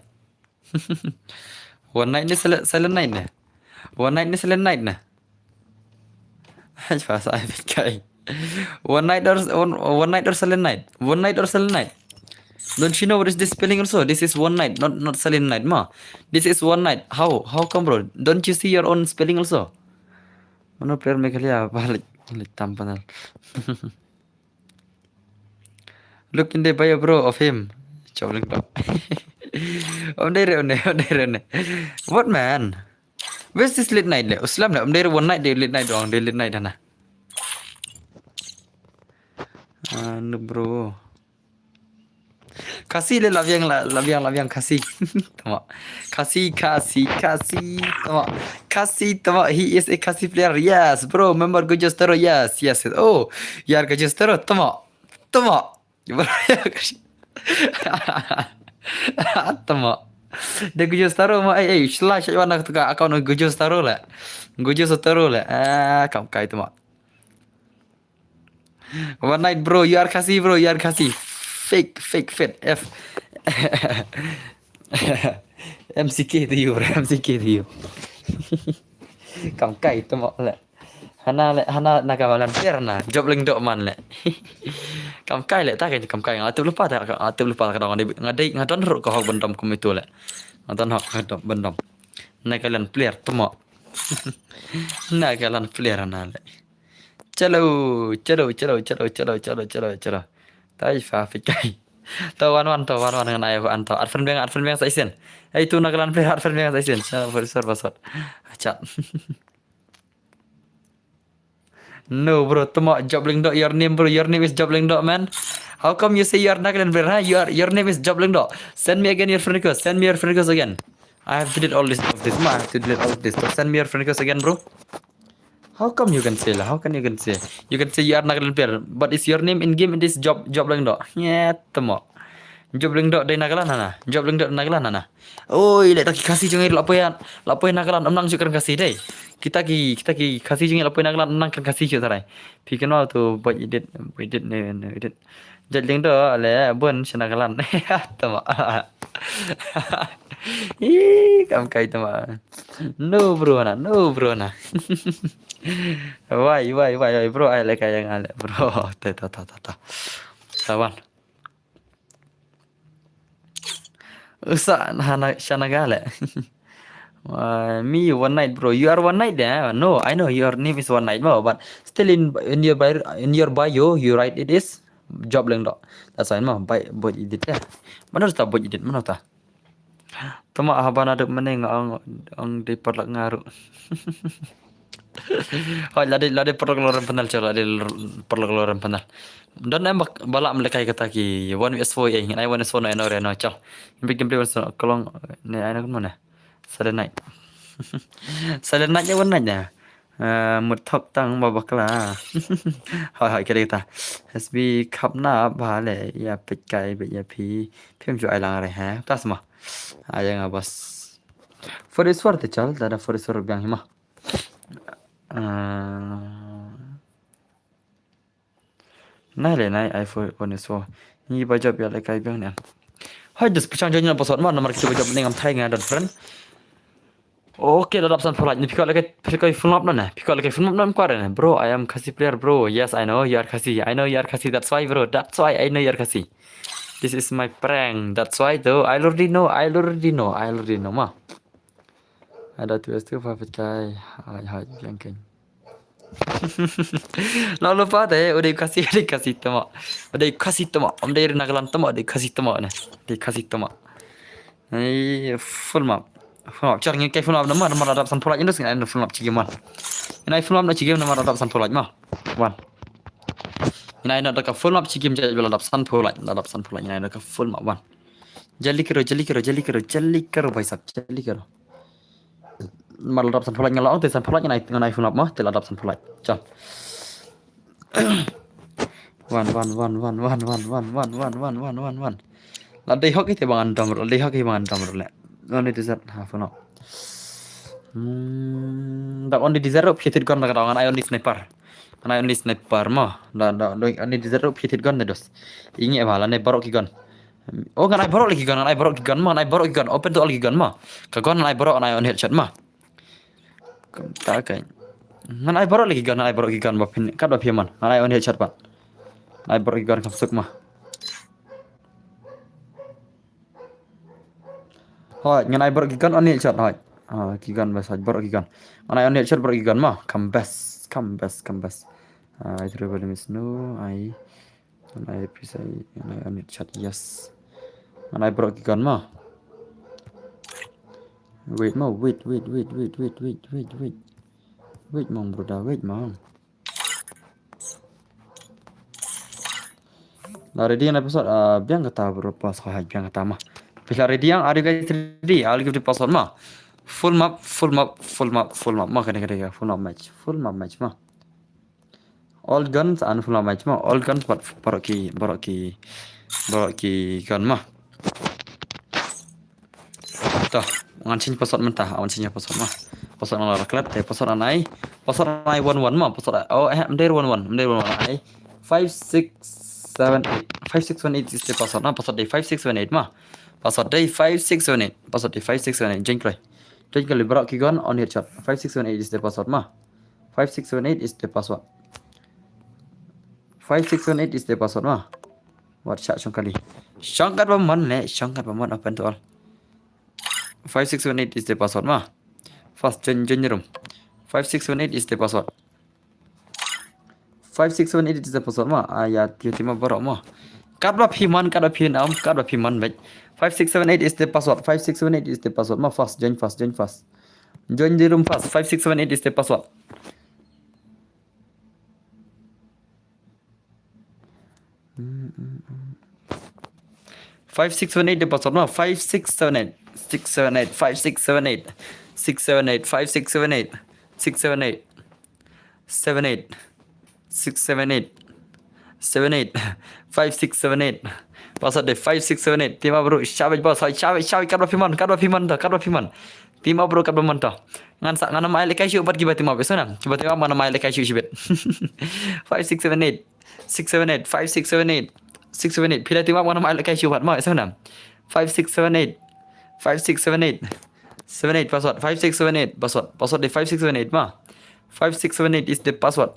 One night ne silent, silent night ne. One night ne silent night ne. Hai, pas ai kai. One night or one, one night or silent night. One night or silent night. Don't you know what is this spelling also? This is one night, not not silent night ma. This is one night. How how come, bro? Don't you see your own spelling also? Mano player Meghalaya balik balik tampal. Look in the bio, bro, of him. Chowling dog. Om dere one, om dere one. What, man? Where's this late night le? Uslam le, om dere one night de late night dong, de late night hana. Ah, no, bro. Khasi le, labiang la, labiang labiang Khasi. Tama. Khasi, Khasi, Khasi. Tama. Khasi, tama. He is a Khasi player. Yes, bro. Member Gujostero. Yes, yes. Oh, you are Gujostero. Tama. Tama. Tama. De Gujostero ma, eh, eh, shla shai wana ka account Gujostero le. Gujostero le. Ah, kam kai tama. One night, bro. You are Khasi, bro. You are Khasi. Fake, fake, fake. F. M C K to you, bro. M C K to you. Kam kai tama le. Hana le, hana na ka malan per na. Job leng dok man le. Kam kai le, ta ka kam kai. Nga tip lupa ta, nga tip lupa ka dong. Nga dei, nga don ruk ka hok bendom kum itu le. Nga don hok ka dong bendom. Na ka lan player tama. Na ka lan player na le. Chalo, chalo, chalo, chalo, chalo, chalo, chalo, chalo. Tai fa fi kai. To wan wan, to wan wan, ngan ai an to. At friend beng, at friend beng sa isen. Ei tu na ka lan player, at friend beng sa isen. Sa for sure basot. Chat. No, bro, tama Job Lengdok, your name, bro. Your name is Job Lengdok, man. How come you say you are Nagaland player, huh? You are, your name is Job Lengdok. Send me again your friend request. Send me your friend request again. I have to delete all this of this. Ma, I have to delete all of this. So send me your friend request again, bro. How come you can say lah? How can you can say? You can say you are Nagaland player, but is your name in game, it is Job, Job Lengdok. Yeah, tama. Job Lengdok dei Nagaland hana. Job Lengdok Nagaland hana. Oi, le ta ki Khasi jong ngi la poi, la poi Nagaland, ym nang shu kren Khasi dei. Kita ki, kita ki Khasi jong ngi la poi Nagaland, ym nang kren Khasi shu tarai. Phi kynmaw tu bad edit, bad edit ne, ne edit. Jat Lengdok le bun shu Nagaland. Tama. Ih, kam kai tama. No bro na, no bro na. Wai, wai, wai, wai, bro, ai le kai yang ale, bro. Ta, ta, ta, ta, ta. Sawan. Usa hana shana gale. Uh, me one night, bro. You are one night there. No, I know your name is one night, bro. But still in in your bio, in your bio, you write it is Job Lengdok. That's why, ma, by boy edit ya. Mana ta boy edit, mana ta? Tama haba na duk mane nga ang ang di parlak ngaru. Hoi, lade lade parlak loren panel chal, lade parlak loren panel. Don em bak bala melekai kata ki one S four eh, ngai one S four no eno reno chal. Big gameplay one S four kalong ne aina kun mana. Silent night. Silent night ya one night ya. Uh, mut thok tang ba bakla. Hoi hoi kere ta. Has bi khap na ba le ya pit kai be ya phi. Phim ju ai lang re ha. Tas ma. Ayang abas. For this war te chal, da da for this war biang hima. Uh, Nai le nai ai for one S four. Ni ba job ya le kai biang ne. Hai just pachang join na pasot ma namar kita ba job ne ngam thai nga don friend. Okay, la dap san pholai ni phi kwah lehkai, phi kwah full map na na. Phi kwah lehkai full map na em kwah na. Bro, I am Khasi player, bro. Yes, I know you are Khasi. I know you are Khasi. That's why, bro. That's why I know you are Khasi. This is my prank. That's why though. I already know. I already know. I already know ma. Ada tu es tu fa fit kai. Hai hai yang ken. Lalu pa te, udah Khasi, udah Khasi tama. Udah Khasi tama. Om dari Nagaland tama, udah Khasi tama na. Udah Khasi tama. Ai, full map. Full map, char ngin kai full map namar, namar la dap sanphew like, ngi ai full map shi game wan. Ngin ai full map na shi game namar la dap sanphew like ma. Wan. Ngin ai na da ka full map shi game jait ba la dap sanphew like, la dap sanphew like, ngin ai na da ka full map wan. Jali karo, jali karo, jali karo, jali karo bhai sahab, jali karo. Namar la dap sanphew like, nga la ong te sanphew like ngin ai, ngin ai full map ma, te la dap sanphew like. Chal. Wan, wan, wan, wan. La dei hok ite ba ngan dom ruh, la dei hok ite ba ngan dom ruh le. Only desert, ha, full map. Hmm, da only desert ruh phi thied gun da ka dang, ngan ai only sniper. Ngan ai only sniper ma. Da, da, da only desert ruh phi thied gun da dos. Ingi ba la ne baroh ki gun. Oh, ngan ai baroh leh ki gun, ngan ai baroh ki gun ma, ngan ai baroh ki gun. Open to all ki gun ma. Ka gun ngan ai baroh, ngan ai only headshot ma. Kumta kai. Ngan ai baroh leh ki gun, ngan ai baroh ki gun ba phin, kat ba phi mon. Ngan ai only headshot pat. Ngan ai baroh ki gun kham suk ma. Hooid, ngan ai baroh ki gun only headshot, hooid. Ah, ki gun best, hooid, baroh ki gun. Ngan ai only headshot baroh ki gun ma. Kham best, kham best, kham best. Ah, ai through volume is no, ai, ngan ai pisa, ngan ai only headshot, yes. Ngan ai baroh ki gun ma. Wait ma, wait, wait, wait. Wait mong brother, wait mong. La ready ngan ai password, ah, biang kata bro, password, biang kata ma. Phi la ready yang, are you guys ready? I'll give the password ma. Full map, full map, full map, full map ma, kane, kane, full map match, full map match ma. All guns and full map match ma, all guns bad baroh ki, baroh ki, baroh ki gun ma. To, ngan change password mynta, ngan change password ma. Password ngan la klet, te password ngan ai, password ngan ai one one ma, password ai, oh, eh, ym dei one one, ym dei one one, ai. Five six seven eight, five six seven eight is the password ma, password dei five six seven eight ma. Password dei five six seven eight, password dei five six seven eight, join kloi. Join kloi baroh ki gun, only headshot. Five six seven eight is the password ma. Five six seven eight is the password. Five six seven eight is the password ma. Wat shah shong kali. Shong kat ba mon le, shong kat ba mon, open to all. Five six seven eight is the password ma. Fast, join, join the room. Five six seven eight is the password. Five six seven eight is the password ma. Ah, ïa, ïa, team up baroh ma. Kat ba phi mon, kat ba phi nam, kat ba phi mon beit. Five six seven eight is the password. Five six seven eight is the password ma. Fast, join fast, join fast. Join the room fast. Five six seven eight is the password. Five six seven eight the password ma. Five six seven eight, six seven eight, five six seven eight, six seven eight, five six seven eight, six seven eight, seven eight, six seven eight, seven eight, five six seven eight. Password dei five six seven eight. Team up bro. Shah beit boss. Shah beit, shah beit, kat ba phi mon, kat ba phi mon to, kat ba phi mon. Team up bro, kat ba mon to. Ngan sa, ngan ym ai lehkai shuh bad kiba team up, isn't it? Kiba team up ngan ym ai lehkai shuh shibit. Five six seven eight, six seven eight, five six seven eight, six seven eight. Phi la team up ngan ym ai lehkai shuh bad ma, isn't it? Five six seven eight, five six seven eight, seven eight password, five six seven eight password, password dei five six seven eight ma. Five six seven eight is the password.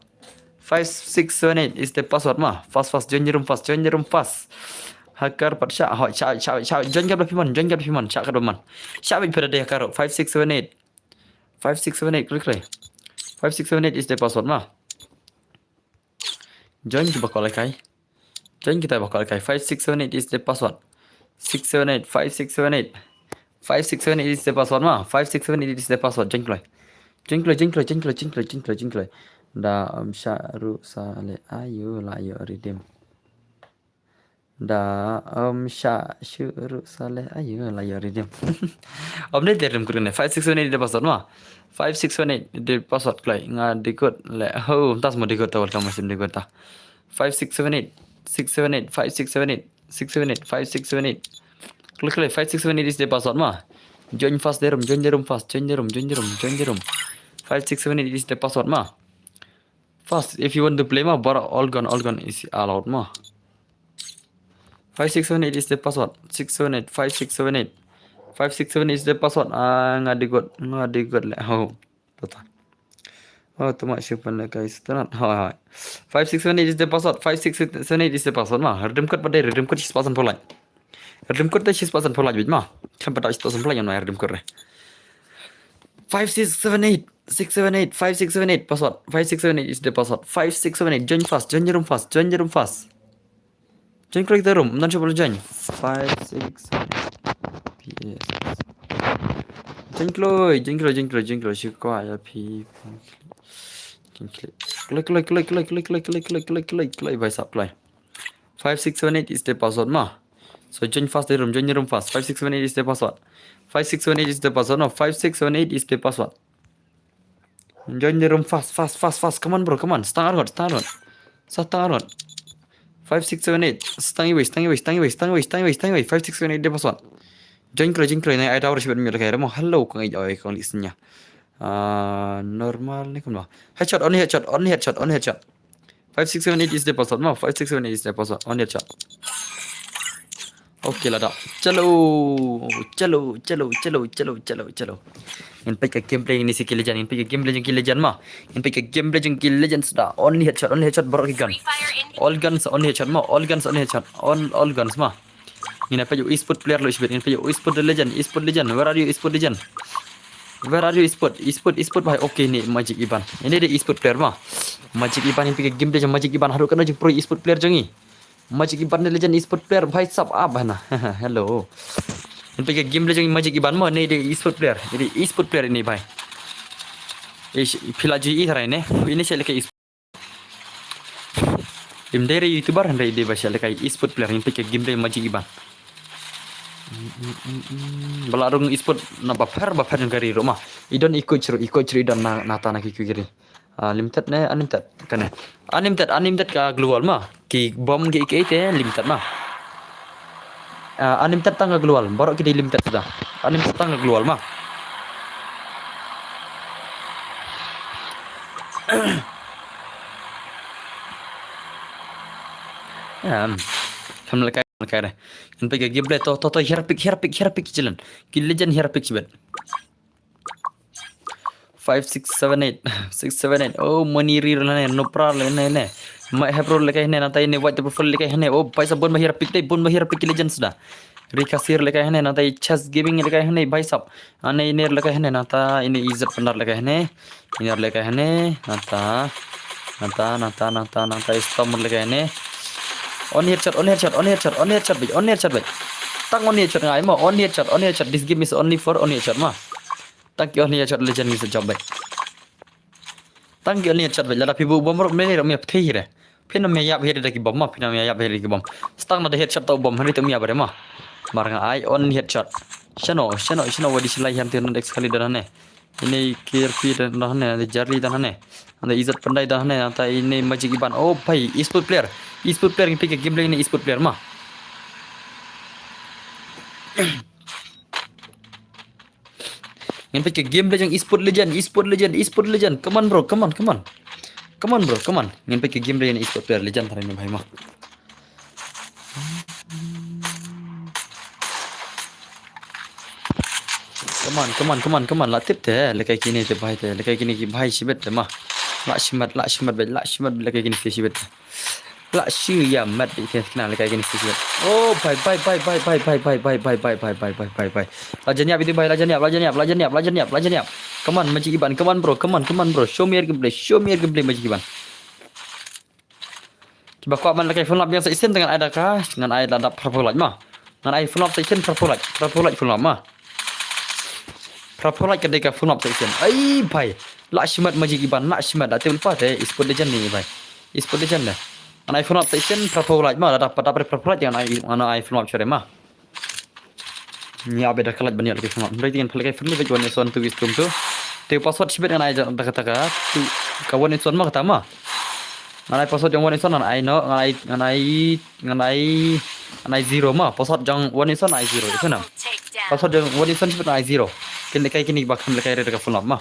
Five six seven eight is the password ma. Fast, fast, join the room fast, join the room fast. Hacker pat shah, hoi, shah, shah, shah, join kat ba phi mon, join kat ba phi mon, shah kat ba mon. Shah beit phi da dei hacker ruh, five six seven eight. Five six seven eight, click, click. Five six seven eight is the password ma. Join kiba kwah lehkai. Join kita ba kwah lehkai. Five six seven eight is the password. Six seven eight, five six seven eight. Five six seven eight is the password ma. Five six seven eight is the password. Join kloi. Join kloi, join kloi, join kloi, join kloi, join kloi, join kloi. Da ym shah ruh sa leh ayu la ïoh redeem. Da ym shah shuh ruh sa leh ayu la ïoh redeem. Ym dei te redeem kut ne. Five six seven eight the password ma. Five six seven eight the password kloi. Nga dei kut leh. Ho, tas mo dei kut ta, welcome sim dei kut ta. Five six seven eight, six seven eight, five six seven eight, six seven eight, five six seven eight. Click, click, five six seven eight is the password ma. Join fast the room, join the room fast, join the room, join the room, join the room. Five six seven eight is the password ma. Fast, if you want to play ma, but all gun, all gun is allowed ma. Five six seven eight is the password. Six seven eight, five six seven eight. Five six seven eight is the password. Ah, nga dei kut, nga dei kut leh. Ho. Tota. Oh, tuma shupan leh guys. Tanat. Hoi, hoi. Five six seven eight is the password. Five six seven eight is the password ma. Redeem code pat dei, redeem code shispah sanphew lait. Redeem code dei shispah sanphew lait beit ma. Khlem pat dei shispah sanphew lait, ngan ai redeem code re. Five six seven eight, six seven eight, five six seven eight password. Five six seven eight is the password. Five six seven eight. Join fast. Join the room fast. Join the room fast. Join, click the room. Ym don shuh ba la join. Five six seven eight. P A S S. Join kloi, join kloi, join kloi, join kloi. Shi kwah ïa phi. Join kloi. Kloi, kloi, kloi, kloi, bhai sahab, kloi. Five six seven eight is the password ma. So join fast the room, join the room fast. Five six seven eight is the password. Five six seven eight is the password. No, five six seven eight is the password. Join the room fast, fast, fast, fast. Come on, bro, come on. Stang arngut, stang arngut. Sa stang arngut. Five six seven eight. Stang iwei, stang iwei, stang iwei, stang iwei, stang iwei, stang iwei. Five six seven eight the password. Join kloi, join kloi. Nai ai dawar shibet mi laka ira mo. Hello, kong ij oi, kong li snya. Ah, normal ni kumno. Headshot, only headshot, only headshot, only headshot. Five six seven eight is the password, no? Five six seven eight is the password. Only headshot. Okay, lada. Chalo, chalo, chalo, chalo, chalo, chalo, chalo. Ngin peit ka gameplay ni si ki legend, ngin peit ka gameplay jong ki legend ma. Ngin peit ka gameplay jong ki legend sda. Only headshot, only headshot, baroh ki gun. All guns, only headshot ma. All guns, only headshot. All, all guns ma. Ngin peit u esport player lo shibit, ngin peit u esport legend, esport legend. Where are you, esport legend? Where are you, esport? Esport, esport bhai. Okay, ni Magic Iban. Ini dia esport player ma. Magic Iban, ngin peit ka gameplay jong Magic Iban. Haduh kano jingpyrshah esport player jong ngi. Magic Iban the legend esport player bhai sahab, ah, bhai na. Hello. Ngin peit ka gameplay jong Magic Iban mo, ne the esport player. Jadi esport player ini bhai. Ish, phi la ju i tharai ne. Ini sha lehkai esport. Im dei re YouTuber, hynrei dei ba sha lehkai esport player, ngin peit ka gameplay Magic Iban. Ba la rung esport na bapher, bapher jong ka ri ruh ma. I don i coach ruh, i coach ruh i don na, nata na ki, ki ri. Ah, limited ne, unlimited. Kane. Unlimited, unlimited ka global ma. Ki bom ki, ki te limited ma. Ah, unlimited tang ka global. Baroh ki dei limited sda. Unlimited tang ka global ma. Em. Kam lehkai, lehkai re. Ngin peit ka gameplay to, to, to, hiar pick, hiar pick, hiar pick ki jelen. Ki legend hiar pick shibet. Five six seven eight, six seven eight. Oh, money rir na ne, no problem ne ne. Ma hepro lehkai ne, nata ine white profile lehkai ne. Oh, paisa bon ba hiar pick dei, bon ba hiar pick ki legend sda. Rikasir lehkai ne, nata i Chess Gaming lehkai ne, bhai sahab. Ane iner lehkai ne, nata ine Izat Pandar lehkai ne. Iner lehkai ne, nata. Nata, nata, nata, nata, Storm lehkai ne. Only headshot, only headshot, only headshot, only headshot bhai, only headshot bhai. Tang only headshot ngai mo, only headshot, only headshot. This game is only for only headshot ma. Tang ki only headshot legend ngi sa jump bhai. Tang ki only headshot bhai. Lada phi buh bom ruh mene ruh me phi re. Phin ym ïap hi re da ki bom ma, phin ym ïap hi re da ki bom. Stang na da headshot ta u bom, hynrei te ym ïap re ma. Mar nga ai only headshot. Shano, shano, shano wadi shlai han te nan X Kali da ne. Ini K R P da ne, da Jarli da ne. Anda Izat Pandai da ne, anda ini Magic Iban. Oh bhai, esport player. Esport player, ngin peit ka gameplay ini esport player ma. Ngin peit ka gameplay jong esport legend, esport legend, esport legend. Come on bro, come on, come on. Come on bro, come on. Ngin peit ka gameplay jong esport player legend hari ni bhai ma. Come on, come on, come on, come on. La tip te, lehkai kine te bhai te, lehkai kine ki bhai shibet te ma. La shimet, la shimet bhai, la shimet bhai, lehkai kine te shibet te. La shi ïa mat bhai te kina lehkai kine te shibet. Oh bhai, bhai, bhai. La jan ïap itu bhai, la jan ïap, la jan ïap, la jan ïap, la jan ïap, la jan ïap. Come on, Magic Iban, come on bro, come on, come on bro. Show me your gameplay, show me your gameplay, Magic Iban. Kiba kwah ban lehkai full up ïa sa isim te ngan ai da ka, ngan ai da dap purple light ma. Ngan ai full up sa isim purple light, purple light full up ma. Purple light ka dei ka full up sa isim. Ai bhai, la shimet Magic Iban, la shimet da te ulpa te esport legend ni bhai. Esport legend da. Ngan ai full up sa isim purple light ma, da dap dap purple light ngan ai, ngan ai full up shore ma. Nia beda kalat bani lagi sama. Berarti kan paling kayak friendly bagi one is one, two is two tu. Te password shibit ngan ai da kata ka. Tu ka one is one ma kata ma. Ngan ai password jong one is one ngan ai no, ngan ai, ngan ai, ngan ai, ngan ai zero ma. Password jong one is one ai zero. Itu na. Password jong one is one shibit ngan ai zero. Kini kai kini bak kam lekai reda ka full up ma.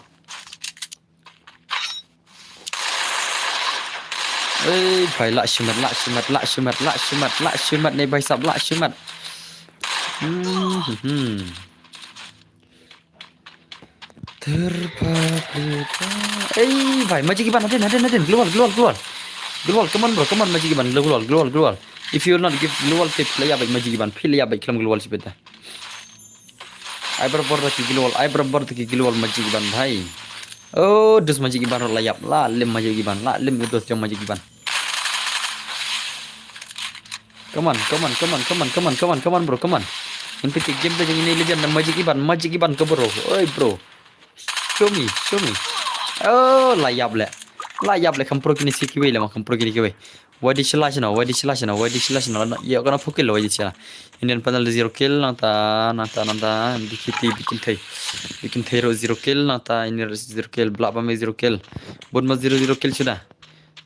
Ei bhai, la shimet, la shimet, la shimet, la shimet, la shimet ne bhai sahab, la shimet. Hmm, hmm. Terpaksa. Ei bhai, Magic Iban, hadin, hadin, hadin. Global, global, global. Global, come on bro, come on Magic Iban, global, global, global. If you will not give global tip, la ya bhai Magic Iban, phi la ya bhai kilam global shibit da. Ai barabar da ki global, ai barabar da ki global Magic Iban bhai. Oh, dus Magic Iban la yap, la lim Magic Iban, la lim u dus jong Magic Iban. Come on, come on, come on, come on, come on, come on, come on, bro, come on. Ngan peit game da jong ine i legend na Magic Iban, Magic Iban ka bro. Oi bro. Show me, show me. Oh, la ïap leh. La ïap leh, kham pro kine shi kiwei leh ma, kham pro kine kiwei. Wadi Shila shano, Wadi Shila shano, Wadi Shila shano. Ïa kana pukil Wadi Shila. Indian panel zero kill, nangta, nangta, nangta. Bikiti, Bikin Thei. Bikin Thei ruh zero kill, nangta, ini ruh zero kill, Black Bambi zero kill. Bun ma zero zero kill suda.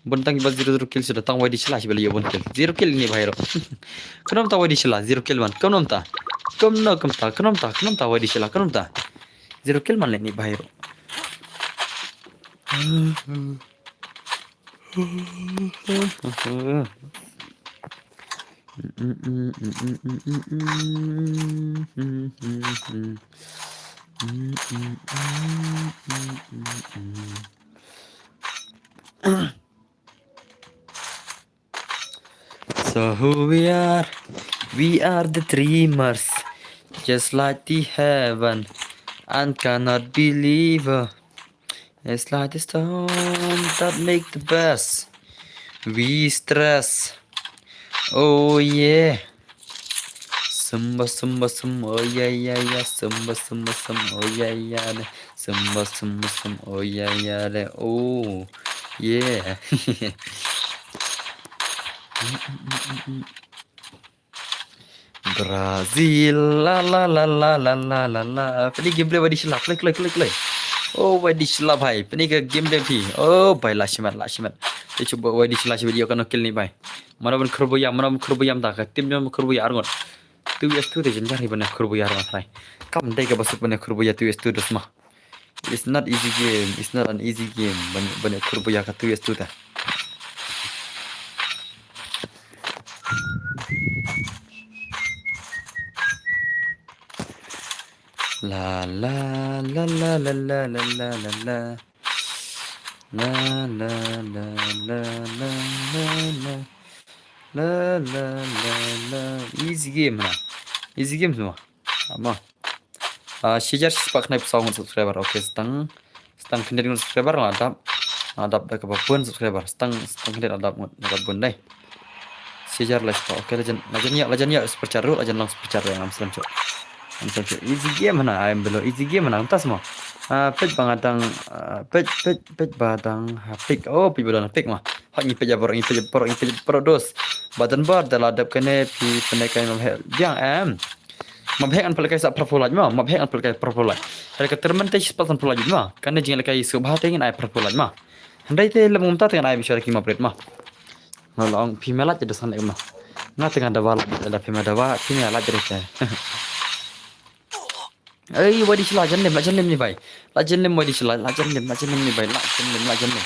Bun tang ba zero zero kill suda, tang Wadi Shila shi bali bun kill. Zero kill ini bhai ruh. Kumno mynta Wadi Shila, zero kill man. Kumno mynta. Kumno kumta, kumno mynta, kumno mynta Wadi Shila, kumno mynta. Zero kill man leh ini bhai ruh. So who we are? We are the dreamers, just like the heaven, and cannot believe. It's like the storm that make the best. We stress. Oh yeah. Sumba sumba sum, oh yeah yeah yeah. Sumba sumba sum, oh yeah yeah. Sumba sumba sum, oh yeah yeah. Oh yeah. Brazil, la la la la la la la la. Pynlong game play Wadi Shila, play play play play. Oh Wadi Shila bhai, pynlong game play phi. Oh bhai, la shimet, la shimet. Te shu ba Wadi Shila shu video kano kill ni bhai. Mano ban khurbuya, mano ban khurbuya mynta ka team jong khurbuya arngot. Two vs two te jynjar hi ban khurbuya arngot trai. Kam dei ka basuk ban khurbuya two vs two dos ma. It's not easy game. It's not an easy game. Ban ban khurbuya ka two vs two ta. La la la la la la la la la la. La la la la la la la. La la la la. Easy game ha. Easy game semua. Ama. Ah, shijar shispah khnai phew saw ngut subscriber. Okay, stang. Stang khyndiat ngut subscriber nga dap. Nga dap da kaba bun subscriber. Stang stang khyndiat nga dap ngut da kaba bun dei. Shijar lai spah. Okay, lajan lajan ïa lajan ïa super chat ruh, lajan long super chat ruh ngam slem cuk. Ngam slem cuk. Easy game hana, I'm below. Easy game hana, kumta mo. Ah, peit ba nga dang, ah, peit peit peit ba dang ha pick. Oh, peit ba dang ha pick ma. Hak ngi peit ïa baroh ngi peit ïa baroh ngi peit ïa baroh dos. Ba dang ba da la dep kane phi pynlehkai ma heh. Biang em. Ma bhek an pynlehkai sa pyrphuh lait ma, ma bhek an pynlehkai pyrphuh lait. Hynrei ka tournament te shispah sanphew lait ma. Kane jingïalehkai sngewbha te ngin ai pyrphuh lait ma. Hynrei te lem kumta te ngin ai bishar ki ma bret ma. Nga la ong phi me lait da san lait ma. Nga te nga dawa lait da phi me dawa, phi me lait da te. Ei, Wadi Shila, la jan lem, la jan lem ni bhai. La jan lem Wadi Shila, la jan lem, la jan lem ni bhai, la jan lem, la jan lem.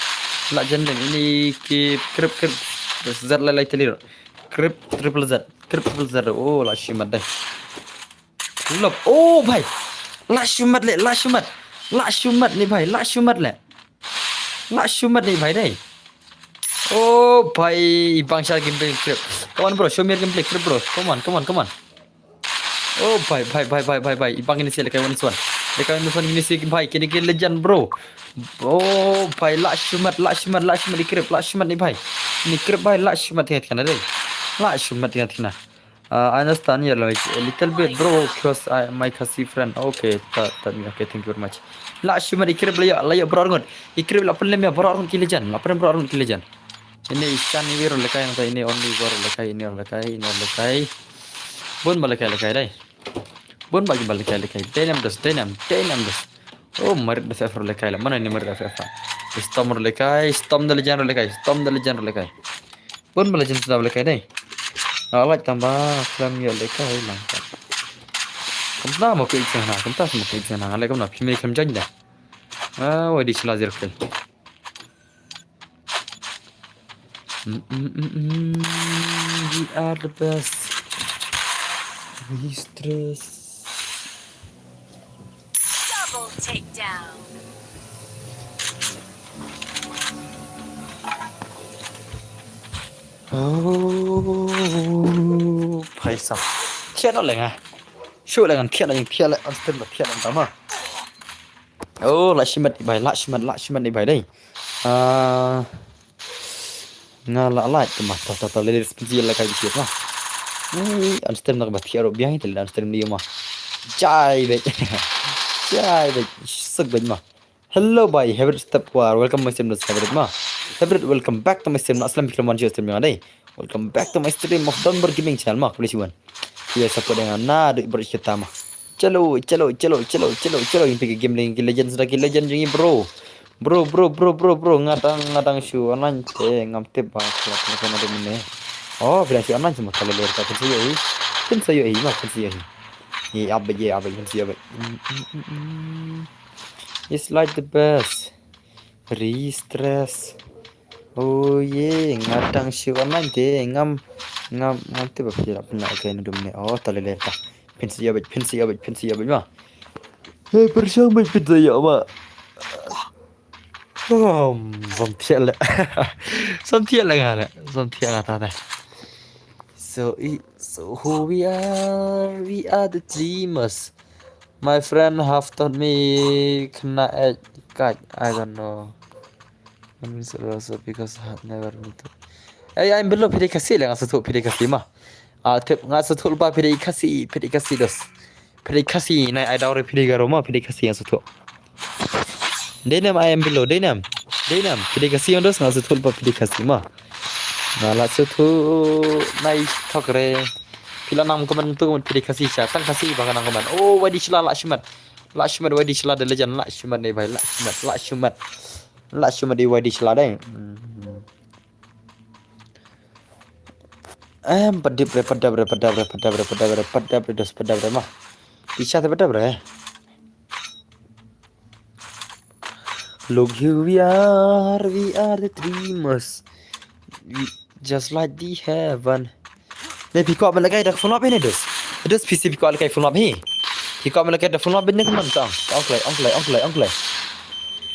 La jan lem ini ki krip krip zat lai lai telir. Krip triple Z, krip triple Z. Oh, la shimet dei. Lop. Oh, bhai. La shimet le, la shimet. La shimet ni bhai, la shimet le. La shimet ni bhai dei. Oh, bhai, ibang sha gameplay krip. Come on, bro, show me your gameplay krip, bro. Come on, come on, come on. Oh, bhai, bhai, bhai, bhai, bhai, bhai. Ibang ini si lekai one one. Lekai one one ini si bhai. Kini kini legend, bro. Oh, bhai, la shimet, la shimet, la shimet ni krip, la shimet ni bhai. Ni krip bhai, la shimet tengah tengah dei. La shimet tengah tengah. Uh, I understand your language a little bit, bro, 'cause I my Khasi friend. Okay, ta ta okay, thank you very much. La shimet i krip la ïa, la ïa bro arngut. I krip la pynlem ïa bro arngut ki legend. La pynlem bro arngut ki legend. Ini ikan ini ruh lekai nangta ini only bro lekai ini ruh lekai ini ruh lekai. Bun ba lekai lekai dei. Bun ba ki ba lekai lekai. Dynam dos, dynam, dynam dos. Oh, Marit da F F ruh lekai la. Mano ini Marit da F F? Storm ruh lekai, Storm the legend ruh lekai, Storm the legend ruh lekai. Bun ba legend da lekai dei. Ah, lait tang ba khlem ïa lekai lang. Kumta mo ke iksen ha, kumta mo ke iksen ha. Leh kumna phi me khlem join da. Ah, Wadi Shila zero kill. Mm, mm, mm, mm. We are the best. We stress. Double takedown. Oh, bhai sahab. Thiah noh leng ah. Shu leng, thiah leng, thiah leng, on stream thiah leng tama. Oh, la shimet ni bhai, la shimet, la shimet ni bhai dei. Ah, nga la lait tama, ta ta ta le spin la kai bishit ma. Ei, on stream na ka ba thiah ruh biang te on stream ni ma. Jai bek. Jai bek. Suk bek ma. Hello bhai, Hebrit Step War. Welcome my stream, Hebrit ma. Hebrit, welcome back to my stream. Na slem film wan stream yang dai. Welcome back to my stream of Donbor Gaming channel ma. Please wan. Iya support dengan na duk ber kita ma. Chalo, chalo, chalo, chalo, chalo, chalo. Yang pergi game lagi legend sudah lagi legend yang bro. Bro, bro, bro, bro, bro, ngadang, ngadang shu online te ngam tip ba ka ka ka na mene. Oh, bila shu online semua kalau ler ka pun saya eh. Pun saya eh, mah pun saya eh. Ye abad ye abad pun saya abad. It's like the best. Re-stress. Oh ye, ngadang shu online te ngam ngam ngam tip ba pun pun ka na mene. Oh, tale ler ka. Pun saya abad, pun saya abad, pun saya abad mah. Hei, persang abad pun saya mah. Hmm, zam thiah le. Zam thiah le nga le. Zam thiah nga ta ne. So it, so who we are, we are the dreamers. My friend have taught me kena ek kaj, I don't know. I'm so also because I had never meet. Hey, I'm below pide kasi le nga satu pide kasi ma. Ah, tip nga satu lupa pide kasi, pide kasi dos. Pide kasi nai ai daure pide garo ma pide kasi yang satu. Denam I am below, denam. Denam, pide kasi yang dos nga satu lupa pide kasi ma. Nga la satu nai thok re. Pila nang komen tu pide kasi sha, tang kasi ba nang komen. Oh, wadi shla la shimat. La shimat wadi shla the legend, la shimat ni bhai, la shimat, la shimat. La shimat di wadi shla dai. Hmm. Em, padip re, padap re, padap re, padap re, padap re, padap re, dos padap re mah. Isha te padap re. Look, here we are, we are the dreamers. We, just like the heaven. Ne phi kwah ban lehkai da phone up hi ne dus. Dus phi si phi kwah lehkai phone up hi. Phi kwah ban lehkai da phone up bit ne kumno tang. Ong klai, ong klai, ong klai, ong klai.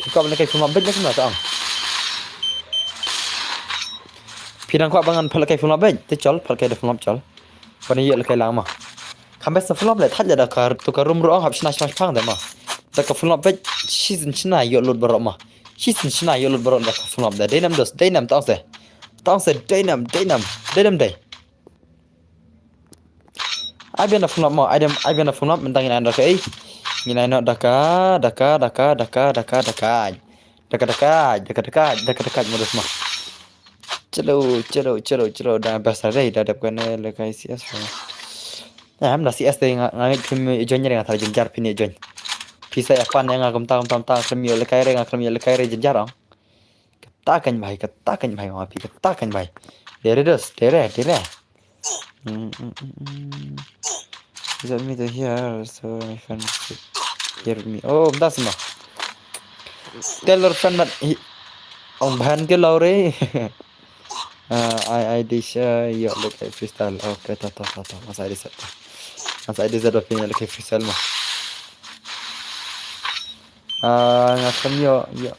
Phi kwah ban lehkai phone up bit ne kumno tang. Phi dang kwah ban ngan pha lehkai phone up bit. Te chol, pha lehkai da phone up chol. Ban ïa lehkai lang ma. Kham best phone up le thaj da ka tu ka room ruh ong hap shna shna phang da ma. Da ka phone up bit shi zin shna ïoh lut baroh ma. Shi zin shna ïoh lut baroh da ka phone up da. Dei nam dus, dei nam tang se. Tang se dei nam, dei nam, dei nam dei. Ai bian da phone up mo, ai bian, ai bian da phone up mynta ngin ai da ka ei. Ngin ai no da ka, da ka, da ka, da ka, da ka, da ka. Da ka, da ka, da ka, da ka, da ka, da ka, modus mo. Chalo, chalo, chalo, chalo, da best da dei, da dep kane lehkai C S mo. Em da C S dei nga, nga ngeit phim join ïa nga thar jynjar phin ïa join. Phi sa ïa pan ïa nga kumta, kumta, kumta, khlem ïoh lehkai re, nga khlem ïoh lehkai re jynjar ong. Kata kan bhai, kata kan bhai, ma phi kata kan bhai. Dere dus, dere, dere. Mm, mm, mm, mm. Is that me to hear? So my friend should hear me. Oh, that's no. Tell your friend that he, ong bhan ke lau re. Ah, I, I dish, uh, yo, look at freestyle. Okay, ta, ta, ta, ta. Masa I dish, ta. Masa I dish, ta, pin, look at freestyle mo. Ah, nga khlem ïoh, ïoh.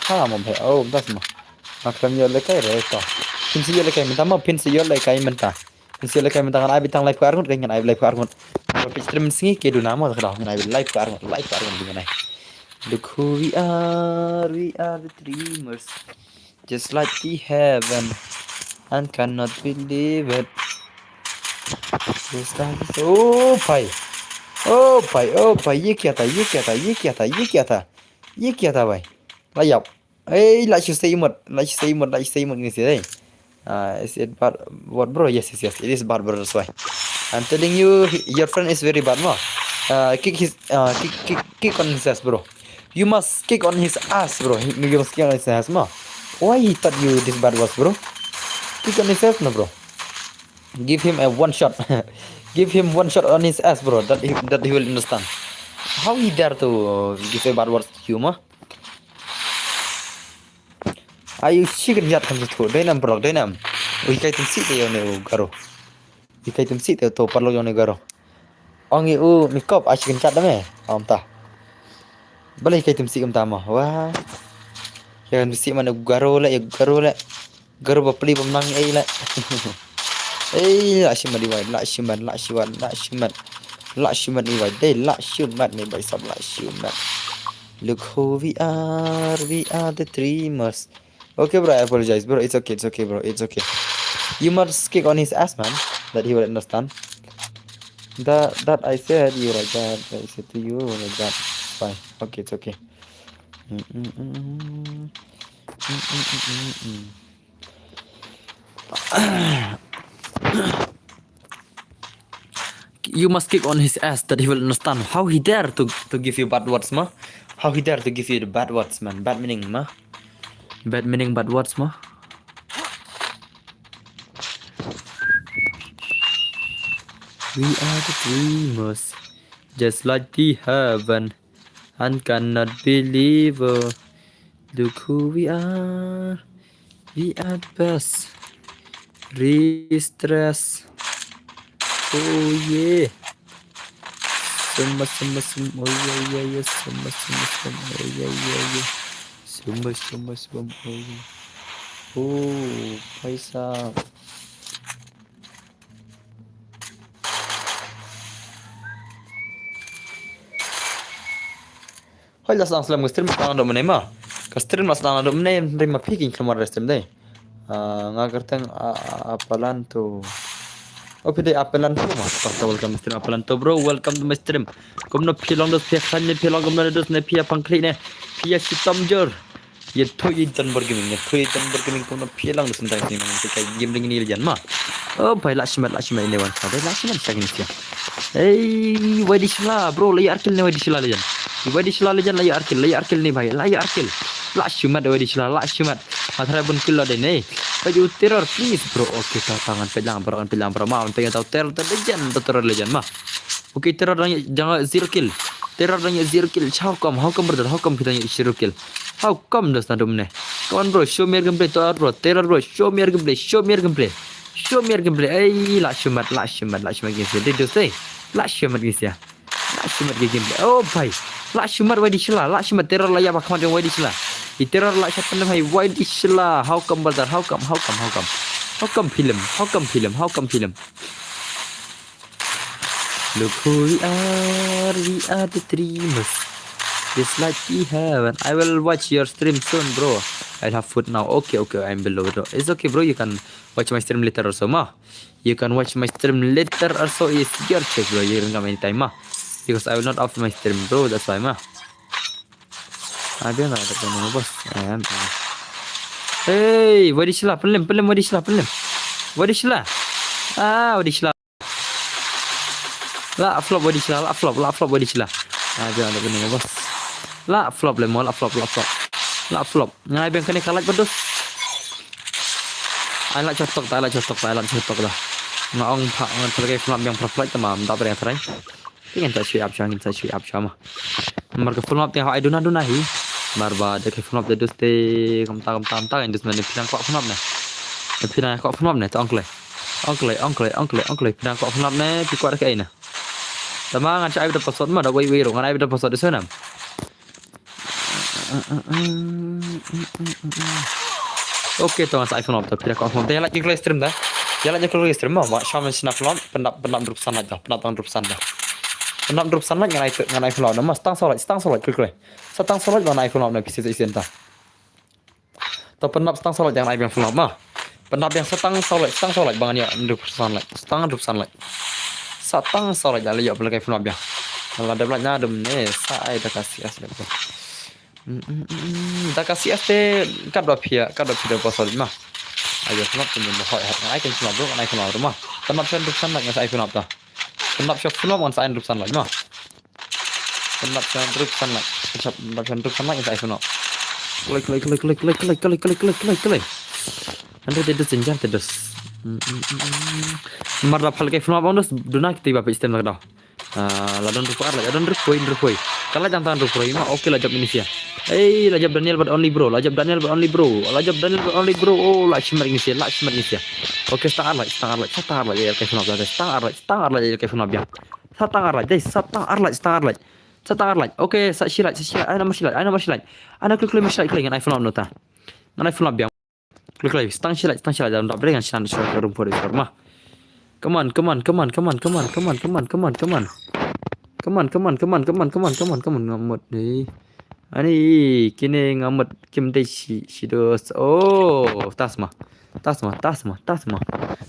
Ha, mo bhai, oh, das mo. Nga khlem ïoh lehkai re to. Phin sa ïoh lehkai mynta mo, phin sa ïoh lehkai mynta. Phin sa ïoh lehkai mynta ngan ai beit tang lai phew arngut, ngan ai beit lai phew arngut. Ba peit stream sngi ke duna mo ka daw ngan ai beit lai phew arngut, lai phew arngut ngan ai. Look who we are, we are the dreamers. Just like the heaven, and cannot believe it. Just like this. Oh bhai, oh bhai, oh bhai, ye kya tha, ye kya tha, ye kya tha, ye kya tha, ye kya tha bhai? Layap. Hey, la shu sei mut, la shu sei mut, la shu sei mut ngi sei. Ah, is it bad word, bro? Yes, yes, yes. It is bad word, that's why. I'm telling you, he, your friend is very bad, no? Uh, kick his, uh, kick, kick, kick on his ass, bro. You must kick on his ass, bro. He, you must kick on his ass, no? Why he taught you this bad words, bro? Kick on his ass, no, bro. Give him a one shot. Give him one shot on his ass, bro. That he, that he will understand. How he dare to, uh, give a bad words to you, ma? Ayu chicken yat kan tu, dai nam bro, dai nam. Ui kai tum si te yo ne u garo. Ui kai tum si te to parlo yo ne garo. Ong i u mi kop a chicken chat da me. Om ta. Bale kai tum si um ta ma. Wah. Ya kan si man u garo le, u garo le. Garo ba pli bam nang ei le. Ei, la shiman di wai, la shiman, la shiman, la shiman. La shiman di wai, dei la shiman ni bai sab la shiman. Look who we are, we are the dreamers. Okay, bro, I apologize, bro. It's okay, it's okay, bro. It's okay. You must kick on his ass, man. That he will understand. That that I said you like that. I said to you like that. Fine. Okay, it's okay. Mm-mm-mm. Mm-mm-mm-mm. You must kick on his ass that he will understand. How he dare to, to give you bad words, ma? How he dare to give you the bad words, man? Bad meaning, ma? Bad meaning, bad words, ma? We are the dreamers, just like the heaven, and cannot believe. Uh, look who we are. We are the best. Re-stress. Oh yeah. Summa summa sum. Oh yeah yeah yeah. Summa summa sum. Oh yeah yeah yeah. Summa summa sum. Oh yeah. Oh, paisa. Hoi, la sdang slem ka stream, sdang da mynne ma. Ka stream la sdang da mynne, mynne ma phi kin khlem war stream dei. Ah, nga kyrteng a, a, Apalanto. Oh, phi dei Apalanto ma. First welcome stream Apalanto, bro. Welcome to my stream. Kumno phi long, dos phi khlaiñ ne phi long kumno, dos ne phi pang klik ne. Phi shitom jur. Ïathuh ïa Janbor Gaming, ïathuh ïa Janbor Gaming kumno phi long da sdang ni, man, te ka game ring ni legend ma. Oh bhai, la shimet, la shimet ne wan ka. Bhai, la shimet sa kini sia. Ei, Wai Dishla, bro, la ïa arkil ne Wai Dishla legend. Wai Dishla legend la ïa arkil, la ïa arkil ne bhai, la ïa arkil. La shimet Wai Dishla, la shimet. Mathra bun kill la de ne. Bhai, you terror, please, bro. Okay, ta tangan pelang, bro, pelang, bro. Ma, te ta terror, ta legend, ta terror legend ma. Okay, Terror dang ïa, dang ïa zero kill. Terror dang ïa zero kill. How come? How come, brother? How come kita ïa zero kill? How come, dos na dum ne? Come on, bro. Show me your gameplay, Terror, bro. Terror, bro. Show me your gameplay. Show me your gameplay. Show me your gameplay. Ei, la shimet, la shimet, la shimet gameplay. Dei dos, eh. La shimet gameplay. La shimet gameplay. Oh bhai. La shimet Wai Dishla. La shimet Terror la ïa ba khmat jong Wai Dishla. I Terror la shatan hai Wai Dishla. How come, brother? How come? How come? How come? How come film? How come film? How come film? Look who we are, we are the dreamers. Just like the heaven. I will watch your stream soon, bro. I have food now. Okay, okay, I'm below, bro. It's okay, bro. You can watch my stream later also, ma. You can watch my stream later also. It's your choice, bro. You can come anytime, ma. Because I will not off my stream, bro. That's why, ma. I don't know what to do, boss. I am. Hey, Wai Dishla, pelim, pelim, Wai Dishla, pelim. Wai Dishla. Ah, Wai Dishla. La flop Wai Dishla, la flop, la flop Wai Dishla. Ah, jangan ada benda, bos. La flop le mo, la flop, la flop. La flop. Ngai beng kane kalat pedos. Ai la chotok ta, ai la chotok ta, ai la chotok ta. Nga ong pha, nga pha kai flop beng pha flight tamam, da beng trai. Ingen ta shui ap shang, ingen ta shui ap shang ma. Mar ka flop te ha ai duna duna hi. Mar ba da kai flop te dus te kam ta kam ta kam ta, dus mane phi nang kwah flop ne. Phi nang kwah flop ne, ta ong klei. Ong klei, ong klei, ong klei, ong klei, phi nang kwah flop ne, phi kwah da kai ne. Tama ngan sa ai beit da password ma, da wei wei ruh ngan ai beit da password da sanam. Okay, to ngan sa ai phone op to, phi da kwah phone op. Te ïa like ïa kloi stream da. Ïa like ïa kloi stream ma, ma sham sna phone op, pyndap pyndap drup san like to, pyndap tang drup san da. Pyndap drup san like ngan ai ngan ai phone op da ma, stang so like, stang so like kloi kloi. Sa tang so like ngan ai phone op na phi sa isen ta. To pyndap stang so like ngan ai biang phone op ma. Pyndap biang sa tang so like, stang so like ba ngan ïa drup san like, stang drup san like. Sa tang so like la ïa pynlong phone op biang. La dep like na dum ne sa ai da ka C S like. Mm, mm, mm, mm. Da ka C S te kat ba phi, kat ba phi da password ma. Ai phone op te nym hoi hoi. Ngan ai phone op bro, ngan ai phone op ma. Pyndap sha drup san like ngan sa ai phone op ta. Pyndap sha phone op ngan sa ai drup san like ma. Pyndap sha drup san like. Pyndap sha drup san like ngan sa ai phone op. Kloi kloi kloi kloi kloi kloi kloi kloi kloi kloi. Ande te dus, jan te dus. Mm, mm, mm, mm. Mar da phal kai phone op bang dus duna kiti ba phi stem la ka daw. Ah, la don ruh ar, la don ruh poi, ruh poi. Ka la jam tan ruh poi ma, okay la jam ini sia. Ei, la jam Daniel but only bro, la jam Daniel but only bro, la jam Daniel but only bro. Oh, la shimat ini sia, la shimat ini sia. Okay, stang ar like, stang ar like, stang ar like, ya kai phone up, stang ar like, stang ar like, ya kai phone up ya. Satang ar like, dei, satang ar like, satang ar like. Satang ar like. Okay, sa shi like, sa shi like, ai na ma shi like, ai na ma shi like. Ai na klik klik ma shi like, klik ngan ai phone up nota. Ngan ai phone up biang. Klik klik, stang shi like, stang shi like, dalam dap dei ngan shi nan shi like, room for the store ma. Come on, come on, come on, come on, come on, come on, come on, come on, come on. Come on, come on, come on, come on, come on, come on, come on, ngamut ni. Ani, kine ngamut kim dei shi, shi dos. Oh, tas ma. Tasma, tasma, tasma.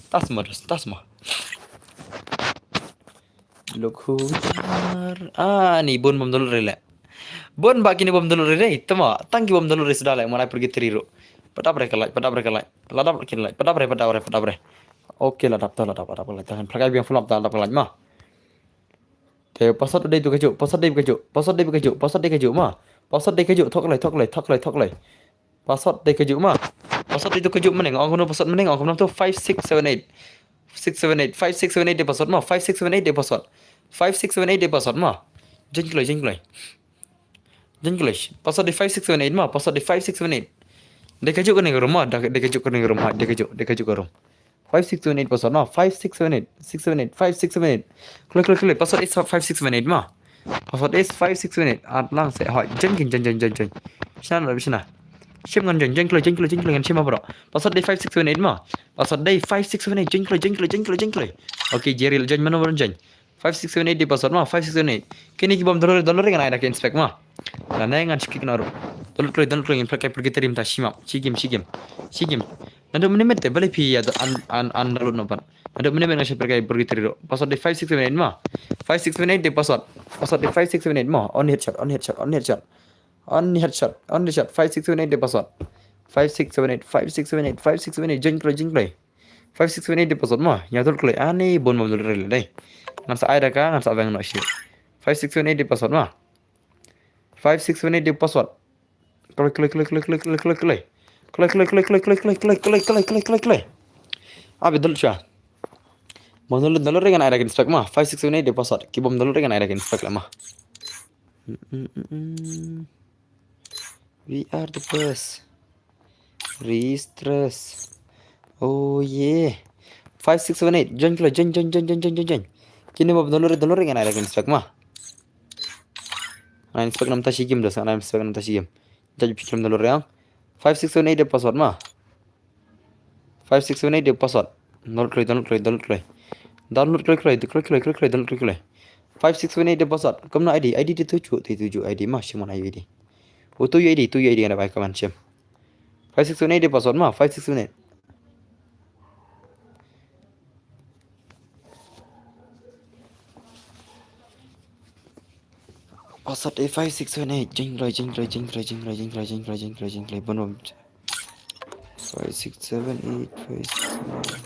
Tasma, dos, tasma. Look who are. Ah, ni bun bym download re le. Bun ba kini bym download re. Tama, tang ki bym download re suda le. Mana pergi teriru. Padap re ka like, padap re ka like. Ladap re ka like, padap re, padap re, padap re. Okay, ladap ta, ladap, ladap, ladap. Tangan pakai biang full up ta, ladap ka like ma. Te password dei tu kaju, password dei kaju, password dei kaju, password dei kaju ma. Password dei kaju, thok lai, thok lai, thok lai, thok lai. Password dei kaju ma. Password dei tu kaju meneng, ong kumno password meneng, ong kumno tu five six seven eight. Six seven eight, five six seven eight dei password ma, five six seven eight dei password. Five six seven eight dei password ma. Jen kloi, jen kloi. Jen kloi. Password dei five six seven eight ma, password dei five six seven eight. Dei kaju ka ning room ma, dei kaju ka ning room ha, dei kaju, dei kaju ka room. Five six seven eight password ma, five six seven eight, six seven eight, five six seven eight. Kloi, kloi, kloi. Password is five six seven eight ma. Password is five six seven eight. At lang se, hoi, jen kin, jen, jen, jen, jen. Bishna, bishna. Shim ngan jen, jen kloi, jen kloi, jen kloi, ngan shim ma bro. Password dei five six seven eight ma. Password dei five six seven eight, jen kloi, jen kloi, jen kloi, jen kloi. Okay, Jerry, jen mano, mano, jen. Five six seven eight dei password ma, five six seven eight. Kini ki bym download, download re ngan ai da ki inspect ma. Nane ngan shikik na ro. Download kloi, download kloi, ngan pyrkhat pyrkhat rim ta shim ma. Shikim, shikim. Shikim. Naduh mynne mynne te balei phi ïa un, un, undownload noh pat. Naduh mynne mynne nga shu pyrkhat pyrkhat rim. Password dei five six seven eight ma. Five six seven eight dei password. Password dei five six seven eight ma. Only headshot, only headshot, only headshot. Only headshot, only headshot. Five six seven eight dei password. Five six seven eight, five six seven eight, five six seven eight. Jin kloi, jin kloi. Five six seven eight dei password ma. Ïa download kloi. Ani bun bym download re dei. Ngan sa ai da ka, ngan sa weng noh shi. Five six seven eight dei password ma. Five six seven eight dei password. Kloi, kloi, kloi. Kloi, kloi, kloi, kloi, kloi, kloi. Kloi, kloi, kloi, kloi, kloi, kloi, kloi, kloi, kloi, kloi, kloi. Abi download sha. Bym download, download re ngan ai da ki inspect ma. Five six seven eight dei password. Ki bym download re ngan ai da ki inspect la ma. Mm, mm, mm, mm. We are the best. Re-stress. Oh yeah. Five six seven eight. Join kloi, join, join, join. Kine bym download re, download re ngan ai da ki inspect ma. Ngan inspect namta shi game dos, ngan inspect namta shi game. Judge phi khlem download re ang. Five six seven eight dei password ma. Five six seven eight dei password. Download kloi, download kloi, download kloi. Download kloi, kloi, kloi, kloi, kloi, kloi, download kloi, kloi. Five six seven eight dei password. Kumno I D, I D dei tu ju, tu ju I D ma, shim mon I D. Oh, tu ju I D, tu ju I D ngan bai comment shim. Five six seven eight dei password ma, five six seven eight. Password dei five six seven eight, jing kloi, jing kloi, jing kloi, jing kloi, jing kloi, jing kloi, jing kloi, jing kloi, bun bun. Five six seven eight, five six seven eight.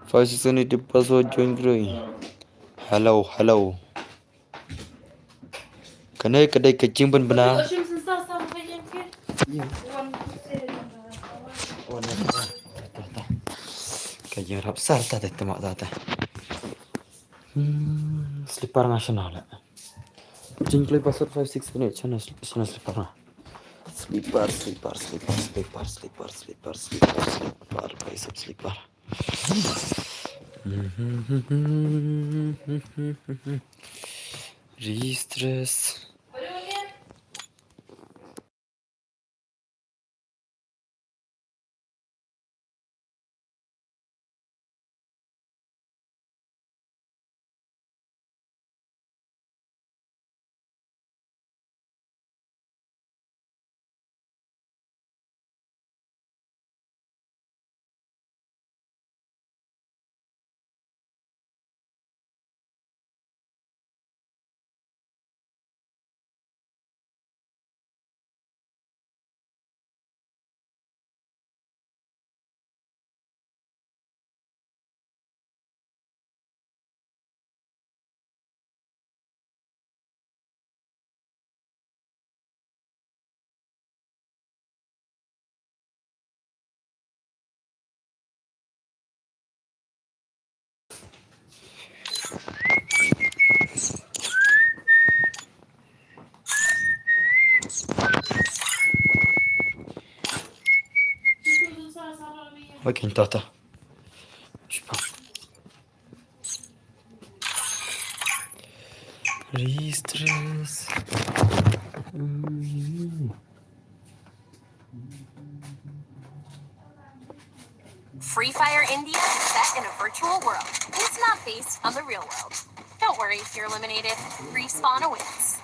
Five six seven eight dei password, join kloi. Hello, hello. Kane ka dei ka jingpynbna. Ka ïarap sar ta te tama ta te. Hmm, slipper nga shna le. Jingkloi password five six seven eight, shna, shna slipper nga. Slipper, slipper, slipper, slipper, bicep slipper. Re-stress. Wait, can tata. Re-stress. Free Fire India is set in a virtual world. It's not based on the real world. Don't worry if you're eliminated. Respawn awaits.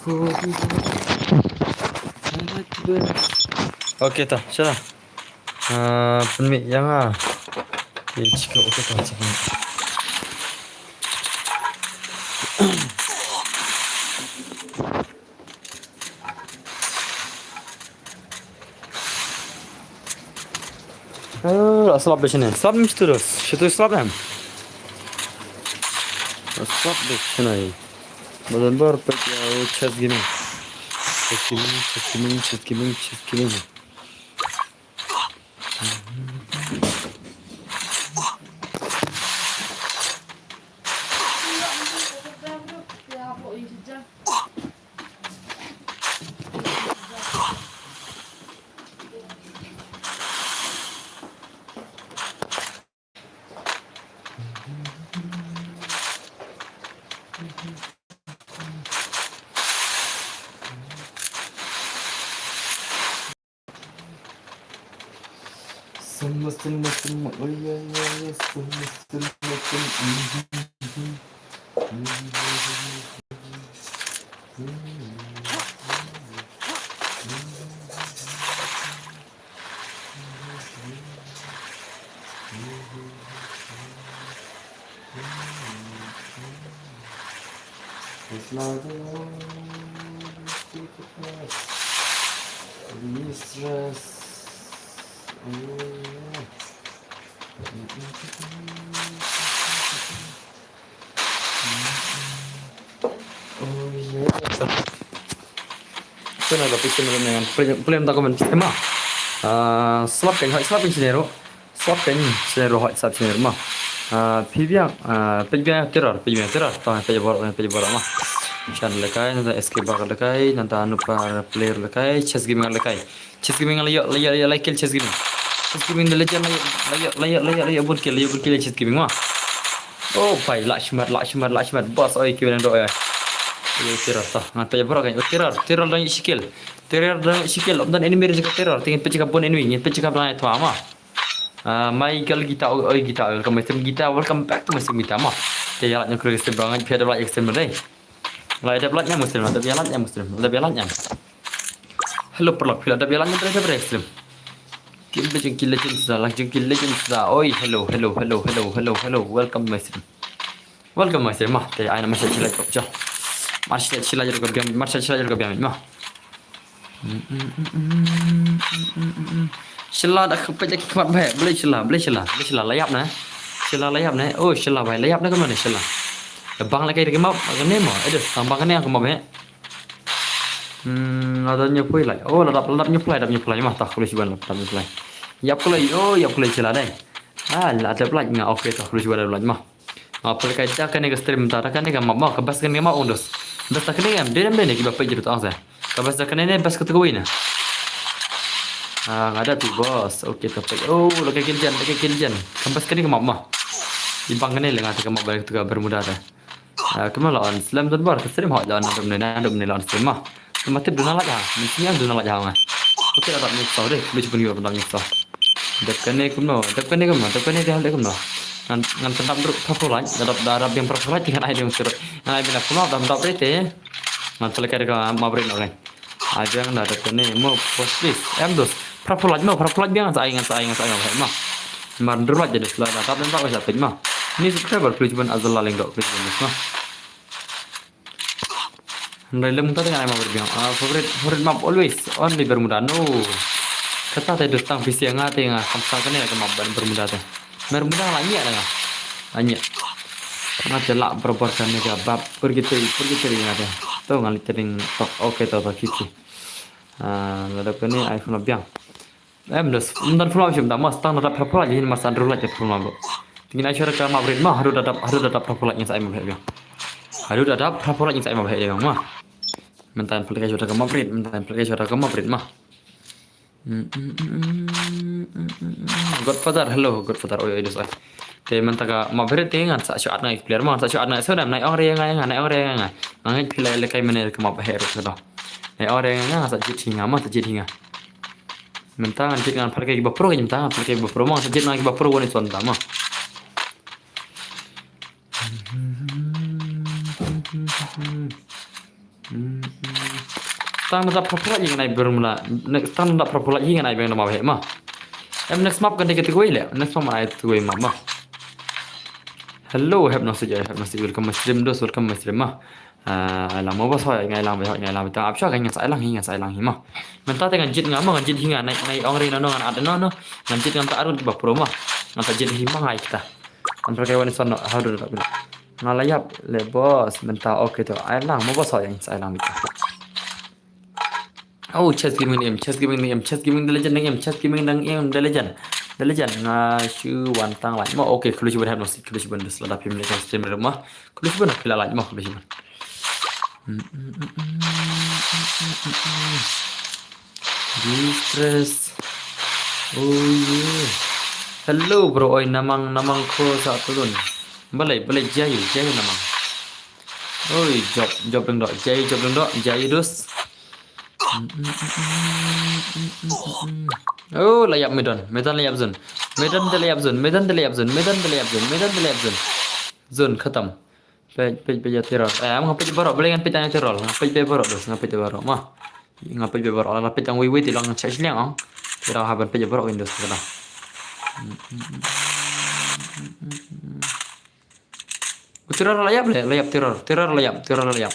Okay, ta, sha. Ah, pynmih ïa nga. Ki chiklo, okay, ta, chiklo. Ah, slap bishne. Slap mishtu dos. Shitu slap em. Slap bishne. Badan bar pek ya chess gaming. Chess gaming, chess gaming, chess gaming, chess gaming. Summa, summa, summa, oh yeah, yeah, yeah, summa, summa, summa, mhm, mhm. It's like the world is too fast. Mistress. Oh, yeah. Oh, yeah. Ito na, kapit sa mga yan. Pwede, pwede na ako man. Tema. Ah, slap kan, slap kan sinero. Slap kan sinero, hot slap sinero ma. Ah, phi biang, ah, phi biang terror, phi biang terror. Tang phi bor, phi bor ma. Shan lekai, nanta S K bar lekai, nanta Anupar player lekai, chess gaming lekai. Chess gaming la ïoh, la ïoh, la ïoh, la kill chess gaming. Chess gaming the legend la ïoh, la ïoh, la ïoh, la ïoh, la ïoh bun kill, la ïoh bun kill chess gaming ma. Oh, pai, la shimat, la shimat, la shimat. Boss, oi, kill nang do oi. Oi, terror ta. Ngan phi bor kan, oi, terror, terror dang ïoh shi kill. Terror dang ïoh shi kill. Om dan enemy re jaka terror. Tingin phi jaka bun enemy, ngin phi jaka blan tua ma. Ah, my girl Gita, oi, oi, Gita, welcome my stream Gita, welcome back to my stream Gita ma. Te ïa la nyang kru stream bang, phi da la stream dei. La dep lait ïa Muslim, la dep ïa lait ïa Muslim, la dep ïa lait ïa. Hello, paralok, phi la dep ïa lait ïa Muslim. Kim be jingkil legend sa, la jingkil legend sa. Oi, hello, hello, hello, hello, hello, hello. Welcome, Muslim. Welcome, Muslim. Ma, te ai na message like kop jo. Message like kop biang, message like kop biang ma. Shylla da ka peit da ki khmat bha. Blei Shylla, blei Shylla, blei Shylla, la ïap ne. Shylla la ïap ne. Oh, Shylla bha, la ïap ne kumno ne Shylla. Da bang la kai da ki map, ka ne mo. Eh, da bang ka ne ka map bha. Hmm, la da nyapui lai. Oh, la dap, la dap nyapui lai, dap nyapui lai ma. Ta khlus ban la dap nyapui lai. Ïap kloi, oh, ïap kloi Shylla dei. Ah, la dap lai nga. Okay, ta khlus ban la lai ma. Ah, pyrkhat da kane ka stream ta, da kane ka map ma, ka best kane ka map ong dos. Best da kane em, dei em dei ne kiba peit jurut ong sa. Ka best da kane ne best kata kawei ne. Ah, nga da pi boss. Okay, ta peit. Oh, la ka kill jan, la ka kill jan. Ka best kane ka map ma. Ibang kane le nga ta ka map ba ka Bermuda ta. Ah, kumno la on slem don bar ka stream hot la on dum ne, na dum ne la on stream ma. Kumba tip duna lait ha. Mynsiem duna lait ha nga. Okay, la dap nyngkong de. Lu chipun yu dap nyngkong. Dep kane kumno, dep kane kumno, dep kane de hal de kumno. Ngan, ngan pyndap druk purple light, da dap, da dap biang purple light, ngan ai biang surut. Ngan ai biang purple light, dap dap de te. Ngan selek ka map red no kan. Ai biang da dep kane mo, boss please. Em dos. Purple light mo, purple light biang ngan sa ai, ngan sa ai, ngan sa ai, ngan sa ai ma. Mar ndru light jadi sela da dap dan dap sa pej ma. Ni subscriber please ban azal la leng dok, please ban ma. Hynrei lem ta te nga ai map Bermuda. Ah, favorite, favorite map always only Bermuda. No. Kata te dus tang P C nga te nga kham sa kane ka map ban Bermuda te. Bermuda la nyiah da nga. La nyiah. Nga te la berber kane ka map purgatory, purgatory nga te. To nga leit tering tok. Okay, to to kichi. Ah, la dep kane iPhone la biang. Em, das, ym don pula shim da mas tang da dap pula hin mas andru la je pula lo. Tingin ai shara ka map red ma, haduh da dap, haduh da dap pula ngi sa ai map he biang. Haduh da dap pula ngi sa ai map he biang ma. Mynta pula ka shara ka map red, mynta pula ka shara ka map red ma. Mm, mm, mm, mm, mm, mm, mm. Godfather, hello Godfather, oi oi dos oi. Te mynta ka map red te ngan sa shu at ngai player ma, ngan sa shu at ngai so dam nai ong re ngai ngai, nai ong re ngai ngai. Ngai pila le kai mene ka map he red so do. Nai ong re ngai ngai sa jit hinga ma, sa jit hinga. Mynta ngan jit ngan pyrkhat kiba pro, mynta ngan pyrkhat kiba pro ma, ngan jit ngan kiba pro wan ison ta ma. Hmm. Tang na da proper lagi ngan ai ber mula. Next tang na da proper lagi ngan ai beng na ma he ma. Em, next map kan dei kata kuai le. Next map ai tu kuai map ma. Hello, have no sejai, have no sejai. Welcome my stream dos, welcome my stream ma. Ah, lang mo ba soi ngai lang ba ngai lang ta ap sha ngai sa lang hi ngai sa lang hi ma. Mynta te ngan jit nga ma ngan jit hi nga nai nai ong re no no ngan at no no. Ngan jit ngan ta arun ba pro ma. Ngan ta jit hi ma ngai kita. Ngan pergi wan son no hadu da bila. Nga la ïap le boss mynta okay to. Ai lang mo ba soi ngai sa lang kita. Oh, Chess Gaming nang im, Chess Gaming nang im, Chess Gaming the legend nang im, Chess Gaming nang im the legend. The legend nga shu wan tang lai. Ma okay, khlem shu ban hap nasi, khlem shu ban dus lada phim ne kan stream ma. Khlem shu ban pila lai ma khlem shu ban. Distress. Oh yeah. Hello bro, oi namang namang ko sa tulun. Balai balai jayu jayu namang. Oi job job deng dok jayu job deng dok jayu dus. Oh, la ïap Medan. Medan la ïap zone. Medan de la ïap zone. Medan de la ïap zone. Medan de la ïap zone. Medan de la ïap zone. Zone khatam. Pej pej pej ya terror. Eh, nga pej barok, boleh ngan pej tang terror. Nga pej pej barok dus, nga pej barok. Ma. Nga pej pej barok. Nga pej tang wei wei ti long check liang ong. Terror haban pej barok Windows kena. Terror la ïap le, la ïap terror, terror la ïap, terror la ïap.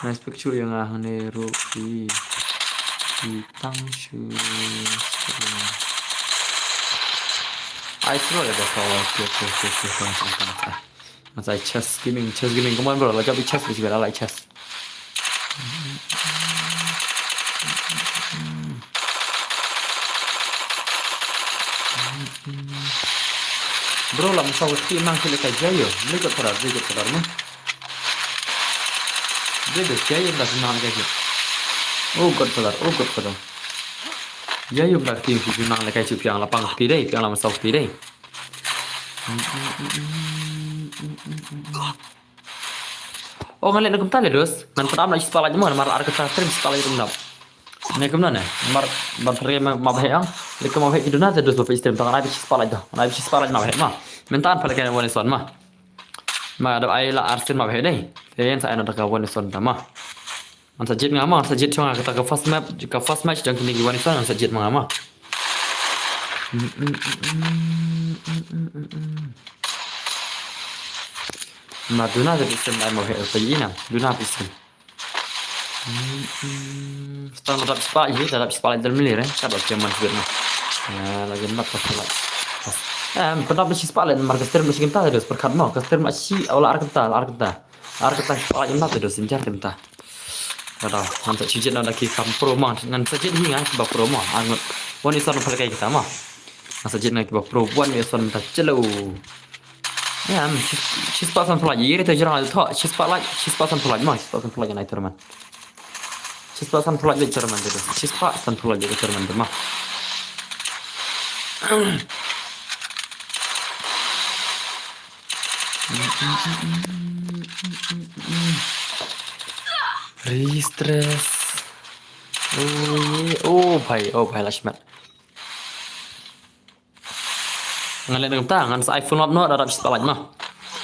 Nice picture yang ah ne ru di di tang shu. Ai terror ya dah kau tu tu tu tu tang tang tang. Masai Chess Gaming, Chess Gaming, come on bro, la jab Chess bisi bela la Chess. Bro, lam sa wati nang kile ka jayo. Beli kot sadar, beli kot sadar ma. Beli kot jayo dah senang ka jayo. Oh god sadar, oh god sadar. Jayo dah tim si senang le ka jayo piang lapang ti dei, piang lam sa wati dei. Oh ngan leh na kumta le dos. Ngan pynap na spotlight mo, namar ar kata stream spotlight kumta. Ne kumno ne? Mar ban pyrkhat ma ma bhai ang. Leh ma bhai ki duna te dos ba phi stream tang ai bhi spotlight do. Ai bhi spotlight ma bhai ma. Mynta an phalai ka one is one ma. Ma da ai la ar stream ma bhai dei. Te yen sa ai na da ka one is one ta ma. An sa jied nga ma, an sa jied chong nga kata ka first map, ka first match jong kine ki one is one an sa jied ma nga ma. Ma duna da phi stream ai ma bhai pa ina. Duna phi stream. Stang dap spotlight, dap spotlight dal mili re. Ka dap jaman sibit ma. Ya, lagi nak spotlight. Em, pynap shi spotlight mar ka stream shi kynta dos pyrkhat mo. Ka stream shi wala ar kynta, ar kynta. Ar kynta spotlight kynta dos injar kynta. Kada, ngan sa jied na da ki kam pro ma, ngan sa jied hi ngan ba pro ma. Angot. One is one phalai kita ma. Ngan sa jied na ki ba pro, one is one ta chalo. Ya, shi spot san phalai, ye te jrang tho, shi spot like, shi spot san phalai ma, shi spot san phalai na tournament. Shi spot san phalai le tournament de. Shi spot san phalai le tournament ma. Re-stress. Oh, ye. Oh, bhai, oh, bhai, lashmat. Ngan leh nang ta, ngan sa ai full map no, da dap spotlight ma.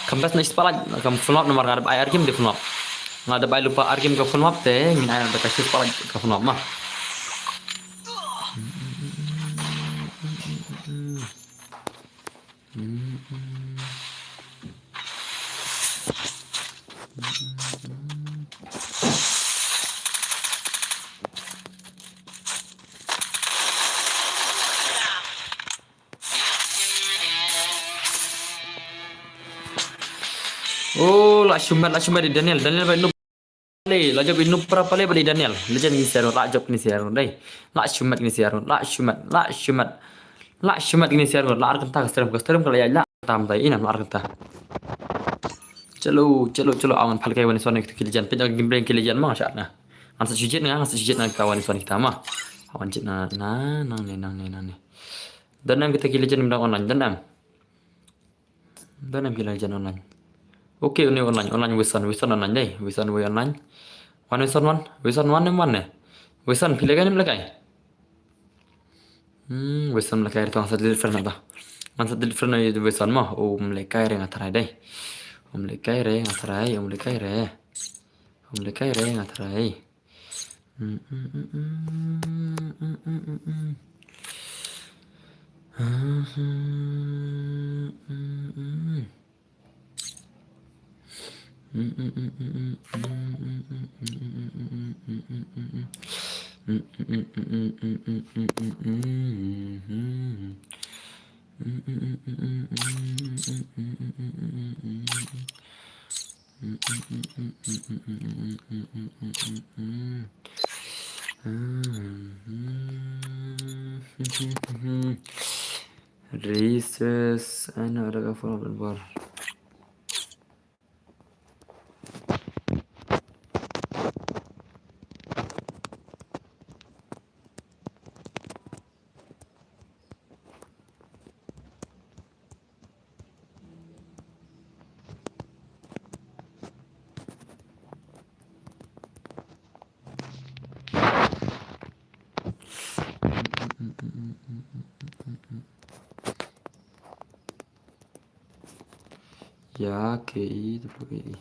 Kam best na spotlight, kam full map namar nga dap ai ar game de full map. Nga dap ai lupa ar game ka full map te, ngin ai na da ka spotlight ka full map ma. Oh, la shumat, la shumat di Daniel. Daniel ba innu pale, la jop innu pra pale ba di Daniel. Legend ni seru, la jop ni seru dai. La shumat ni seru, la shumat, la shumat. La shumat ni seru, la ar kynta ka stream, ka stream ka la ya la tam tai inam la ar kynta. Chalo, chalo, chalo, awan phal kai wan son ki legend. Pejak game ki legend ma shat na. An sa chujet na, an sa chujet na kita wan son kita ma. Awan jet na, na, nang ne, nang ne, nang ne. Dan am kita ki legend mdang online, dan am. Dan am ki legend online. Okay, uni online, online Wison, Wison online dei, Wison wei online. Wan Wison wan, Wison wan em wan ne. Wison phi lekai nem lekai. Hmm, Wison lekai re tong sa delete friend ta. Man sa delete friend Wison mo, um lekai re nga tharai dei. Um lekai re nga tharai, um lekai re. Ym lehkai re nga trai. Resource, ano, ada ka follow bar. Ya, K E W A E.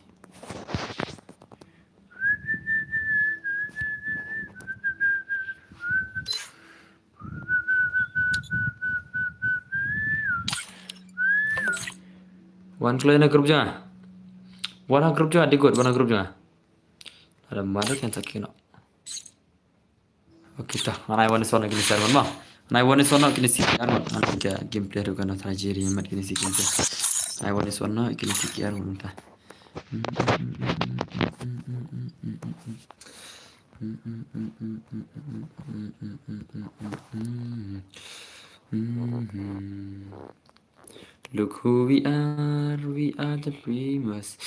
Wan kloi na group jong nga. Wan ha group jong nga, dei gut, wan ha group jong nga. Lada mad kan sa kino. Okay, ta. Ngan ai wan ïa shuwa na kine ki arngut mo. Ngan ai wan ïa shuwa na kine ki arngut. Ngan ai ka gameplay ruh kan na Nigeria mat kine ki gameplay. Ngan ai wan ïa shuwa na kine ki arngut ta. Look who we are, we are the dreamers.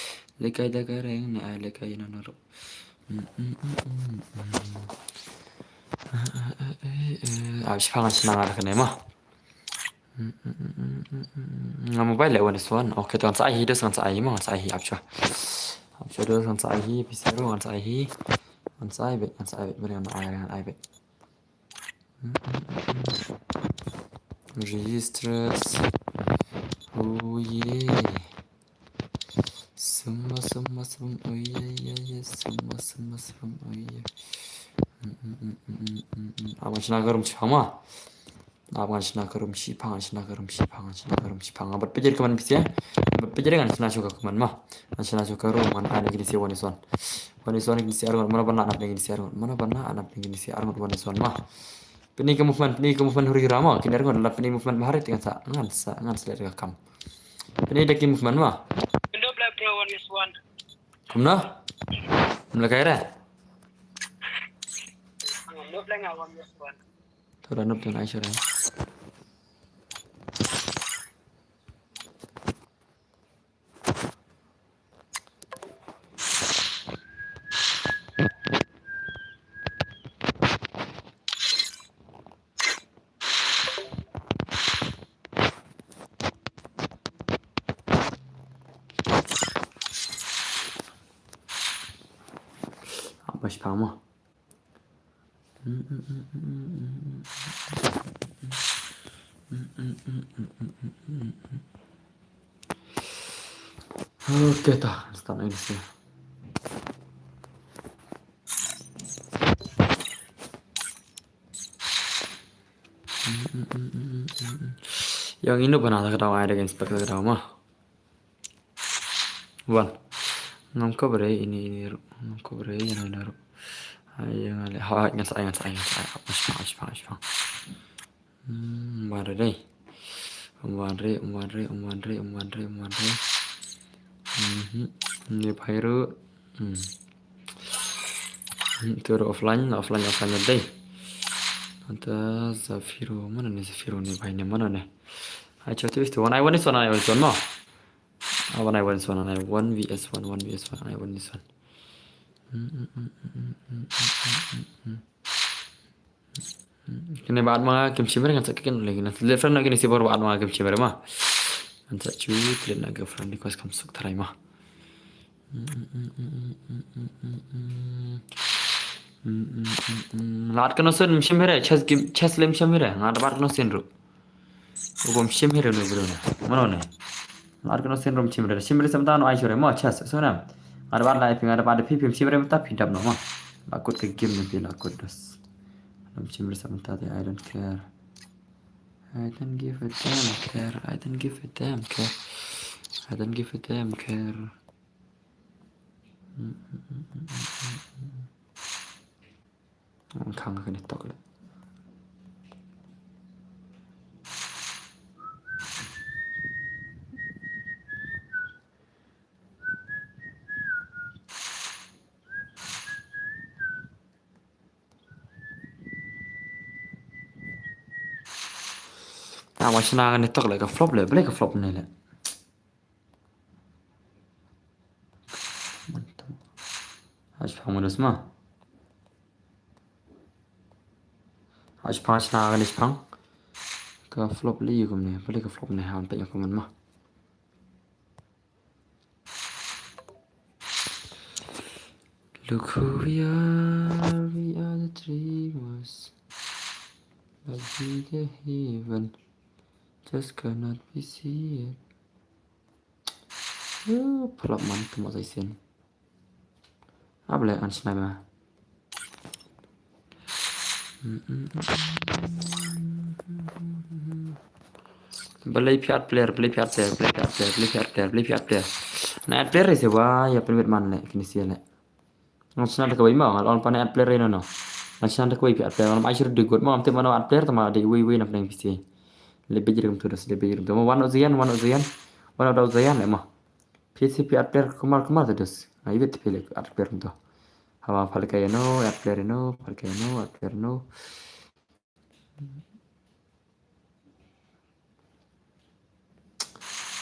Lehkai da ka reng ne ai lehkai na na ro. Ap shipang shna nga da kane mo. Nga mobile le wan ïa shuwa. Okay, to ngan sa ai hi, dos ngan sa ai hi mo, ngan sa ai hi ap shwa. Ap shwa dos ngan sa ai hi, P C ro ngan sa ai hi. Ngan sa ai beit, ngan sa ai beit, bad ngan ai, ngan ai beit. Registers. Oh yeah. Summa, summa, sum. Oh yeah, yeah, yeah. Summa, summa, sum. Oh yeah. Ap ngan shna ka room shipang mo. Ap ngan shna ka room shipang, ngan shna ka room shipang, ngan shna ka room shipang. Bad pynjah ka man pisa. Bad pynjah ngan shna shuh ka man mo. Ngan shna shuh ka room, ngan ai na kine ki wan ïa shuwa. Wan ïa shuwa na kine ki arngut, mano ban nap na kine ki arngut, mano ban nap na kine ki arngut, wan ïa shuwa mo. Pyni ka movement, pyni ka movement huri hura mo, kine arngut la pyni movement bha re te ngan sa, ngan sa, ngan sa leh ka kam. Pyni da ki movement mo. Kumno? Ym lehkai re. To da nop tang ai shuwa re. Ap shipang mo. Okay, ta, start na ini sih. Ïa ngin ïoh ban ai da ka daw, ai da ka inspect da ka daw mo. Wan. Ngam cover ïa ini, ini ruh. Ngam cover ïa ini, ini ruh. Ai, ïa nga leh. Ha, ngan sa ai, ngan sa ai, ngan sa ai. Ap shipang, ap shipang, ap shipang. Hmm, wan re dei. Wan re, wan re, wan re, wan re, wan re. Mhm. Ni Pyro. Hmm. Hmm, tu ruh offline, offline, offline dei. Anta Zafiro, mano ne Zafiro ne, bhai ne, mano ne? Ai, chatu istu, wan ai wan ïa shuwa, ai wan ïa shuwa mo. Ah, wan ai wan ïa shuwa, ai one V S one, one V S one, ai wan ïa shuwa. Kine ba at ma nga kim shim re, ngan sa kynlong lei, kine leh friend na kine shibor ba at ma nga kim shim re mo. Ngan sa ju delete na ka friend request kam suk tharai mo. Lad ka no sen shim re, chess game, chess lem shim re, nga da bad ka no sen ruh. U bom shim re no bro na. Mano ne? Lad ka no sen rum shim re. Shim re samta no ai shuh re mo chess. So na. Nga da bat la phi, nga da bat da phi, phim shim re mynta phi dap noh ma. La kut ka game ne phi la kut dos. Lam shim re sa mynta te, I don't care. I don't give a damn care. I don't give a damn care. I don't give a damn care. Khang kane tok le. Ah, ma shna kane tok le, ka flop le, balei ka flop ne le. Haj pang manus ma. Haj pang shna kane pang. Ka flop le yu kumne, balei ka flop ne, han pe yu kumne ma. Look who we are, we are the dreamers. But we the heaven just cannot be seen. Phlap man, tuma sa isen. Ap le an snai ba. Balei phi add player, balei phi add player, balei phi add player, balei phi add player, balei phi add player. Na add player se wa, ïa pynbit man le, kine sia le. Ngan shna da kawei ma, ngan ong pan add player ïa no no. Ngan shna da kawei phi add player, ngan ai shuh de good ma, ngam tip mano add player tama de wei wei na pneng phi se. Le bej rim tu das, le bej rim tu. Ma wan o Zayan, wan o Zayan. Wan o Zayan le ma. Phi se phi add player kumar kumar tu das. Ai wit phi le add player tu. Hawa phalkai no, add player no, phalkai no, add player no.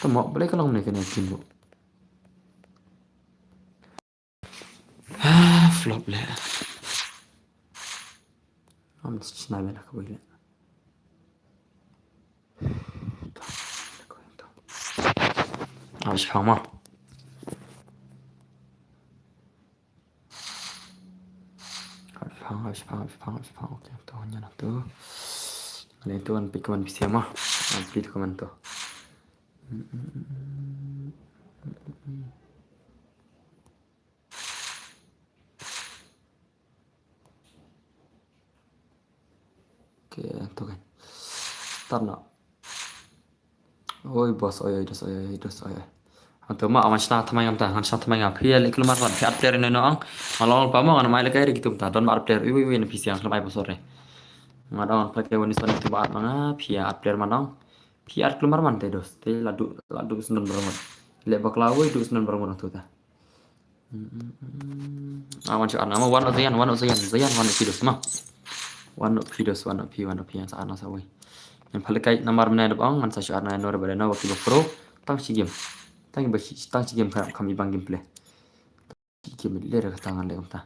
Tama balei ka long ne kane kin bu. Ah, flop le. Am snai bena ka bui le. Am shpang ma. Am shpang, am shpang, am shpang, am shpang. Okay, to hanya na to. Ani to an pick one P C ma. An pick one to. Okay, to kan. Start na. Oi boss, oi oi dos, oi oi dos, oi oi. Anto ma, ngan shna thymmai ngam ta, ngan shna thymmai ngam. Phi ïa leh kulmar wan, phi add player ne no ang. Ngan long pa mo, ngan mai leh kai ri kitum ta, don ma add player. Ui ui ui, na P C ang, khlem ai password re. Ngan dang phi kai wan ni son tu ba add ma nga, phi ïa add player man dang. Phi add kulmar man te dos, te la du, la du sendon barangot. Leh bakla wei du sendon barangot tu ta. Ah, wan shu arna ma, wan o Zayan, wan o Zayan, Zayan, wan o phi dos ma. Wan o phi dos, wan o phi, wan o phi, ngan sa arna sa wei. Ngan phalkai namar mena da bang, ngan sa shu arna no re ba da no, wa ki ba pro, tang shi game. Tang ba shi, tang shi game kam, kam i bang gameplay. Shi game le re ka tang ngan le kumta.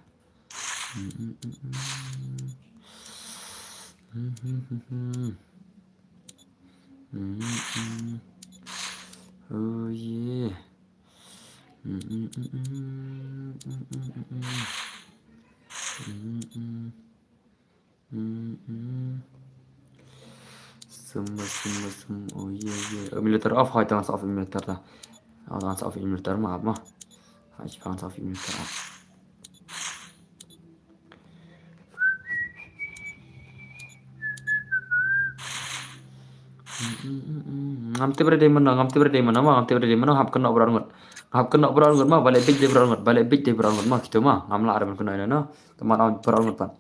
Oh yeah. Sum, sum, sum, oh yeah, yeah. Emulator off, hoi, tang off emulator ta. Oh, tang off emulator ma, ma. Hai, tang off emulator off. Ngam tip re dei mano, ngam tip re dei mano ma, ngam tip re dei mano, hap kynnoh baroh arngut. Hap kynnoh baroh arngut ma, balei bej dei baroh arngut, balei bej dei baroh arngut ma, kito ma, ngam lah re ban kynnoh ïa no, no. Tama baroh arngut pat.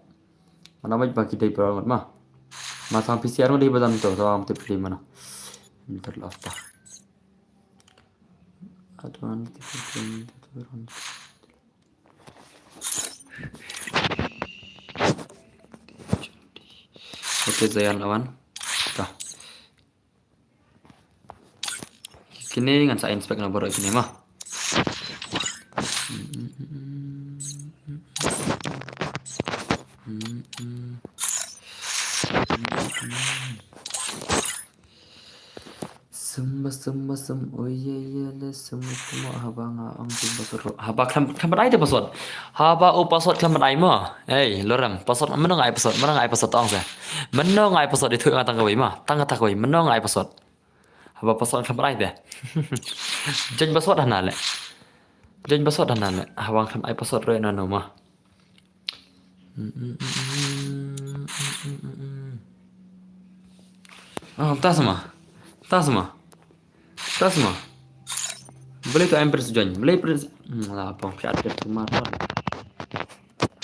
Mana bej ba ki dei baroh arngut ma. Ma sang P C arngut dei ba dang to, tama ngam tip re dei mano. Enter lost ta. Aduh, nanti kita. Okay, Zayan lawan. Tah. Kine ngan sa inspect na baroh kine ma. Sum ba sum ba sum, oh yeah yeah, le sum ba sum, haba nga ong sum ba sum. Haba khlem, khlem ai te password. Haba u password khlem ai mo. Hey, lorem, password, mano nga ai password, mano nga ai password, ong sa. Mano nga ai password, itu nga tang kawei ma, tang kata kawei, mano nga ai password. Haba password khlem ai te. Change password hana le. Join password hana ne. Hawang khan ai password re na no ma. Ah, ta sama. Ta sama. Ta sama. Beli tu em pres join. Beli pres. Hmm, la pong phi atir kumar.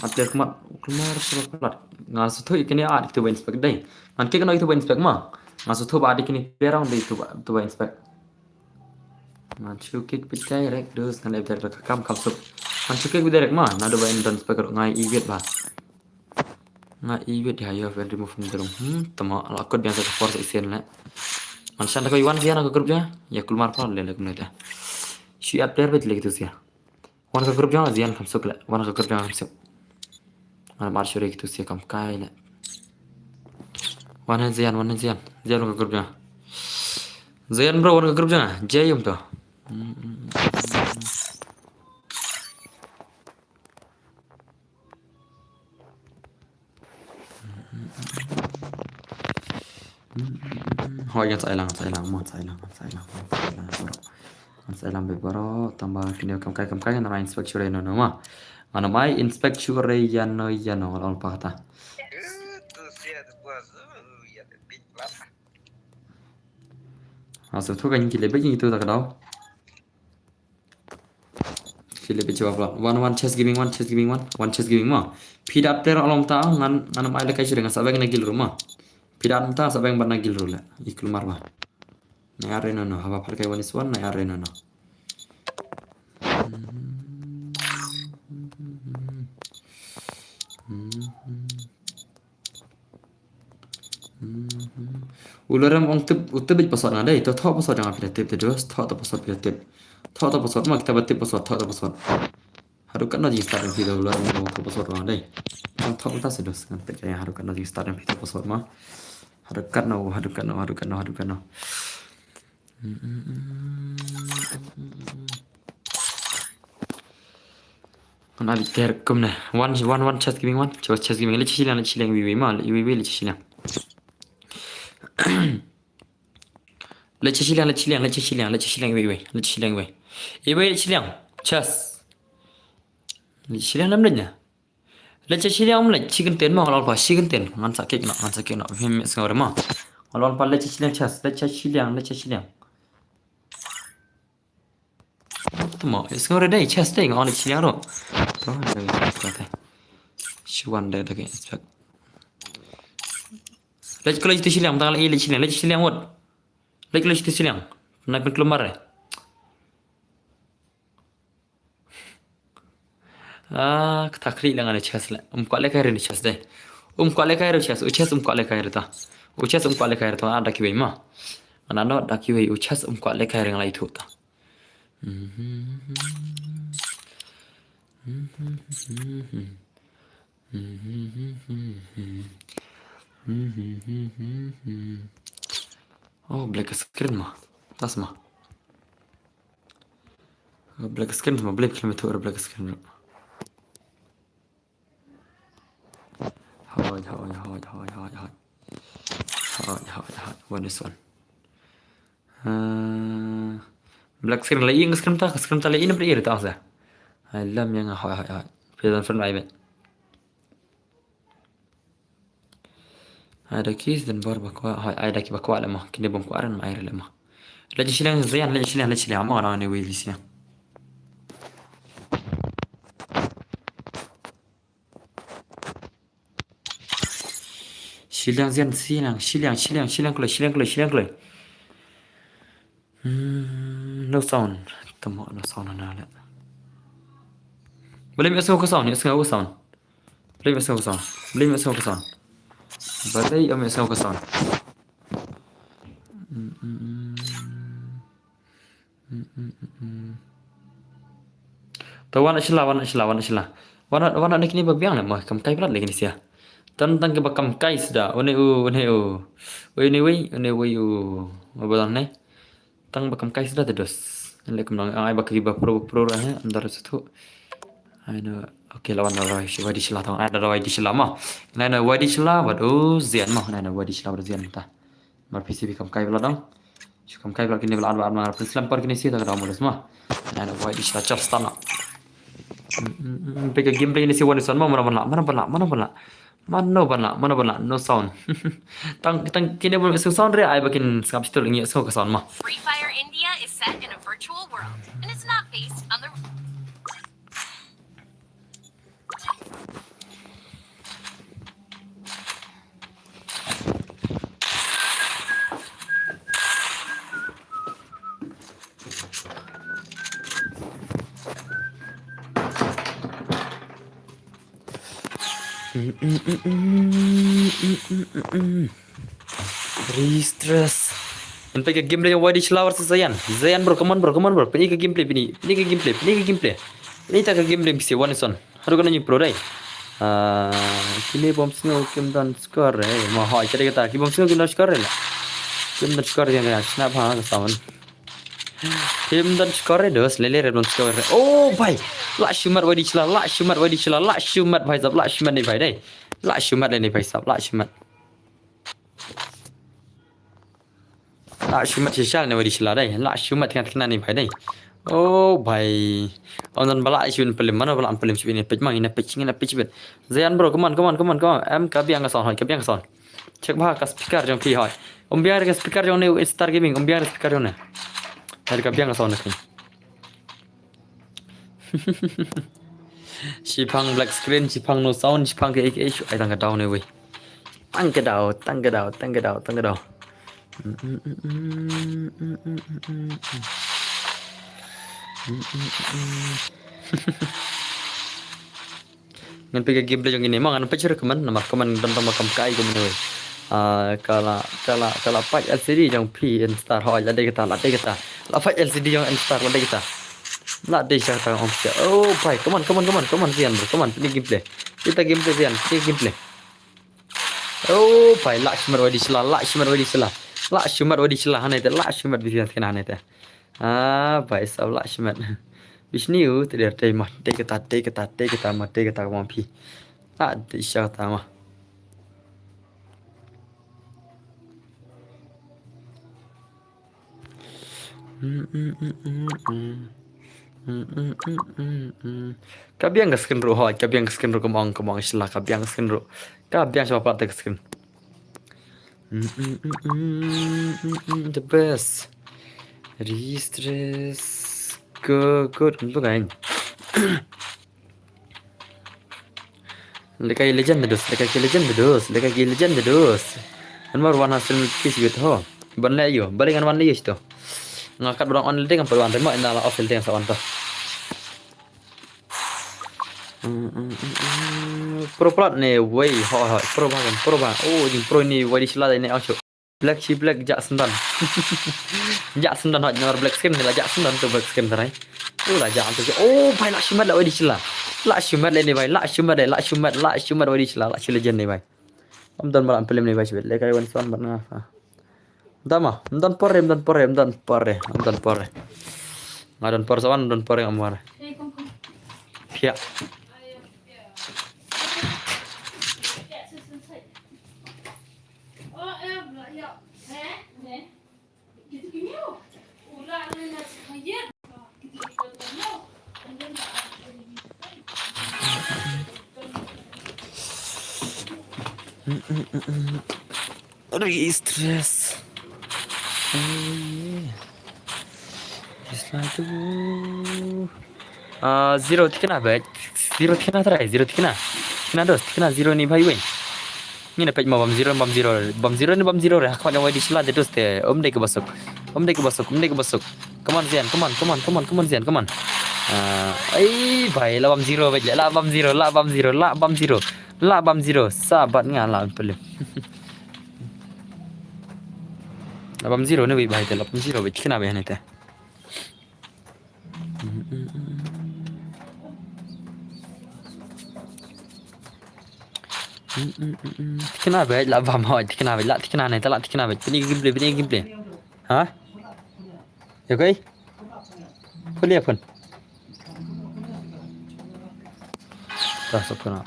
Atir kumar. Kumar sura plat. Nga suthu ikini ad itu ba inspect dai. Ngan kik no itu ba inspect ma. Nga suthu ba ad ikini perang dai itu ba, itu ba inspect. Ngan shu kik bit direct dus ngan lep direct ka kam kam suk. Ngan shu kik bit direct ma, na do ba in don spek ngai iwit ba. Ngai iwit ha yo fen remove from the room. Hmm, tama la kut biang sa ka force isen le. Ngan shan da ko iwan sian ka group ja. Ya kulmar pa le le kumne ta. Shu add player bit le gitu sia. Wan ka group jong Zian kam suk le. Wan ka group jong kam suk. Ngan mar shuri kitu sia kam kai le. Wan han Zian, wan han Zian. Zian wan ka group jong. Zian bro wan ka group jong. Jai yum to. Hoi, ngan sa ai lang, ngan sa ai lang, mo, ngan sa ai lang, ngan sa ai lang, ngan sa ai lang, bro. Ngan sa ai lang, bro. Tang ba kine kam kai, kam kai, ngan ai inspect shuh re no, no, ma. Ngan ai inspect shuh re ïa no, ïa no, ol pa kata. Asu tu kan ki lebe ki tu tak dau. Ki lebe chwa pla. One, one chest giving, one chest giving, one. One chest giving ma. Phi da player along ta ngan, ngan mai le kai shuh re ngan sa beng na gil room ma. Phi da ta sa beng ban na gil room le. Ikul mar ba. Na are no no. Haba phar kai one is one, na are no no. U lorem ong tip, u tip bit password nga dei. To thoh password jong phi da tip te dos, thoh to password phi da tip. Thoh to password ma kita ba tip password, thoh to password. Haduh katno jingstart phi da u lorem ong thoh password nga dei. Thoh thoh ta se dos ngan pek ya haduh katno jingstart phi thoh password ma. Haduh katno, haduh katno, haduh katno, haduh katno. Ngan ali ter kumne. One, one, one chest giving one. Chest, chest giving. Leit shiliang, leit shiliang, wei, wei, ma, wei, wei, leit shiliang. Leit shiliang, leit shiliang, leit shiliang, leit shiliang, wei, wei. Leit shiliang, wei. Wei, wei, leit shiliang. Chest. Leit shiliang nam leit na. Leit shiliang, leit chicken ten ma, ngal pa chicken ten. Ngan sa kik na, ngan sa kik na. Him sngaw re ma. Ngal pa leit shiliang chest, leit shiliang, leit shiliang. Tama, is ngore dei chest dei ngon chiliang ro. To dei kata. Shuan dei dei inspect. Leit klo chiliang tang leit chiliang, leit chiliang wot. Leit klo chiliang. Na pen klumar. Ah, kata kri lang ane chest le. Um kwah le kai re chest dei. Um kwah le kai re chest. U chest um kwah le kai re ta. U chest um kwah le kai re ta. Ada kiwei ma. Ana no da kiwei u chest um kwah le kai re ngalai thu ta. Oh, black screen ma. Tas ma. Black screen ma, black screen tu black screen. Hoi, hoi, hoi, hoi, hoi, hoi. Hoi, hoi, hoi. What is one? Uh, black screen la ing screen ta, screen ta la ing beri ta sa. Ai lam yang hoi, hoi, hoi. Present front ai ben. Ai da ki den bor bakwa, hai ai da ki bakwa le ma, kine bom kwa ran ma ai le ma. Le ji shileng zayan, le ji shileng, le ji shileng, ma na ne wi ji shileng. Shileng zayan, shileng, shileng, shileng, shileng kule, shileng kule, shileng kule. Hmm, no sound. Tamo no sound na le. Boleh mi asal ko sound, ni asal ko sound. Blame yourself sound. Blame yourself sound. Blame yourself sound. To wan shila, wan shila, wan shila. Wan, wan ne kini ba biang ne ma kam kai plat le kini sia. Tan tan ke ba kam kai sida. One u, one u. One wei, one wei u. Ba ne. Tang ba kam kai sida te dos. Le kum nang ai ba ki ba pro pro ra he andar su thu. Ai no. Okay, lawan da roi shi wai di shila tang. Ai da roi di shila ma. Nai na wai di shila ba do zian ma. Nai na wai di shila ba do zian ta. Mar P C B kam kai bla dang. Shu kam kai ba kine ba la, ba la, ba la, pynslem por kine shi ta ka dau mo les ma. Ai na wai di sha char stan na. Hmm, hmm, hmm, hmm, peit ka gameplay kine shi wan son ma, mano ban lah, mano ban lah, mano ban lah. Mano ban lah, mano ban lah, no sound. Tang, tang kine ba sound re, ai ba kin sngap stur ngi so ka sound ma. Free Fire India is set in a virtual world and it's not based on the Re-stress. Ngan peit ka gameplay jong Y D Shla versus Zayan. Zayan bro, come on bro, come on bro. Peit ka gameplay, peit, peit ka gameplay, peit ka gameplay. Peit ka gameplay phi sa wan son. Haduh kane ni pro dei. Ah, kine bom sngew kim don score eh. Ma hoi kata kata. Ki bom sngew kim don score eh. Kim don score yang ya. Snap ha ka sound. Kim don score eh, dos lele red don score eh. Oh bhai. Lah shimat Y D Shla, lah shimat Y D Shla, lah shimat bhai sab, lah shimat ni bhai dei. Lah shimat ni bhai sab, lah shimat. Lah shimat shisha ne Y D Shla dei. Lah shimat tengah tengah ni bhai dei. Oh bhai. Ong don ba lah shimat pelim, mano ba lah pelim shibit ne, peit ma, ina peit, ina peit shibit. Zayan bro, come on, come on, come on, come on. Em ka biang ka sound hoi, ka biang ka sound. Check bha ka speaker jong phi hoi. Um biang ka speaker jong ne Star Gaming, um biang ka speaker jong ne. Ka biang ka sound ne. Shipang black screen, shipang no sound, shipang ke ke ai tang ka down ne wei. Tang ka down, tang ka down, tang ka down, tang ka down. Ngan peit ka gameplay jong ine ma, ngan peit shuh ka man, namar ka man don tang ma kam kai ka man wei. Ah, ka la, ka la, ka la pait L C D jong phi N Star hoi, la dei kata, la dei kata. La pait L C D jong N Star, la dei kata. La dei sha kata ong sha. Oh bhai, come on, come on, come on, come on Zayan bro, come on, peit gameplay. Peit gameplay Zayan, peit gameplay. Oh bhai, lah shimat Y D Shla, lah shimat Y D Shla. Lah shimat Y D Shla hangne te, lah shimat bisi Zayan hangne te. Ah bhai sab lah shimat. Bishni u te der te ma, te kata, te kata, te kata ma, te kata ma phi. Ah, te sha kata ma. Ka biang ka screen ruh hoi, ka biang ka screen ruh, ka mong, ka mong Shla, ka biang ka screen ruh. Ka biang sha pat ka screen. The best. Re-stress. Good, good. Untuk kan. Lehkai legend dos, lehkai legend dos, lehkai legend dos. Anmar wan ha stream ki sibit ho. Ban le yo, balik ngan wan le yo sito. Nga kat barang on le ding, wan te ma ina la off le ding sa wan to. Pro plat ne wei ho ho, pro ba kan, pro ba. Oh, jing pro ni wei di sila ne acho. Black si black jak sendan. Jak sendan hot nyawar black skin ni la jak sendan tu black skin terai. Tu la jak tu. Oh bhai la shimat la wei di sila. La shimat le ni bhai, la shimat le, la shimat, la shimat wei di sila, la shi legend ni bhai. Am don malam film ni bhai sibit le kai wan son ban nga. Dama, am don pore, am don pore, am don pore, am don pore. Nga don pore sawan, am don pore amwar. Pia. Aduh, stress. It's like the war. Ah, zero tikna bhai. Zero tikna try, zero tikna. Tikna dos, tikna zero ni bhai wei. Ni na page ma bam zero, bam zero, bam zero ni bam zero re. Hakmat yang wai di sila de dos te. Om dei ke basuk. Om dei ke basuk, om dei ke basuk. Come on Zian, come on, come on, come on, come on Zian, come on. Ah, ai bhai, la bam zero bhai, la bam zero, la bam zero, la bam zero. La bam zero, sabat nga la pelim. La bam zero ni wei bhai te, la bam zero bhai, tikna bhai ne te. Tikna bhai, la bam hoi, tikna bhai, la tikna ne te, la tikna bhai. Pini gameplay, pini gameplay. Ha? Ya koi? Kuli ya phone. Dah sempurna.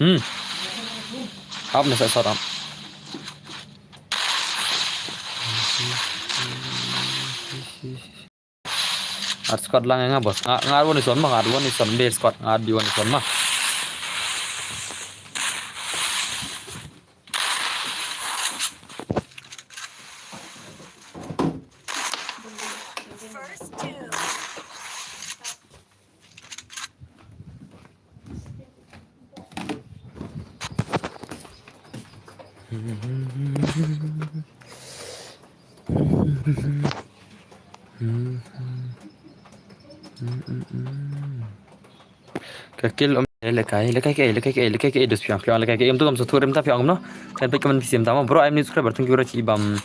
Hmm. Ap ne sa sot ap. At squad lang nga boss. Nga, nga one is one ma, nga one is one. Be squad, nga one is one ma. Ka kill um, eh, lekai, lekai ke, lekai ke, lekai ke, dos piang, piang, lekai ke, em tu kam satu rem ta piang no. Kan pek kaman pisim tama, bro, I'm new subscriber, thank you very much, ibam,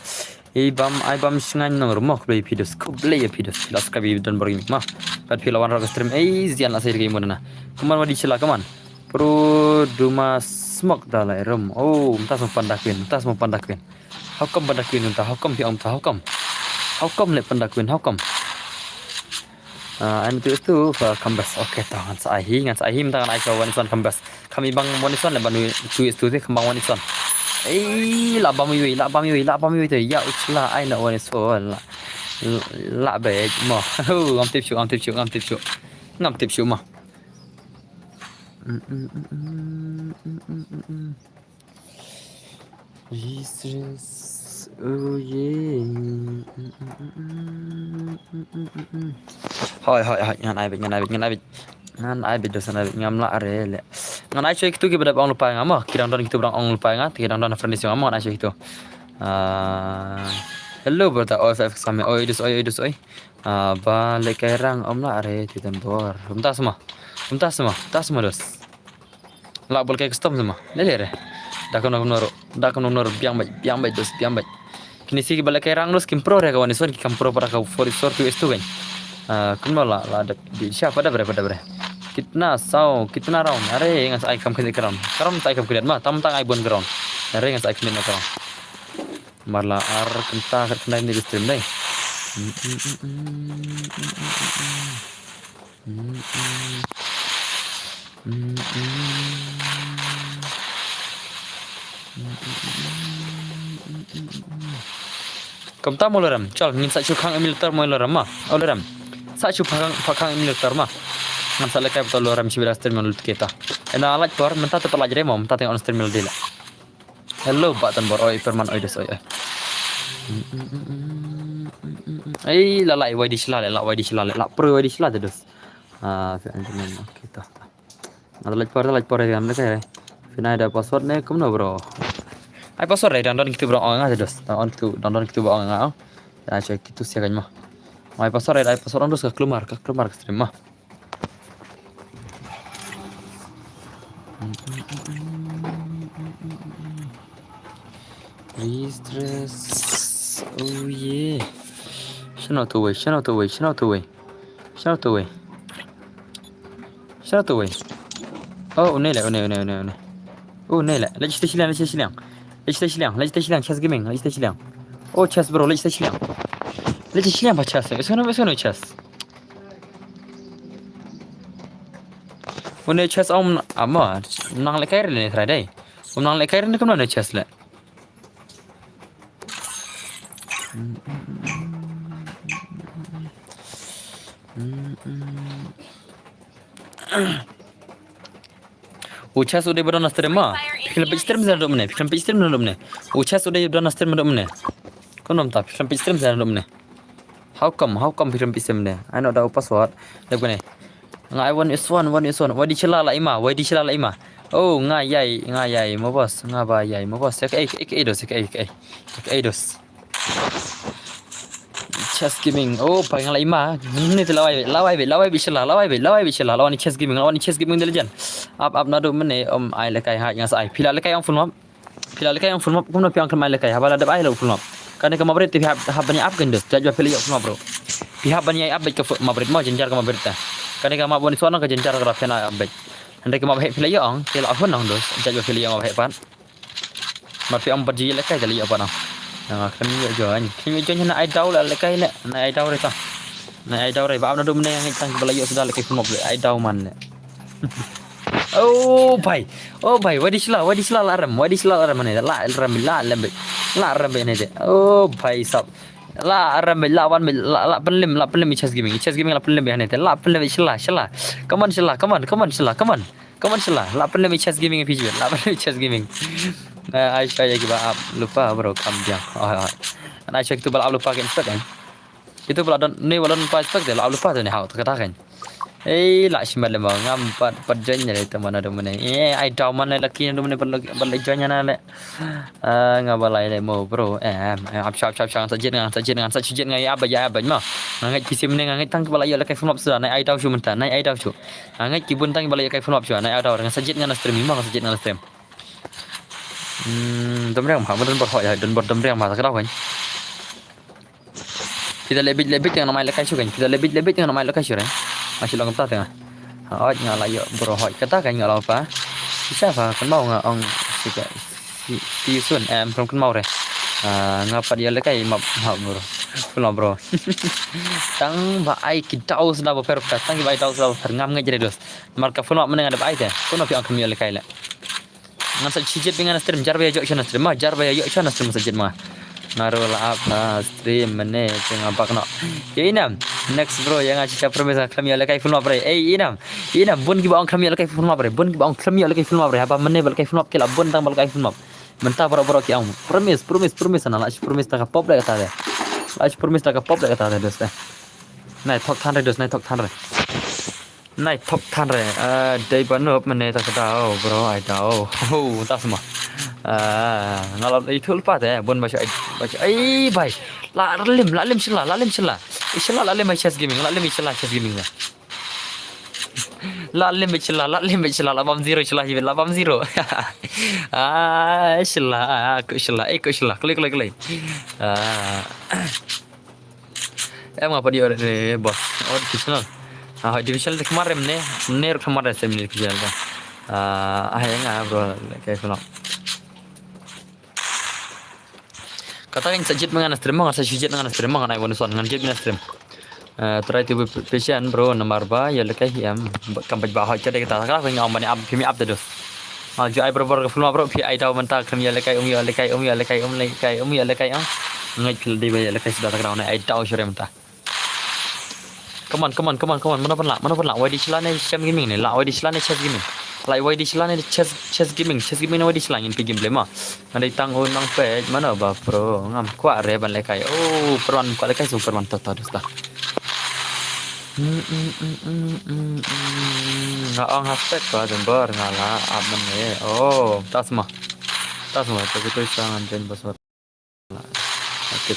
ibam, ibam shngain nong remok, play pidos, ko play ya pidos, la subscribe don bro ma. Pat pila wan rak stream, eh, zian la saya ke mona. Kaman wadi sila kaman. Pro duma smoke da la rum. Oh, mta smoke panda queen, mta smoke panda queen. How come panda queen mta? How come piang mta? How come? How come le panda queen? How come? Ah, I'm two is two for Kambas. Okay, ta ngan sa ai hi, ngan sa ai hi, mynta ngan ai sa one is one Kambas. Kami bang one is one le ban two is two te kembang one is one. Eh, la bam yui, la bam yui, la bam yui te. Ya, uch la ai na one is one la. La be mo. Oh, ngam tip shu, ngam tip shu, ngam tip shu. Ngam tip shu mo. Mm, mm, mm, mm, mm, mm, mm, mm. Yes, yes. Oh, yeah. Hoi, hoi, hoi. Ngan ai bit, ngan ai bit, ngan ai bit. Ngan ai bit, dos ngan ai bit. Ngam lah re le. Ngan ai choi kitu ki ba dap ong lupa nga mo. Ki dang don kitu ba dang ong lupa nga. Ki dang don friend sio nga mo, ngan ai choi kitu. Ah, hello, brother. Oi, F F Same. Oi, dos, oi, oi, dos, oi. Ah, ba le kai rang om lah re ti dan bor. Umta semua. Umta semua. Umta semua, dos. Lah bol kai custom semua. Lele re. Da kumno kumno ro. Da kumno kumno ro. Biang bait, biang bait, dos, biang bait. Kini si ki ba le kai rang dos kim pro re ka one is one, ki kam pro para ka four is four, two is two kan. Ah, kumno la, la da di siapa da bre, pada bre. Kitna sao, kitna round. Are ngan sa ai kam kini ka round. Ka round sa ai kam kini ma, tam tang ai bon ka round. Are ngan sa ai kini ka round. Mar la ar kynta kat kynta ni stream dai. Kumta mo lorem, chal ngin sa shu khang emulator mo lorem ma. O lorem. Sa shu phakang phakang emulator ma. Ngan sa lekai betul lorem shi bida stream lut kita. Ena laj por, mynta te pelaj re mo, mynta tengok on stream dila. Hello, Batan Bor, oi, Perman, oi, dos, oi, oi. Ei, la, la, Y D sila le, la, Y D sila le, la, pro Y D sila te dos. Ah, okay, ta, ta. Ada like por, like por, ya, mereka ya. Phi nai da password ne, kumno, bro? Ai password re, dang don kitu, bro, ong nga te dos. Dang don kitu, dang don kitu, bro, ong nga. Ya, check kitu sia kan ma. Ai password re, ai password on dos ka klumar, ka klumar ka stream ma. Please dress. Oh yeah. Shano to wei, shano to wei, shano to wei. Shano to wei. Shano to wei. Oh, une le, une, une, une, une. Oh, une le. Leit stai shiliang, leit stai shiliang. Leit stai shiliang, leit stai shiliang, Chess Gaming, leit stai shiliang. Oh, Chess bro, leit stai shiliang. Leit stai shiliang ba Chess. Esano, esano Chess. Une Chess om ama nang le kair ne trai dai. Om nang le kair ne kumno ne Chess le. U Chess u dei ba don na stream ma. Phi khlem peit stream zan dum ne. Phi khlem peit stream zan dum ne. U Chess u dei ba don na stream dum ne. Kumno mynta phi khlem peit stream zan dum ne. How come? How come phi khlem peit stream ne? Ai noh da u password. Dep kane. Nga ai one is one, one is one. Wai di chila la ima, wai di chila la ima. Oh, nga yai, nga yai, mo boss, nga ba yai, mo boss. Ek ei, ek ei dos, ek ei, ek ei. Ek ei dos. Chess Gaming. Oh, pa nga la ima. Ni te lawai, lawai be, lawai be chila, lawai be, lawai be chila, lawai ni Chess Gaming, lawai ni Chess Gaming de legend. Ap, ap nadu mene, om ai lekai ha, nga sa ai. Phi la lekai ong full map. Phi la lekai ong full map, kumno phi ong khlem ai lekai, haba la dep ai la full map. Kane ka map rit te phi hap, hap ban ïa ap kan dos, judge ba phi la ïa full map bro. Phi hap ban ïa ap bad ka fu-, map rit mo, jynjar ka map rit ta. Kane ka map one is one ka jynjar ka phi na ap bad. Hynrei ka map heh phi la ïa ong, te la hun ong dos, judge ba phi la ïa map heh pat. Mar phi ong bad ji lekai te la ïa pat ong. Nga khlem ïa join, khlem ïa join hana ai daw la lekai le, na ai daw re ta. Na ai daw re, ba am na dum ne ngi tang ba la ïa suda lekai full map le, ai daw man le. Oh bhai. Oh bhai, wadi shylla, wadi shylla la rem, wadi shylla la rem ne. La rem, la lem beit. La rem beit ne de. Oh bhai sab. La rem beit, la wan beit, la, la pynlem, la pynlem i Chess Gaming, i Chess Gaming la pynlem beit ne de. La pynlem beit shylla, shylla. Come on shylla, come on, come on shylla, come on. Come on shylla, la pynlem i Chess Gaming phi ju, la pynlem i Chess Gaming. Eh, ai sha ïa kiba ap lypa bro, kam biang. Oh, oh. Ai sha kitu ba la ap lypa kin spek kan. Kitu ba la don, ne ba la don pa spek de, la ap lypa de ne, hau, kata kan. Ei, la shimet lem ba, ngam pat, pat join ne de te mana de mane. Eh, ai daw mana laki ne de mane, ba la, ba la join na le. Ah, nga ba lai le mo bro. Eh, em, em, ap sha, ap sha, ap sha, sa jied nga, sa jied nga, sa jied nga, ïa ba, ïa ba ma. Nga ngeit phi sim ne, nga ngeit tang ba la ïoh lehkai phone map suda, nai ai daw shu mynta, nai ai daw shu. Nga ngeit ki bun tang ba la ïoh lehkai phone map shuwa, nai ai daw, nga sa jied nga na stream, ma nga sa jied nga na stream. Hmm, dom riang ma, ma don bor hoi, don bor dom riang ma, sa ka daw kan. Phi da leh bit leh bit nga na mai lehkai shu kan. Phi da leh bit leh bit nga na mai lehkai shu kan. Nga shu long kata tengah. Ha, hoi nga la ïoh bro hoi. Kata kan nga long pa. Phi sa pha kan mau nga ong sika. Si, si sun em from kan mau re. Ah, nga pat ïoh lehkai map map bro. Phi long bro. Tang ba ai ki daw sda ba per ka. Tang ki ba ai daw sda ba per ngam ngeit jere dos. Mar ka phone map mane nga da ba ai te. Kono phi ong kan ïoh lehkai le. Ngan sa shi jied beit nga na stream, jar ba ïa ïoh shuwa na stream, ma, jar ba ïa ïoh shuwa na stream, sa jied ma. Nga ruh la ap na stream mynne te nga bak noh. Ïa i nam, next bro, ïa nga shisha promise nga khlem ïoh lehkai phone map re. Ei i nam, i nam, bun kiba ong khlem ïoh lehkai phone map re, bun kiba ong khlem ïoh lehkai phone map re, haba mynne ba lehkai phone map ki la bun tang ba lehkai phone map. Mynta baroh baroh ki ong promise, promise, promise, na la shi promise ta ka pop de kata de. La shi promise ta ka pop de kata de, dos de. Nai thok than re, dos, nai thok than re. Nai thok than re, ah, dei ba nop mynne ta ka daw, bro, ai daw. Ho, ta sma. Ah, nga la i thul pa te, bun ba sha, ba sha, ai bai. La lim, la lim shylla, la lim shylla. I shylla la lim ai Chess Gaming, la lim i shylla Chess Gaming la. La lim i shylla, la lim i shylla, la bam zero shylla, la bam zero. Ah, shylla, ah, ko shylla, eh, ko shylla, klik, klik, klik. Ah. Em nga pat ïoh ne boss. Oh, divisional. Ah, divisional te kmar em ne. Ne ruh kmar em ne divisional te. Ah, ah, ïa nga bro, lehkai phone map. Kata kan sa jied ma nga na stream, ma nga sa shi jied ma nga na stream, ma nga nai wan son ngan jied na stream. Eh, try to be patient bro, namar ba ïoh lehkai hi em. Kam pat ba hoi ka dei kata ka nga ban ap phi mi ap te dos. Ah, ju ai bro bro ka phone map bro, phi ai daw mynta khlem ïoh lehkai, um ïoh lehkai, um ïoh lehkai, um lehkai, um ïoh lehkai, ah. Ngeit phi la dei ba ïoh lehkai suda ta ka daw ne ai daw shuwa re mynta. Come on, come on, come on, come on. Mano pynlah, mano pynlah. Y D Shylla ne Chess Gaming ne. Lah Y D Shylla ne Chess Gaming. Lah Y D Shylla ne Chess, Chess Gaming. Chess Gaming ne Y D Shylla ngin peit gameplay ma. Nga dei tang un nang peit mano ba pro. Ngam kwah re ban lehkai. Oh, pyrwan kwah lehkai so pyrwan to to dos ta. Mm, mm, mm, mm, mm, mm. Nga ong hashtag ko don bor nga la ap mynne. Oh, ta sma. Ta sma, ta kitu sa ngan join bos. Okay.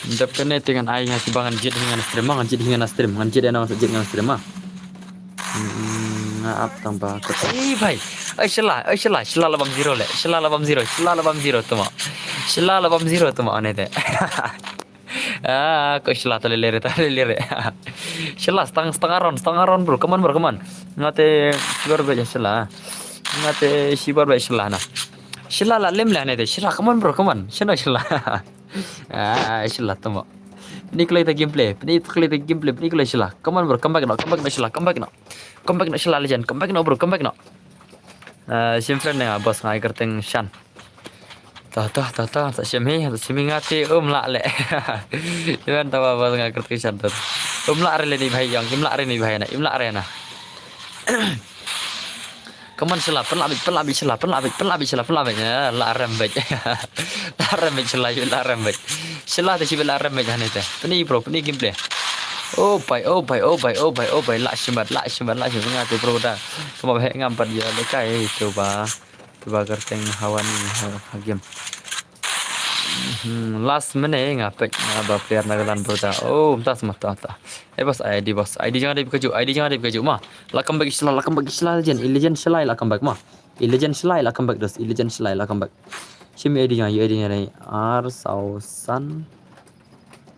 Dep kane te ngan ai nga kiba ngan jied hi nga na stream ma, ngan jied hi nga na stream, ngan jied ena ngan jied nga na stream ma. Hmm, nga ap tang ba. Ei bhai. Ei shylla, ei shylla, shylla la bam zero le. Shylla la bam zero, shylla la bam zero tuma. Shylla la bam zero tuma ane te. Ah, ko shylla ta lele re, ta lele re. Shylla stang, stang aron, stang aron bro. Come on bro, come on. Nga te shibar be shylla. Nga te shibar be shylla na. Shylla la lem la ne te. Shylla, come on bro, come on. Shano shylla. Ah, shylla tamo. Pynlait ta gameplay. Pynlait ta gameplay. Pynlait shylla. Come on bro, come back now. Come back now shylla. Come back now. Come back now shylla legend. Come back now bro, come back now. Ah, shim friend ne nga boss nga ai kyrteng Shan. Ta ta ta ta ta shim hi, ta shim hi nga te um lah le. Iwan ta ba boss nga kyrteng Shan ta. Um lah re le ni bhai yang, im lah re ni bhai na, im lah re na. Come on shylla, pynlah beit, pynlah beit shylla, pynlah beit, pynlah beit shylla, pynlah beit. Ya, la rem beit. La rem beit shylla, la rem beit. Shylla te shi beit la rem beit hane te. Pynlait bro, pynlait gameplay. Oh bhai, oh bhai, oh bhai, oh bhai, oh bhai, la shimet, la shimet, la shimet nga te bro da. Kumba bhai ngam pat ïoh lehkai tu ba. Tu ba kyrteng hawan ha, ha game. Hmm, last minute nga peit nga ba player Nagaland bro da. Oh, tas mata ta. Eh boss, I D boss. I D jangan dei bkaju, I D jangan dei bkaju ma. La comeback shylla, la comeback shylla legend. I legend shylla la comeback ma. I legend shylla la comeback dos. I legend shylla la comeback. Shim I D jangan, I D jangan dei. Ar saw san.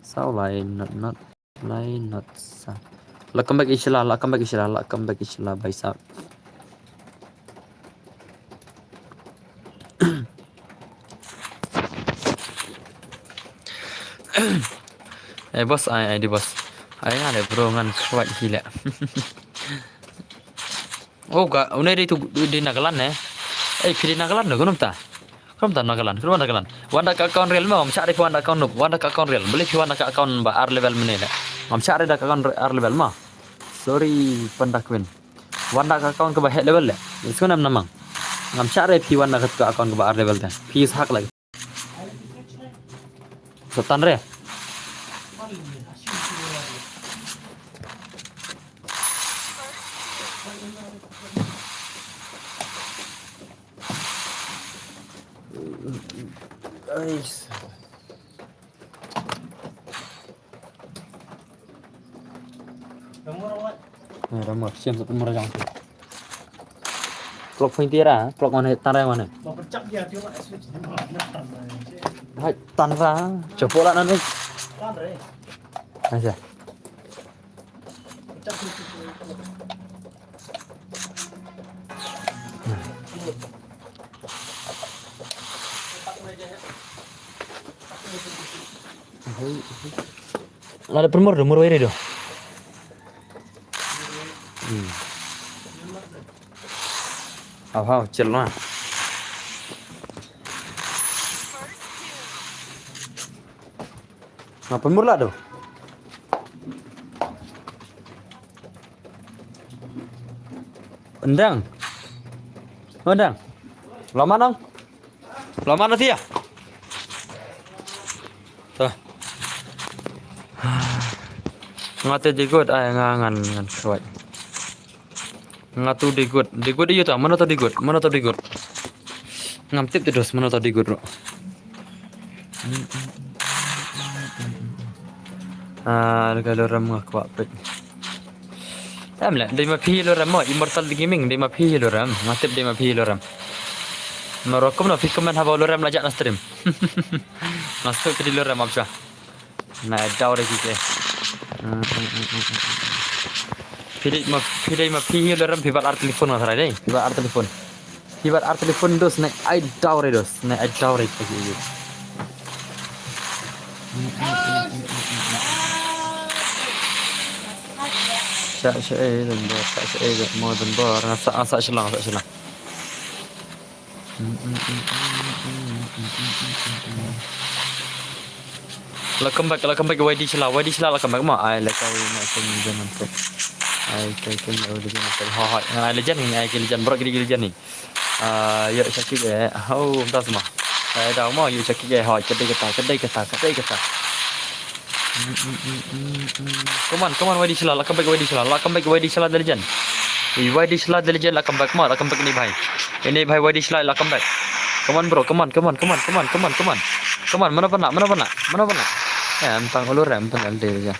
Saw lai not not. Lai not sa. La comeback shylla, la comeback shylla, la comeback shylla bhai sahab. Eh boss, ai ai di boss. Ai nga le bro ngan khwat hi le. Oh, ka, une dei tu, dei Nagaland ne. Eh, phi dei Nagaland ne, kumno mynta? Kumno mynta Nagaland, kumno Nagaland? Wan da ka account real mo, ngam shah re phi wan da account noob, wan da ka account real. Balei phi wan da ka account ba ar level mynne le? Ngam shah re da ka account ar level mo. Sorry, Panda Queen. Wan da ka account kaba heh level le. Is ko nam namang. Ngam shah re phi wan da ka account kaba ar level te. Phi is hak lagi. Sa tan re. Ais. Eh, ram ram, siam sa pun mura jang. Clock pun tira, clock mana, tan re mana? Hai, tan ra, coba lah nanti. Aja. Lada pun mur do, mur wei re do. Hmm. Aw, aw, chill lah. Nga pun mur lah do. Endang. Endang. Lama nang. Lama na tia. Ta. Nga te digut ai nga ngan ngan swai. Nga tu digut. Digut iyo ta. Mano ta digut? Mano ta digut? Ngam tip te dos mano ta digut ro. Ah, ka lorem nga kwah pet. Em le, dei ma phi lorem mo, Immortal Gaming, dei ma phi lorem, nga tip dei ma phi lorem. Ma rokom no phi comment haba lorem la jak na stream. Nga suk phi lorem absha. Na dau re ki ke. Phi dei ma, phi dei ma phi lorem phi bat ar telefon nga sarai dei. Phi bat ar telefon. Phi bat ar telefon dos, ne ai dau re dos, ne ai dau re. Sa sa ai dan ba, sa sa ai dan mo dan ba, sa sa shilang, sa shilang. La come back, la come back, Y D Shila, Y D Shila la come back ma, ai la kai na kum jaman kum. Ai kai kai na udah jaman kum. Ho ho, ai legend ni, ai kai legend, bro, kiri legend ni. Ah, yo, sakit eh. Oh, entah semua. Ai dah mau, yo, sakit eh. Ho, kedai kata, kedai kata, kedai kata. Come on, come on, Y D Shila, la come back, Y D Shila, la come back, Y D Shila the legend. Y D Shila the legend, la come back, ma, la come back ni bhai. Ini bhai Y D Shila, la come back. Come on, bro, come on, come on, come on, come on, come on, come on. Come on, mana pernah, mana pernah, mana pernah. Eh, entang ulur em, panel de ya.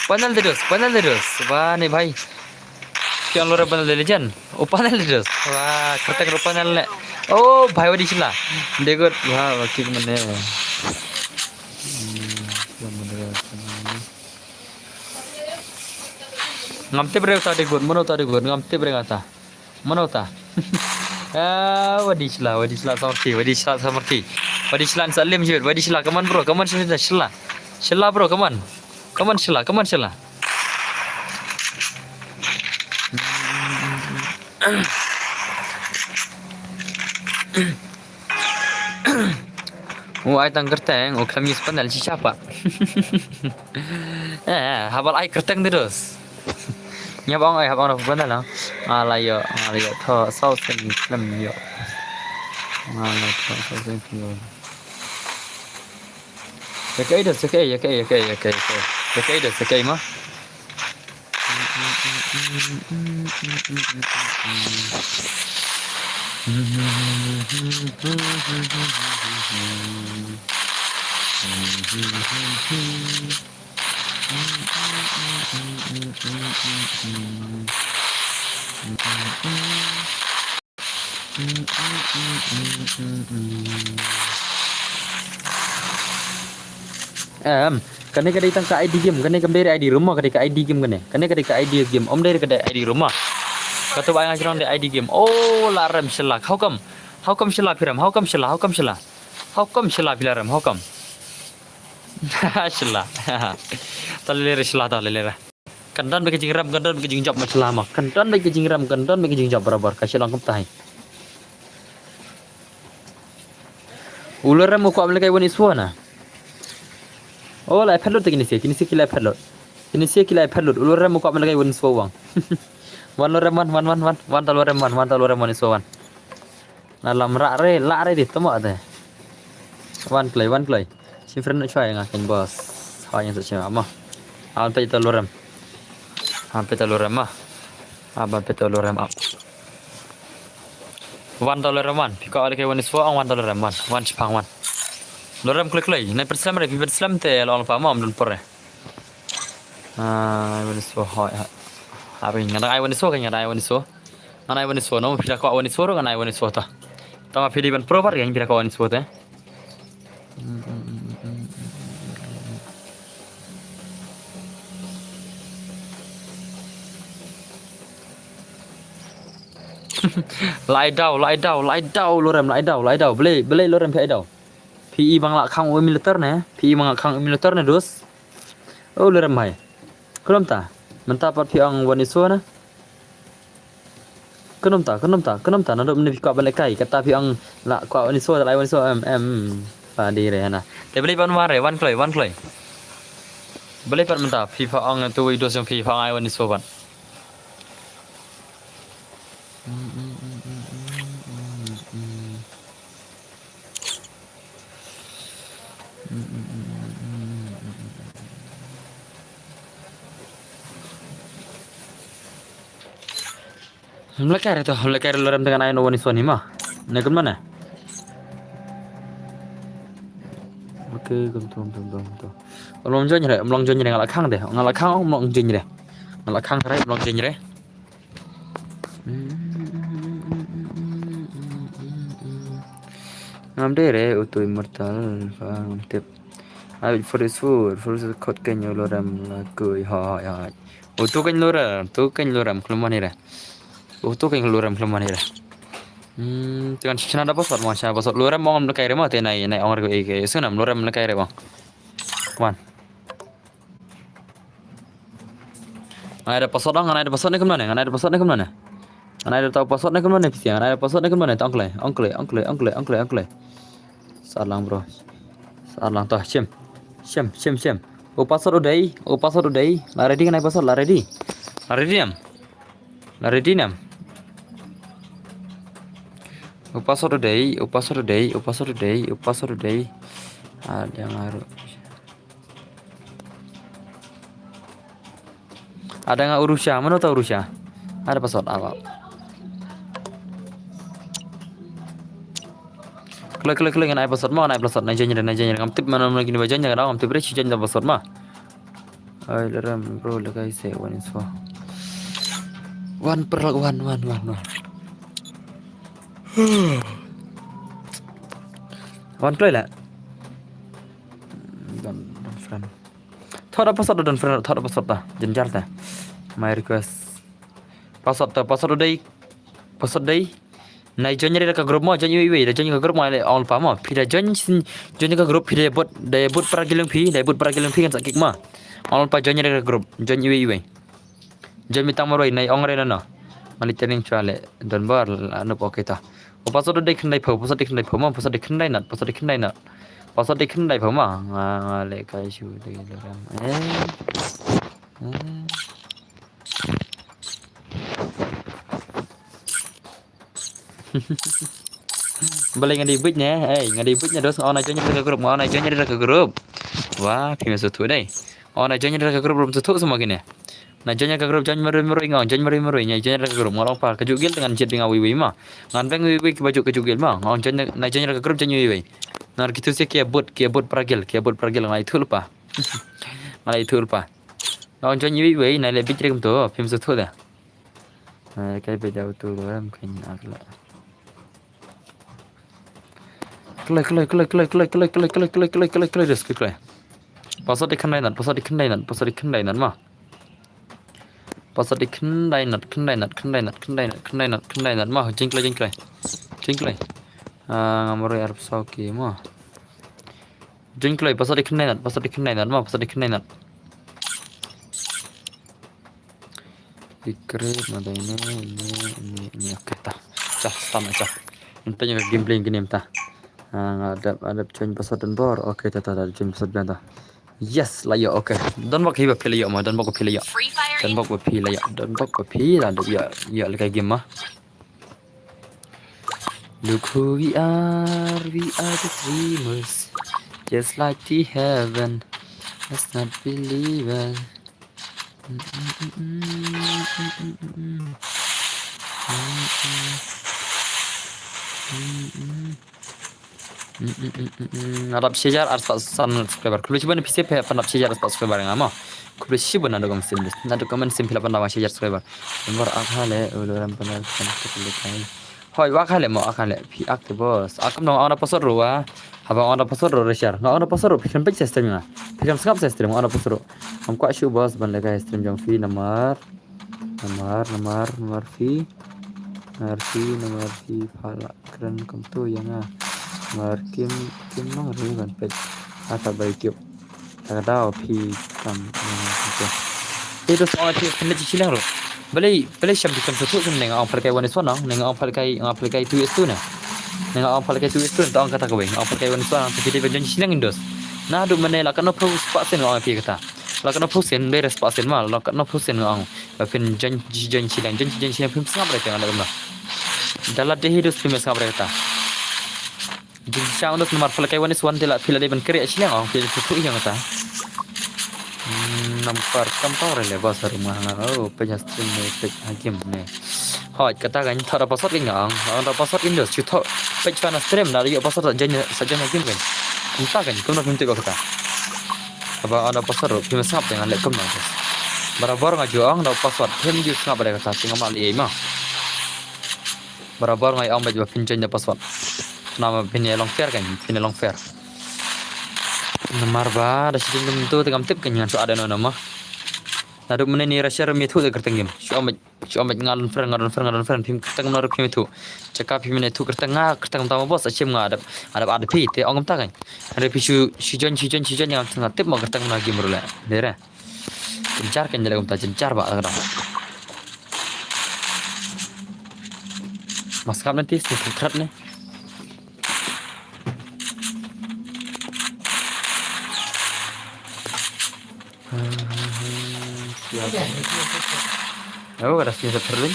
Panel de dos, panel de dos. Wah, ni bhai. Ki on lore panel de legend. Oh, panel de dos. Wah, kertek ro panel ne. Oh, bhai Y D Shila. Digut. Wah, wah, kick mana. Hmm, kick mana. Ngam tip re uta digut, mano uta digut, ngam tip re ngata. Mano uta. Ah, Y D Shila, Y D Shila samarki, Y D Shila samarki. Y D Shila sa lim jut, Y D Shila, come on bro, come on Shila, Shila. Shila bro, come on. Come on Shila, come on Shila. U ai tang kerteng, u khlem use panel shi chapa. Eh, haba la ai kerteng te dos. Ngi hap ong, eh, hap ong na panel, no? Nga la ïoh, nga la ïoh, thoh, saw sien khlem ïoh. Nga la thoh, saw sien khlem ïoh. Ïa kaei dos, ïa kaei, ïa kaei, ïa kaei, ïa kaei, ïa kaei. Ïa kaei dos, ïa kaei ma. Em, kane ka dei tang ka I D game, kane kam dei I D room, ka dei ka I D game kane. Kane ka dei ka I D game, ym dei ka dei I D room. Kato ba nga jrong dei I D game. Oh, la rem Shila. How come? How come Shila phi rem? How come Shila? How come Shila? How come Shila phi la rem? How come? Shila. Ta lele re Shila, ta lele re. Kan don bad ka jingrem, kan don bad ka jingjop, ma sla ma. Kan don bad ka jingrem, kan don bad ka jingjop barabor. Ka shu long kumta hi. U Lorem u kwah ban lehkai Waniswa na. Oh, la phet lut te kine sha, kine sha ki la phet lut. Kine sha ki la phet lut. U Lorem u kwah ban lehkai Waniswa wang. Wan Lorem wan, wan, wan, wan. Wan ta Lorem wan, wan ta Lorem Waniswa wan. Na lam rah re, lah re di tama te. Wan kloi, wan kloi. Sim friend na chwa nga ken boss. Hawa yang sa chwa ma. Awan peit ta Lorem. Awan peit ta Lorem ma. Awan peit ta Lorem ap. Wan ta Lorem wan. Phi kwah lehkai Waniswa ong wan ta Lorem wan. Wan chipang wan. Lorem kloi kloi. Nai pyrslem re, phi pyrslem te la ong pa ma ym don por re. Ah, Waniswa hoi hoi. Abi nga dang ai Waniswa kan, nga dang ai Waniswa. Nga dang ai Waniswa no, phi da kwah Waniswa ro, nga dang ai Waniswa ta. Tama phi di ban pro pat kan, phi da kwah Waniswa te. Lai daw, lai daw, lai daw, Lorem, lai daw, lai daw. Balei, balei Lorem phi ai daw. Phi i ba nga la khang u emulator ne, phi i ba nga la khang u emulator ne, dos. Oh, Lorem bhai. Kumno mynta? Mynta pat phi ong Waniswa na. Kumno mynta, kumno mynta, kumno mynta, naduh mynne phi kwah ban lehkai, kata phi ong la kwah Waniswa, la ai Waniswa, em, em. Pa di re na. Te balei pat wan re, wan kloi, wan kloi. Balei pat mynta, phi pha ong tu i dos jong phi pha ong ai Waniswa pat. Ym lehkai re to, ym lehkai re Lorem te ngan ai noh Waniswa ni ma. Ne kumno ne? Okay, kumto, kumto, kumto. Ym long join re, ym long join re, nga la khang de, nga la khang, ym long join re. Nga la khang re, ym long join re. Ngam dei re uto Immortal, ngam tip. Ai for this food, for this khot kein u Lorem la kui, hoi hoi hoi. Uto kein Lorem, uto kein Lorem khlem mane re. Uto kein Lorem khlem mane re. Hmm, te kan shna da password mo, shna password Lorem mo ngam lehkai re mo, te nai, nai ong re ko e ke, sunam Lorem lehkai re mo. Come on. Ngan ai da password, ngan ai da password ne kumno ne, ngan ai da password ne kumno ne. Ngan ai da tau password ne kumno ne, phi sha, ngan ai da password ne kumno ne, ong kloi, ong kloi, ong kloi, ong kloi, ong kloi. Sa lang bro. Sa lang to, shim. Shim, shim, shim. U password u dei, u password u dei. La ready ngan ai password, la ready. La ready nam. La ready nam. U password u dei, u password u dei, u password u dei, u password u dei. Ah, dia ngaru. Ada nga u Rusha, mano ta u Rusha? Ada password apa? Kloi, kloi, kloi, ngan ai password mo, ngan ai password, nai join re, nai join re, ngam tip mano mano kine ba join, ngam tip re, shi join da password ma. Ai, Lorem, bro, lehkai se, Waniswa. Wan, perlak, wan, wan, wan, wan. Wan kloi la. Don, don friend. Thoh da password, don friend, thoh da password ta. Jynjar ta. My request. Password ta, password u dei. Password dei. Nai join re da ka group mo, join iwei iwei, da join ka group mo, le ong pa mo. Phi da join, join ka group, phi da bot, da bot para ki lung phi, da bot para ki lung phi kan sa kik mo. Ong pa join re da ka group, join iwei iwei. Join mitang marwei, nai ong re na no. Mali training chwa le, don bor, la nup okay ta. O password dei khyndai phew, password dei khyndai phew mo, password dei khyndai nat, password dei khyndai nat. Password dei khyndai phew mo, nga, nga lehkai shu dei Lorem. Eh. Eh. Balei nga dei buit ne? Ei, nga dei buit ne dos, nga on ai join re ka group, nga on ai join re ka group. Wah, phi me suthu dei. On ai join re ka group, rum suthu semua kine. Na join re ka group, join marwei marwei nga, join marwei marwei nga, join re ka group, nga long pa, ka juk gil dengan jet dengan wei wei ma. Ngan beng wei wei ki baju ka juk gil ma. Nga join, na join re ka group, join wei wei. Ngar kitu se kia bot, kia bot pragil, kia bot pragil, nga itu lupa. Nga itu lupa. Nga join wei wei, na le bit re kum tu, phi me suthu da. Ai, kai peit ïa uto ruh em, kheiñ akla. Kloi, kloi, kloi, kloi, kloi, dos, kloi. Password dei khyndai nat, password dei khyndai nat, password dei khyndai nat ma. Password dei khyndai nat, khyndai nat, khyndai nat, khyndai nat, khyndai nat, khyndai nat ma. Jing kloi, jing kloi. Jing kloi. Ah, nga marwei arphew saw ki ma. Jing kloi, password dei khyndai nat, password dei khyndai nat ma, password dei khyndai nat. Secret ma dei ne, ne, ne, ne, okay, ta. Ta, stop, ta. Nta nya gameplay kini ta. Ah, nga dep, nga dep join password don bor. Okay, ta, ta, ta, join password biang ta. Yes, la ïoh, okay. Don bok hi ba phi la ïoh ma, don bok ba phi la ïoh. Don bok ba phi la ïoh, don bok ba phi la ïoh, ïoh, ïoh lehkai game ma. Look who we are, we are the dreamers. Just like the heaven, let's not believe it. Nga dap shi hajar ar spah san subscriber. Khublei shibun phi sep phi pan dap shi hajar ar spah subscriber nga mo. Khublei shibun naduh ka mynsiem, naduh ka mynsiem phi la pan dap shi hajar subscriber. Number ak ha le, u lorem pan dap kan ka le kai. Hoi, wa ak ha le mo, ak ha le. Phi ak te boss. Ak kam dong ong da password ruh wa. Haba ong da password ruh re share. Nga ong da password ruh phi khlem peit sha stream nga. Phi khlem sngap sha stream nga ong da password ruh. Ngam kwah shuh boss ban lehkai stream jong phi namar. Namar, namar, namar phi. Namar phi, namar phi pha la kren kumto ïa nga. Namar kim, kim nang re ban peit. Ata bai kip. Ta ka daw phi kam, eh, kumto. Te to song phi kynda chi shileng ruh. Balei, balei sham phi kam satu ne nga ong pha lehkai one is one nang, ne nga ong pha lehkai, nga pha lehkai two is two ne. Ne nga ong pha lehkai two is two ne, ta ong kata kawei, nga ong pha lehkai one is one nang, te phi dei ban join shileng indos. Naduh mynne la katno phew spah sien nga ong phi kata. La katno phew sien, dei re spah sien ma, la katno phew sien nga ong. Ba phin join, join shileng, join, join shileng, phim sngap re te nga leh kumno. Da la dei hi dos phim sngap re kata. Jingshang dos namar pha lehkai one is one te la phi la dei ban kren shileng ong phi la tu ïa nga ta. Hmm, namar kam tau re le boss harum nga nga, oh, peit ha stream ne, peit ha game ne. Hoi, kata kan thok da password kan nga ong, ong da password indos, shu thok, peit pan ha stream da ïoh password sa join, sa join ha game kan. Kumta kan, kumno phim tip ba kata. Haba ong da password ruh phim sngap te ngan leh kumno. Barabor nga ju ong da password, phim ju sngap ba dei kata, te nga ma leh ei ma. Barabor nga ong bad ba phin join da password. Namar phin ïa long fair kan, phin ïa long fair. Namar ba da shi kum tu te kam tip kan ngan shu add no no ma. Naduh mynne ni ra share mi thu da kyrteng game. Shu ong bad, shu ong bad nga don friend, nga don friend, nga don friend, phim kyrteng no ruh phim thu. Jaka phim ne thu kyrteng nga, kyrteng tam boss, a shim nga adap, adap add phi te ong kumta kan. Hynrei phi shu, shu join, shu join, shu join, nga tip ma kyrteng na game ruh le. Dei re. Jynjar kan, jynjar kumta, jynjar ba, kata. Mas kap nanti, sini krat ni. Oh, kata sini krat ni.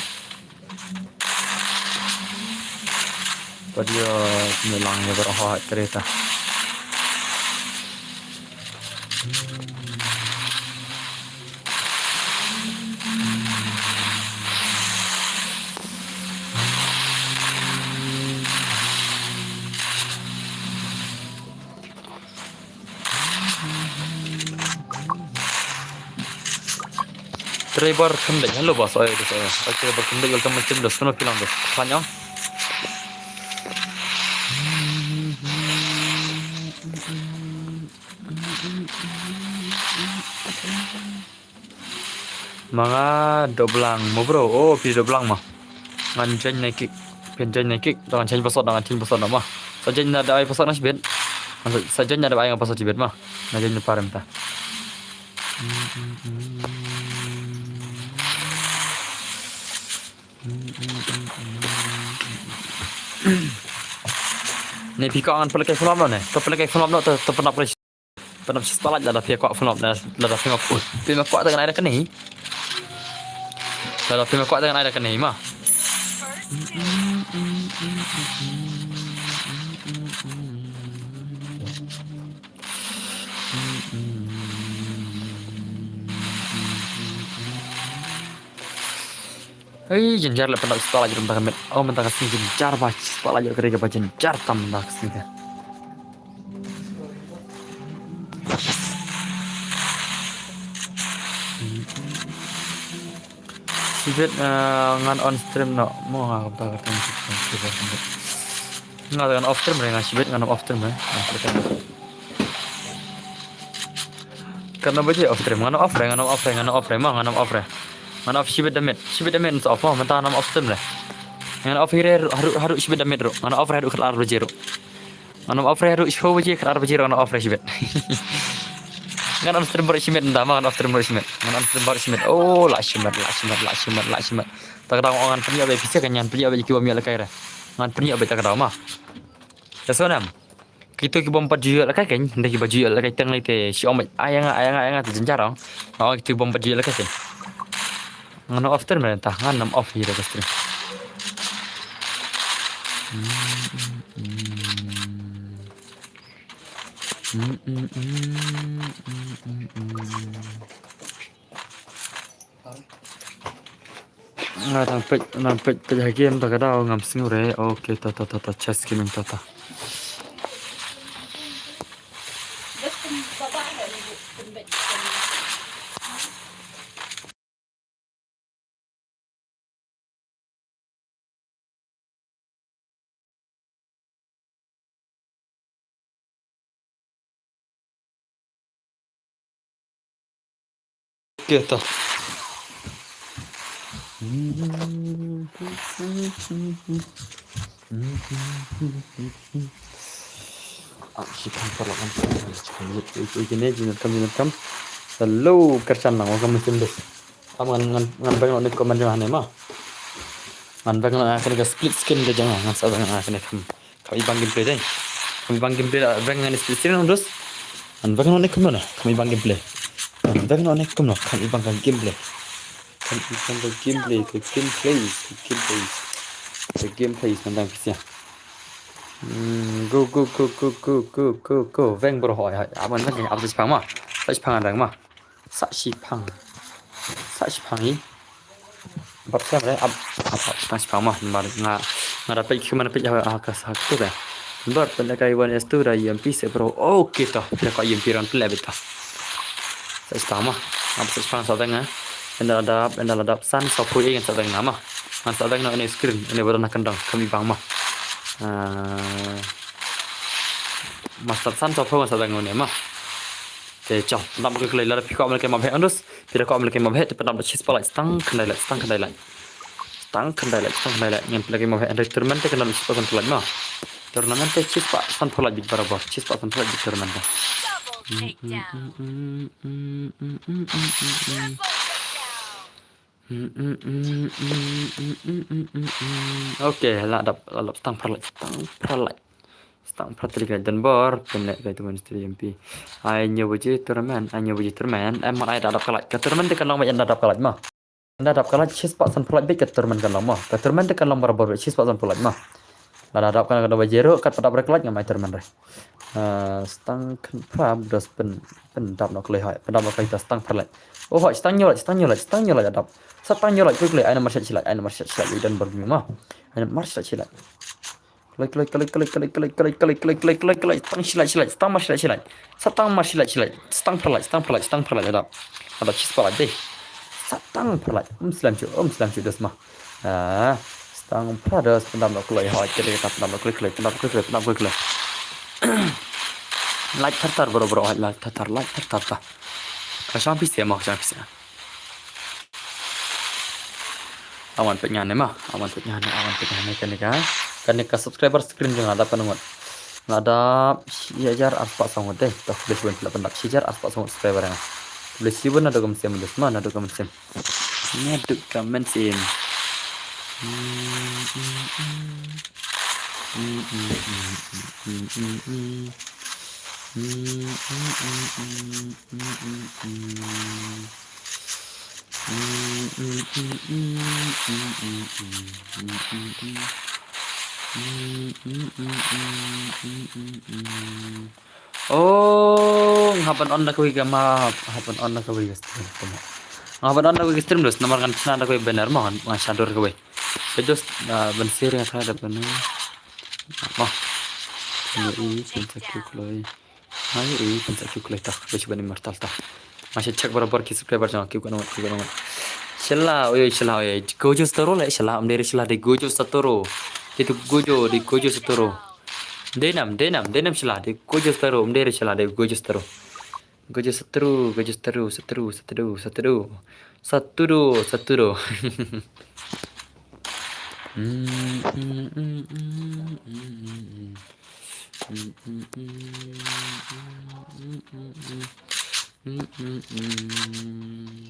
Padio nyelang ya berhak cerita. Trevor Khymdeit, hello boss, oi, boss, oi. Oi, Trevor Khymdeit, welcome to the stream, boss. Kano phi long, boss? Khlaiñ ong. Ma nga Doblang mo bro. Oh, phi Doblang ma. Ngan join na kick. Phin join na kick. Ngan change password, ngan change password ma. Sa join na da ai password na shibit. Sa join na da ai nga password shibit ma. Nga join na parem ta. Ne phi ka ngan pynlehkai follow up ne. To pynlehkai follow up no, to, to pynlap Pynlap shi spah like lada phi kwah follow up, lada phi ma kwah, phi ma kwah tang nai da kane. Lada phi ma kwah tang nai da kane ma. Hei, jynjar leh pynlap spah like ruh mynta ka miet. Oh, mynta ka sngi jynjar ba spah like ruh ka dei kaba jynjar tam mynta ka sngi ka. Shibit, eh, ngan on stream noh. Mo nga kumta ka tang shibit. Nga ngan off stream re, nga shibit ngan off stream re. Katno baje off stream? Ngan off re, ngan off re, ngan off re, ma ngan off re. Ngan off shibit da miet, shibit da miet ngan off, ma mynta ngan off stream re. Ngan off hi re haduh, haduh shibit da miet ruh. Ngan off re haduh khatar baje ruh. Ngan off re haduh shiphew baje, khatar baje ruh ngan off re shibit. Ngan on stream baroh shimet mynta ma, ngan on stream baroh shimet. Ngan on stream baroh shimet. Oh, lah shimet, lah shimet, lah shimet, lah shimet. Ta ka daw ngan pynïoh beit pisa kan, ngan pynïoh beit ki bym ïoh lehkai re. Ngan pynïoh beit ta ka daw ma. Te sngewbha nam. Kito ki bym pat ju ïoh lehkai kan, hynrei kiba ju ïoh lehkai teng lei te shi ong beit, ai ïa nga, ai ïa nga, ai ïa nga, te jynjar ong. Nga ong kito ki bym pat ju ïoh lehkai kan. Ngan off stream mynta, ngan nam off hi da ka stream. Nga dang peit, dang peit, peit ha game ta ka daw ngam sngew re. Okay, ta, ta, ta, ta, chess gaming ta, ta. Kita. Ah, shi kham paralok kan. Shi kham lut. Lut, lut, lut, lut, lut, lut. Hello, kyrchan lang, welcome to this. Am ngan, ngan, ngan beng noh ne comment jong nga ne ma. Ngan beng noh ne ka split screen ka jong nga, ngan sa beng noh ne kham. Kham ibang gameplay dei. Kham ibang gameplay la beng noh ne split screen dos. Ngan beng noh ne kham noh. Kham ibang gameplay. Ngan beng noh ne kham noh. Kham ibang ka gameplay. Kham ibang ka gameplay, ka gameplay, ka gameplay. Ka gameplay ngan dang kisia. Hmm, go, go, go. Beng bro, hoi, hoi. Aban beng, aban sa shipang ma. Sa shipang ngan dang ma. Sa shipang. Sa shipang i. Bad sa re, ap, ap, ap, sa shipang ma. Namar nga, nga da peit kumno peit ha, ha, ka sa tu re. Bad pynlehkai one S two da E M P se bro. Okay to. Pynlehkai E M P ran pynleh beit to. Sa shipang ma. Ap sa shipang sa beng nga. Ynda la dap, ynda la dap san sa poi ngan sa beng nga ma. Ngan sa beng noh ne screen, ne bro na kandang kham ibang ma. Ah, master san sa poi ngan sa beng ne ma. Te chal, pyndap ka klei lada phi kwah ban lehkai map heh, Andus. Phi da kwah ban lehkai map heh, te pyndap da chispah like, stang khyndai like, stang khyndai like. Stang khyndai like, stang khyndai like. Ngan pynlehkai map heh, hynrei tournament te khyndai chispah sanphew like ma. Tournament te chispah sanphew like beit barabor, chispah sanphew like beit tournament te. Okay, la dap, la dap stang phra like, stang phra like. Stang phra tlik like don bor, pynlehkai tu ministry M P. Ai hynñiew baje tournament, ai hynñiew baje tournament. Em, man ai da dap ka like. Ka tournament te kan long ba ynda dap ka like ma. Ynda dap ka like, chispah sanphew like beit ka tournament kan long ma. Ka tournament te kan long barabor beit chispah sanphew like ma. Lada dap ka, ka dap baje ruh, kat pat dap re ka like ngam ai tournament re. Ah, stang khyndai phra dos pyn, pyndap noh klei hoi, pyndap noh klei ta stang phra like. Oh hoi, stang hynñiew like, stang hynñiew like, stang hynñiew like dap. Sa stang hynñiew like, klei klei, ai namar shit shit like, ai namar shit shit like, don bor ma. Ai namar shit shit like. Kloi, kloi, kloi, kloi, kloi, kloi, kloi, kloi, kloi, kloi, kloi, kloi, kloi, stang shi like, shi like, stang mar shi like, shi like. Sa stang mar shi like, shi like, stang phra like, stang phra like, stang phra like, adap. Adap chispah like dei. Sa stang phra like, um slem shu, um slem shu dos ma. Ah, stang phra dos, pyndap noh kloi, hoi, kloi, kloi, pyndap noh kloi, kloi, pyndap kloi, kloi, pyndap kloi, kloi. Like thar thar, bro, bro, hoi, like thar thar, like thar thar ta. Ka shang pisa ma, ka shang pisa. Awan peit nga ne ma, awan peit nga ne, awan peit nga ne kane ka. Kane ka subscriber screen jong nga dap pynngut. Nga dap shi hajar arspah saw ngut dei. Toh, khublei shibun phi la pyndap shi hajar arspah saw ngut subscriber nga. Khublei shibun naduh ka mynsiem, naduh ka mynsiem. Naduh ka mynsiem. Oh, nga hap ban on da kawei ka map, nga hap ban on da kawei ka stream. Nga hap ban on da kawei ka stream, dos namar ngan shna da kawei banner mo, ngan shna dur kawei. Ka dos, ah, ban share nga tharai da banner. Mo. Ni i, pynsa kiew kloi. Ai, eh, pynsa kiew kloi ta. Ba shi ban immortal ta. Masha check barabor ki subscriber jong ki kano, ki kano. Shila, oi, oi, shila, oi. Gojo Satoru le, shila, um dei re shila, dei Gojo Satoru. Dei tu Gojo, dei Gojo Satoru. Dei nam, dei nam, dei nam shila, dei Gojo Satoru, um dei re shila, dei Gojo Satoru. Gojo Satoru, Gojo Satoru, Satoru, Satoru, Satoru. Satoru, Satoru. Mm-mm-mm.